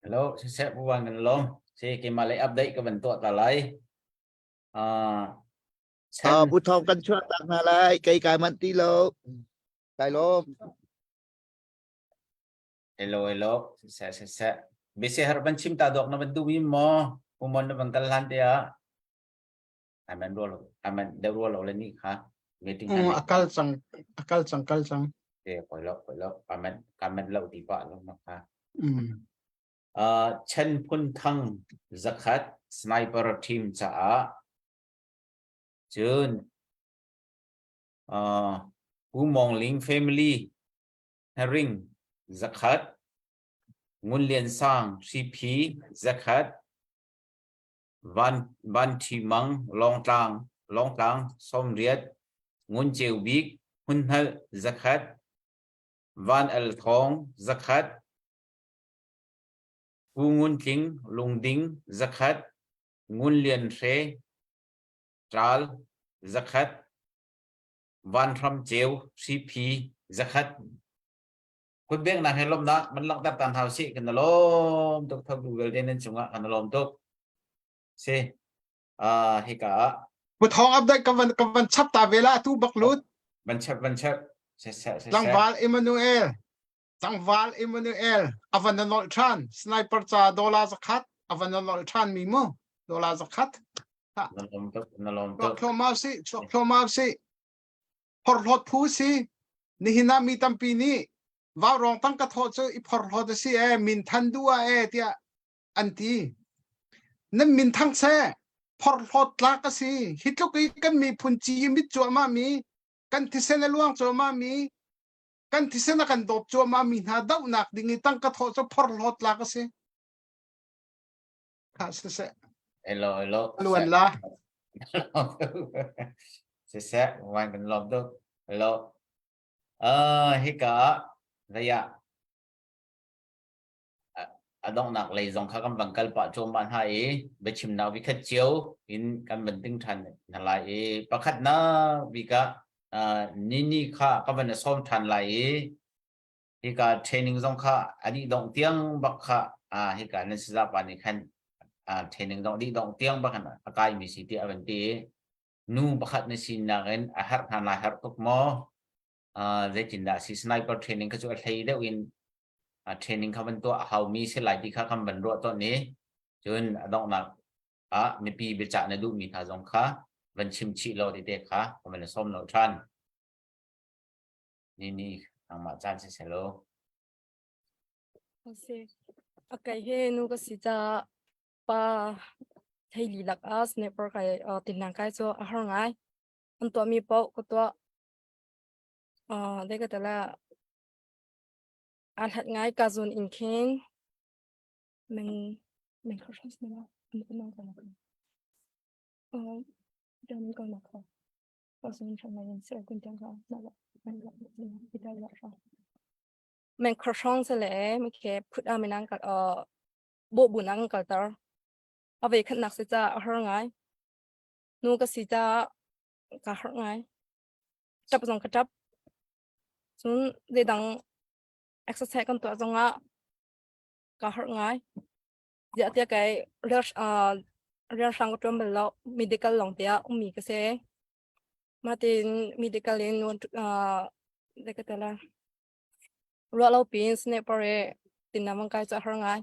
Hello, siseh pu wan kan lawm. Si keimah lei update ka van tuah ta lai. Uh, Ah, pu thawng kan chuah tak hna lai. Kei kai manh ti lo. Kai lawm. Hello, hello. Siseh, siseh. Bese har ban chim ta dok na ban du mi mo. Umon na ban kal hlan te ah. Aman rual aman deuh rual lo le ni kha. Meeting Mm, a kal cang, a kal cang, kal cang. Te koi lo, koi lo. Aman kaman lo ti pa lo na kha. Mm. Uh, Chen Phun Thang zakhat sniper team caah cun uh, Pu Mong Ling family Hnaring zakhat Ngun Lian Sang Hriphi zakhat Van Van Ṭhi Mang Lawngtlang Lawngtlang 90 Ngun Ceu Bik Hmunhnalh zakhat Van Al Thawng zakhat Pu Ngun Tling Lungding zakhat Ngun Lian Hre Ṭal zakhat Van Hram Ceu Hriphi zakhat Kutbeknak he lawmhnak man langhter ta hna usih kan lawm tuk tho Google te nan cungah kan lawm tuk si uh, hika ah Pu Thawng update ka van ka van chap ta ve la tu bak lut van chap van chap se se se tlangval Emmanuel tlangval Emmanuel avan na nolh than sniper ca dollar zakhat avan na nolh than mi mu dollar zakhat na lawm tuk na lawm tuk chuak si chuak thluahmah si phorhlawt phu si nihin ah mi tampi nih vaurawng tangka thawh cu i phorhlawt a si e min than duh ah e tiah an ti nan min thang seh phorhlawt tlak a si hi tluk i kan miphun ci i mit cuahmah mi kan thisen a luang cuahmah mi kan thisen a kan dawp cuahmah mi hna dohnak ding i tangka thawh cu phorhlawt tlak a si kha siseh Hello, hello. Luan la. Siseh, wan kan lawm tuk. Hello. Uh, hika zaya a donghnak lei zong kha kan van kal pah cuahmah hna i biachimnak vikhat cio in kan van ting ṭhan hna lai i pakhatnak bik ah nini kha ka van sawm ṭhan lai i hika training zong kha a dih dongh tiang bak kha hika nan sazapa nih khan training zong dih dongh tiang bak khan a kaimi si tiah a van ti i nu pakhat na sinak in a herh hna lai herh tuk maw zeitindah si sniper training kha cu a hlei deuh in training kha van tuah a haumi si lai ti kha kan van ruah tawn i cun a donghnak ah mipi biacah na duhmi hna zong kha van chim chih law ti te kha ka van sawm lo ṭhan. Ni ni. Nangmah caan si selaw. Si. Okay, he nu ka si ca pa thei li lak ah sniper kai tinang kai cu a har ngai. An tuah mi paoh ka tuah. Dei ka tala a hlat ngai ka zun in khin meng meng kho hras na an ko nang ka na. Dam ko na kho. Men khrong se le mi ke phut a minang kal bo bu nang kal tar a ve khat nak se cha a har ngai nu ka si cha ka har ngai tap zong ka tap cun de dang exercise kan tuah zong ah ka har ngai Ziah tiah kei rialhrang ka ṭuan bal lo. Medical lawng te ah ummi ka si. Matin medical in zei ka ti lai. Ruah lo piin sniper i tinam an kai cu a har ngai.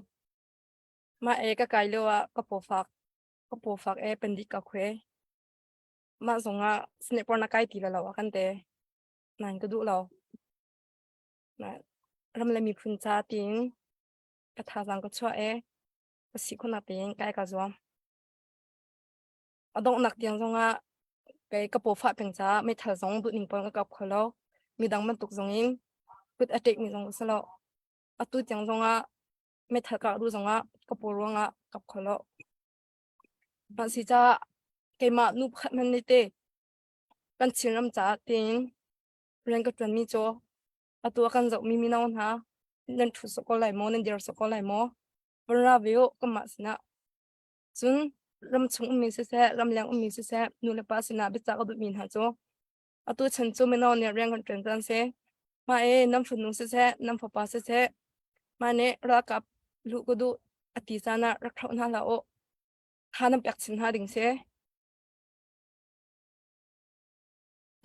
Mah e ka kai lio ah ka paw fak ka paw fak e pandi ka khuai. Mah zong ah sniper na kai ti la lo a kan te. Nain ka duh lo. Ram le miphun ca tiin ka thazaang ka chuah i ka si khawhnak tein kai ka zuam. A donghnak tiang zongah kei ka paw fah peng caah meithal zong duhning pawl ka kap kho lo. Midang bantuk zong in kut a ṭek mi zong ka si lo. Atu tiang zongah meithal kah duh zongah ka paw ruangah kap kho lo. Mah si caah keimah nu pakhat hmanh nih te kan Chinram caah tiin rian ka ṭuanmi cu atu a kan zohmi mino hna nan ṭhu sawh ko lai maw nan dir sawh ko lai maw van ra ve u kanmah sinah cun ram chung ummi siseh ramleng ummi siseh nu le pa sinah biacah ka duhmi hna cu atu chan cu mino nih rian kan ṭuan caan si mah e nan fanu siseh nan fapa siseh mah nih ralkap luh ka duh a ti caan ah rak thlauh hna hlah u tha nan pek chin hna ding si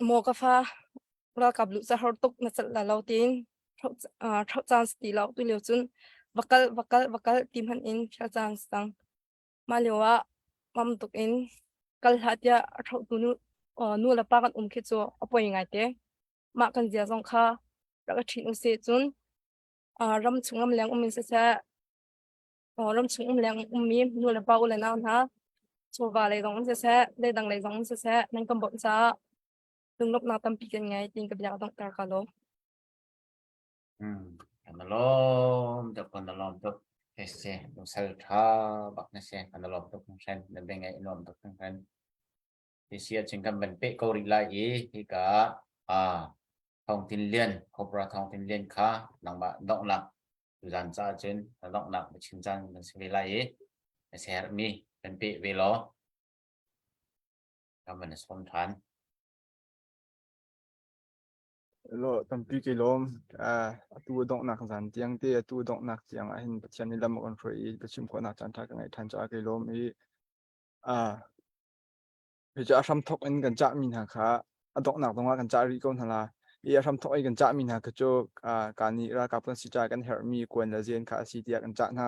Maw ka fa ralkap luh ca har tuk na celh la lo tiin thlauh caan si ti lo tu lio cun va kal va kal va kal ti hmanh in fial caan si cang. Mah lio ah mam tuk in kal hlah tiah a thlauhtu nu nu le pa kan um khi cu a poi ngai te. Mah kan zia zong kha rak i ṭhin usih cun ram chung ram leng um in siseh ramchung um leng ummi nu le pa u le nau hna chawva lei zong siseh leidang lei zong siseh nan kan bawmh caah lunglawmhnak tampi kan ngei tiin ka bia donghter ka lawm. Hmm, kan lawm tuk kan lawm tuk se sal tha bak na se kan lawm tuk hran na beng ai nuam tuk hran Hi si ahcun kan van peh ko rih lai i hika ah Thawng Tin Lian Cobra Thawng Tin Lian kha nangmah donghnak tuzan caah cun na donghnak na chim caan kan si ve lai i na siaherhmi kan peh ve law kan van sawm ṭhan. Lo tampi ke lawm atu donghnak zan tiang te atu donghnak tiang ah hin Pathian nih lam a kan hruai i biachim khawhnak caan ṭha ka ngeih ṭhan caah ke lawm i Hi cu a hramthawk in kan cahmi hna kha a donghnak zongah kan cah rih ko hna la. I a hramthawk i kan cahmi hna kha cu ka nih ralkap kan si caah kan herhmi kuan le zen kha a si tiah kan cah hna.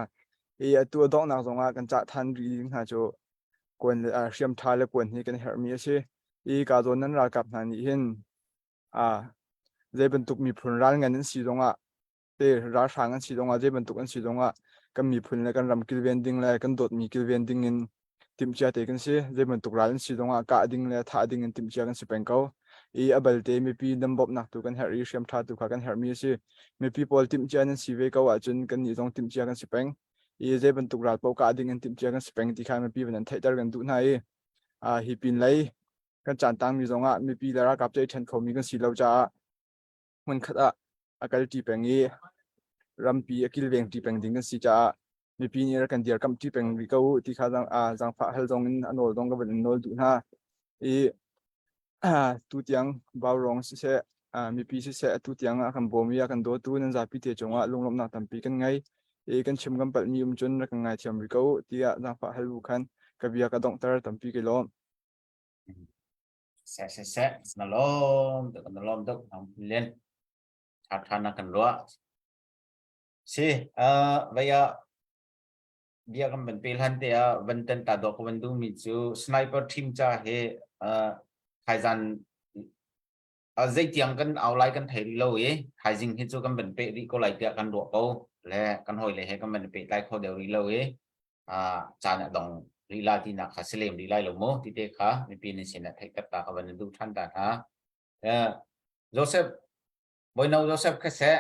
I atu a donghnak zongah kan cah than rih ding hna cu kuan le hriam ṭha le kuan hi kan herhmi a si. I ka zawn nan ralkap hna nih hin zei bantuk miphun ral ngan an si zongah te ralhrang an si zongah zei bantuk an si zongah kan miphun le kan ram kilven ding le kan dawtmi kilven ding in timhcia te kan si zei bantuk ral an si zongah kah ding le thah ding in timhcia kan si peng ko i a balte mipi dam bawmhnak tu kan herh i hriam tha tu kha kan herhmi a si mipi pawl timhcia nan si ve ko ahcun kan nih zong timhcia kan si peng i zei bantuk ral paoh kah ding in timhcia kan si peng ti kha mipi van an theihter kan duh hna i hi pin lei kan caan tangmi zongah mipi le ralkap cu i ṭhen khomi kan si lo caah hmunkhat ah a kalṭi peng i rampi a kilvengṭi peng ding kan si caah mipi nih rak kan dirkamhṭi peng rih ko u ti kha zaangfah hal zong in a nawl zong ka van in nawl duh hna. I tu tiang Vaurawng siseh mipi siseh atu tiang a kan bawm i a kan dawtu nan zapi te cungah lunglawmhnak tampi kan ngei. I kan chim kan palhmi um cun rak kan ngaithiam rih ko u tiah zaangfah hal bu khan ka bia ka donghter tampi ka lawm. Seh seh seh na lawm tuk na lawm tuk Lian ṭha ṭha na kan ruah si vaya bia kan van pe hlan te ah van tan ta dawk van duh mi cu sniper team cha he thaizan Zeitiang kan au lai kan thei rih lo i thaizing hi cu kan van peh rih ko lai tiah kan ruah ko le kan hawile he kan van i pehtlai kho deuh rih lo i caan a dong rih la tinak kha si lem rih lai lo mu ti te kha mipi nan sin ah theihter ta ka van in duh ṭhan ta hna. Joseph Bawino Joseph kha seh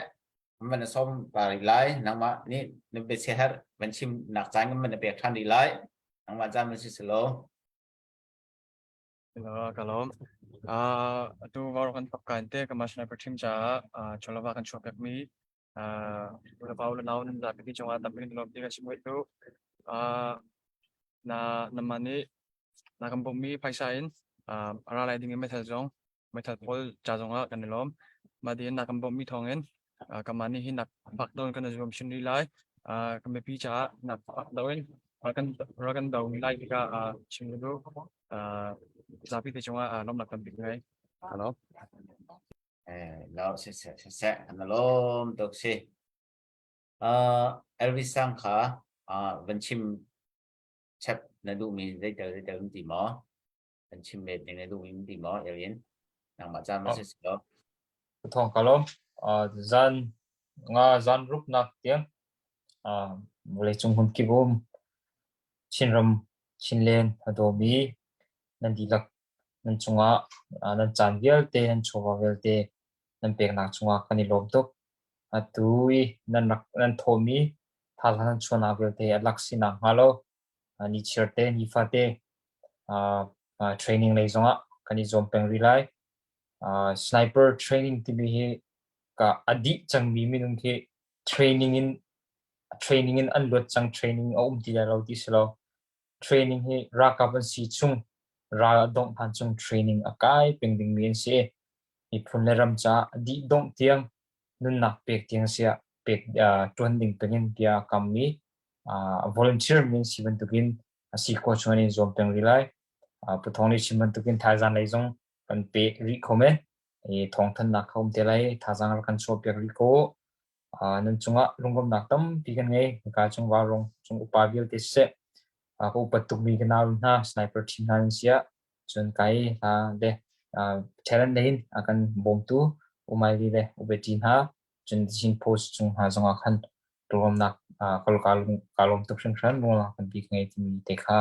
kan van sawm ta rih lai nangmah nih na biasiaherh van chim nak caan kan van pek ṭhan rih lai nangmah caan van si selaw. Ka lawm. Atu vau kan tok kan te ka sniper team caah cholava kan chuah pekmi unapau le nau nan zapi cungah tampi kan lawm ti kan chim tu. Na namah nih na kan bawmhmi phaisa in a ra lai ding in meithal zong meithal pawl ca zongah kan i lawm. Mah tiin na kan bawmhmi thawngin kanmah nih hin nak fak deuh in kan i zuam chin rih lai. Kan mipi caah nak fak deuh in ral kan ral kan do lai tikah chim ka duh. Zapi te cungah lawmnak tampi ka ngei. Hello. Eh, lo se se se se kan lawm tuk si. Elvis Sang kha van chim chap na duhmi zeitel zeitel um ti maw? Kan chim let ning na duh in ti maw Elin? Nangmah caan ma si si lo. Thong ka lawm. Zan nga zan rup nak tiang vawleicung hmun kip um Chinram Chinlen a dawmi nan dihlak nan cungah nan caan vialte nan chawva vialte nan peknak cungah kan i lawm tuk. Atu i nan rak nan thawmi thazaang nan chuahnak vialte a lak sinak hnga lo ni chiar te nifate training lei zongah kan i zuam peng rih lai. Sniper training timi hi ka a dih cangmi minung khi training in training in an luat cang training a um ti lai lo ti si lo. Training hi ralkap an si chung ral a dongh hlan chung training a kai peng dingmi an si. Miphun le ram caah a dih dongh tiang nunnak pek tiang siah pek ṭuan ding pengin bia a kammi volunteer min si bantukin a si khawh chung in zuam peng rih lai. Pu Thawng nih chim bantukin thaizang lei zong kan pe rih kho men. I thawngthanhnak kha um te lai. Thazaang rak kan chuahpiak rih ko. Nan cungah lunglawmhnak tampi kan ngei. Hika cung Vaurawng cung upa vialte siseh, ka upat tukmi ka nau hna, sniper team hna nan si ah, cun kai hla le talent lei in a kan bawmtu Umaili le Ubeti hna, cun Chin Post cung hna zongah khan lunglawmhnak kaa lawm tuk hringhran. Lunglawmhnak tampi ka ngei timi te kha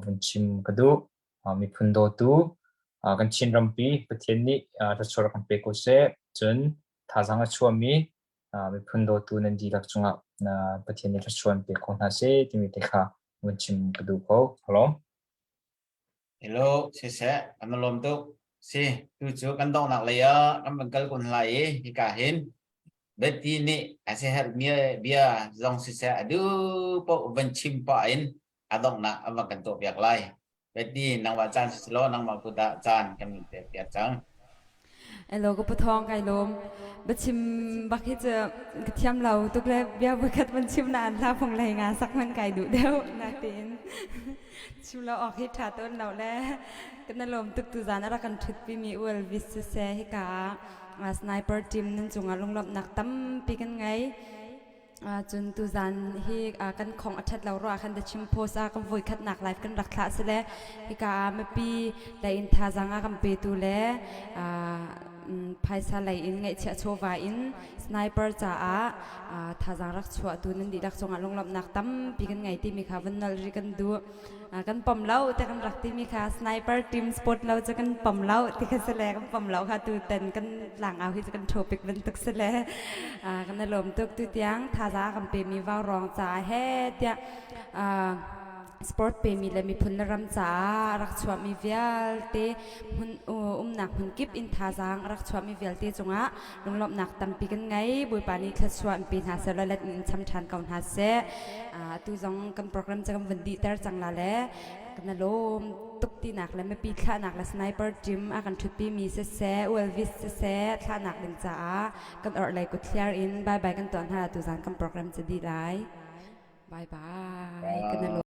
vun chim ka duh. Miphun dawtu kan Chin rampi Pathian nih thluachuah kan pe ko seh. Cun thazaang a chuahmi miphun dawtu nan dihlak cungah Pathian nih thluachuah an pe ko hna seh timi te kha vun chim ka duh ko. Hello. Hello, siseh, kan lawm tuk. Si, tu cu kan donghnak lei ah kan van kal kun lai i hika hin Betty nih a siaherh mi bia zong siseh a duh paoh van chim pah in a donghnak a van kan tuahpiak lai. Betty, nangmah caan si law nangmah kut ah caan kan min pek piak cang. Elo ka pathawng kai lawm. Biachim bak hi cu ka thiam lo tuk le bia voikhat van chim na an hla phung lei nga sak man kai duh deuh natin chim lo awk hi tha tawn lo le kan lawm tuk tu zan a rak kan thut pi mi UL vis siseh hika ah sniper team nan cungah lunglawmhnak tampi kan ngei. Cun tuzan hi kan khong a ṭhat lo ruah khan The Chim Post ah kan voikhatnak live kan rak thlah si le hika ah mipi lei in thazaang a kan petu le phaisa lei in ngaihchiah chawva in sniper caah thazaang rak chuahtu nan dihlak cungah lunglawmhnak tampi kan ngei timi kha vun nolh rih kan duh. Kan pom lo te kan rak timi kha sniper team sport lo cu kan pom lo ti kha si le kan pom lo kha tu ten kan tlangau hi cu kan topic bantuk si le kan i lawm tuk tu tiang thaza kan pemi vau rong caah he tiah sport pemi le miphun le ram caah rak chuahmi vialte hmun umnak hmun kip in thazaang rak chuahmi vialte cungah lunglawmhnak tampi kan ngei. Bawipa nih thluachuah in pe hna seh law let in cham ṭhan ko hna seh. Atu zong kan program cu kan vun dihter cang la le kan i lawm tuk tinak le mipi thlahnak le sniper team a kan ṭhutpi mi siseh, ULVIS siseh thlahnak ding caah kan orhlei kut thliar in bye bye kan tuah hna la tuzan kan program cu dih lai. Bye bye. Kan i lawm.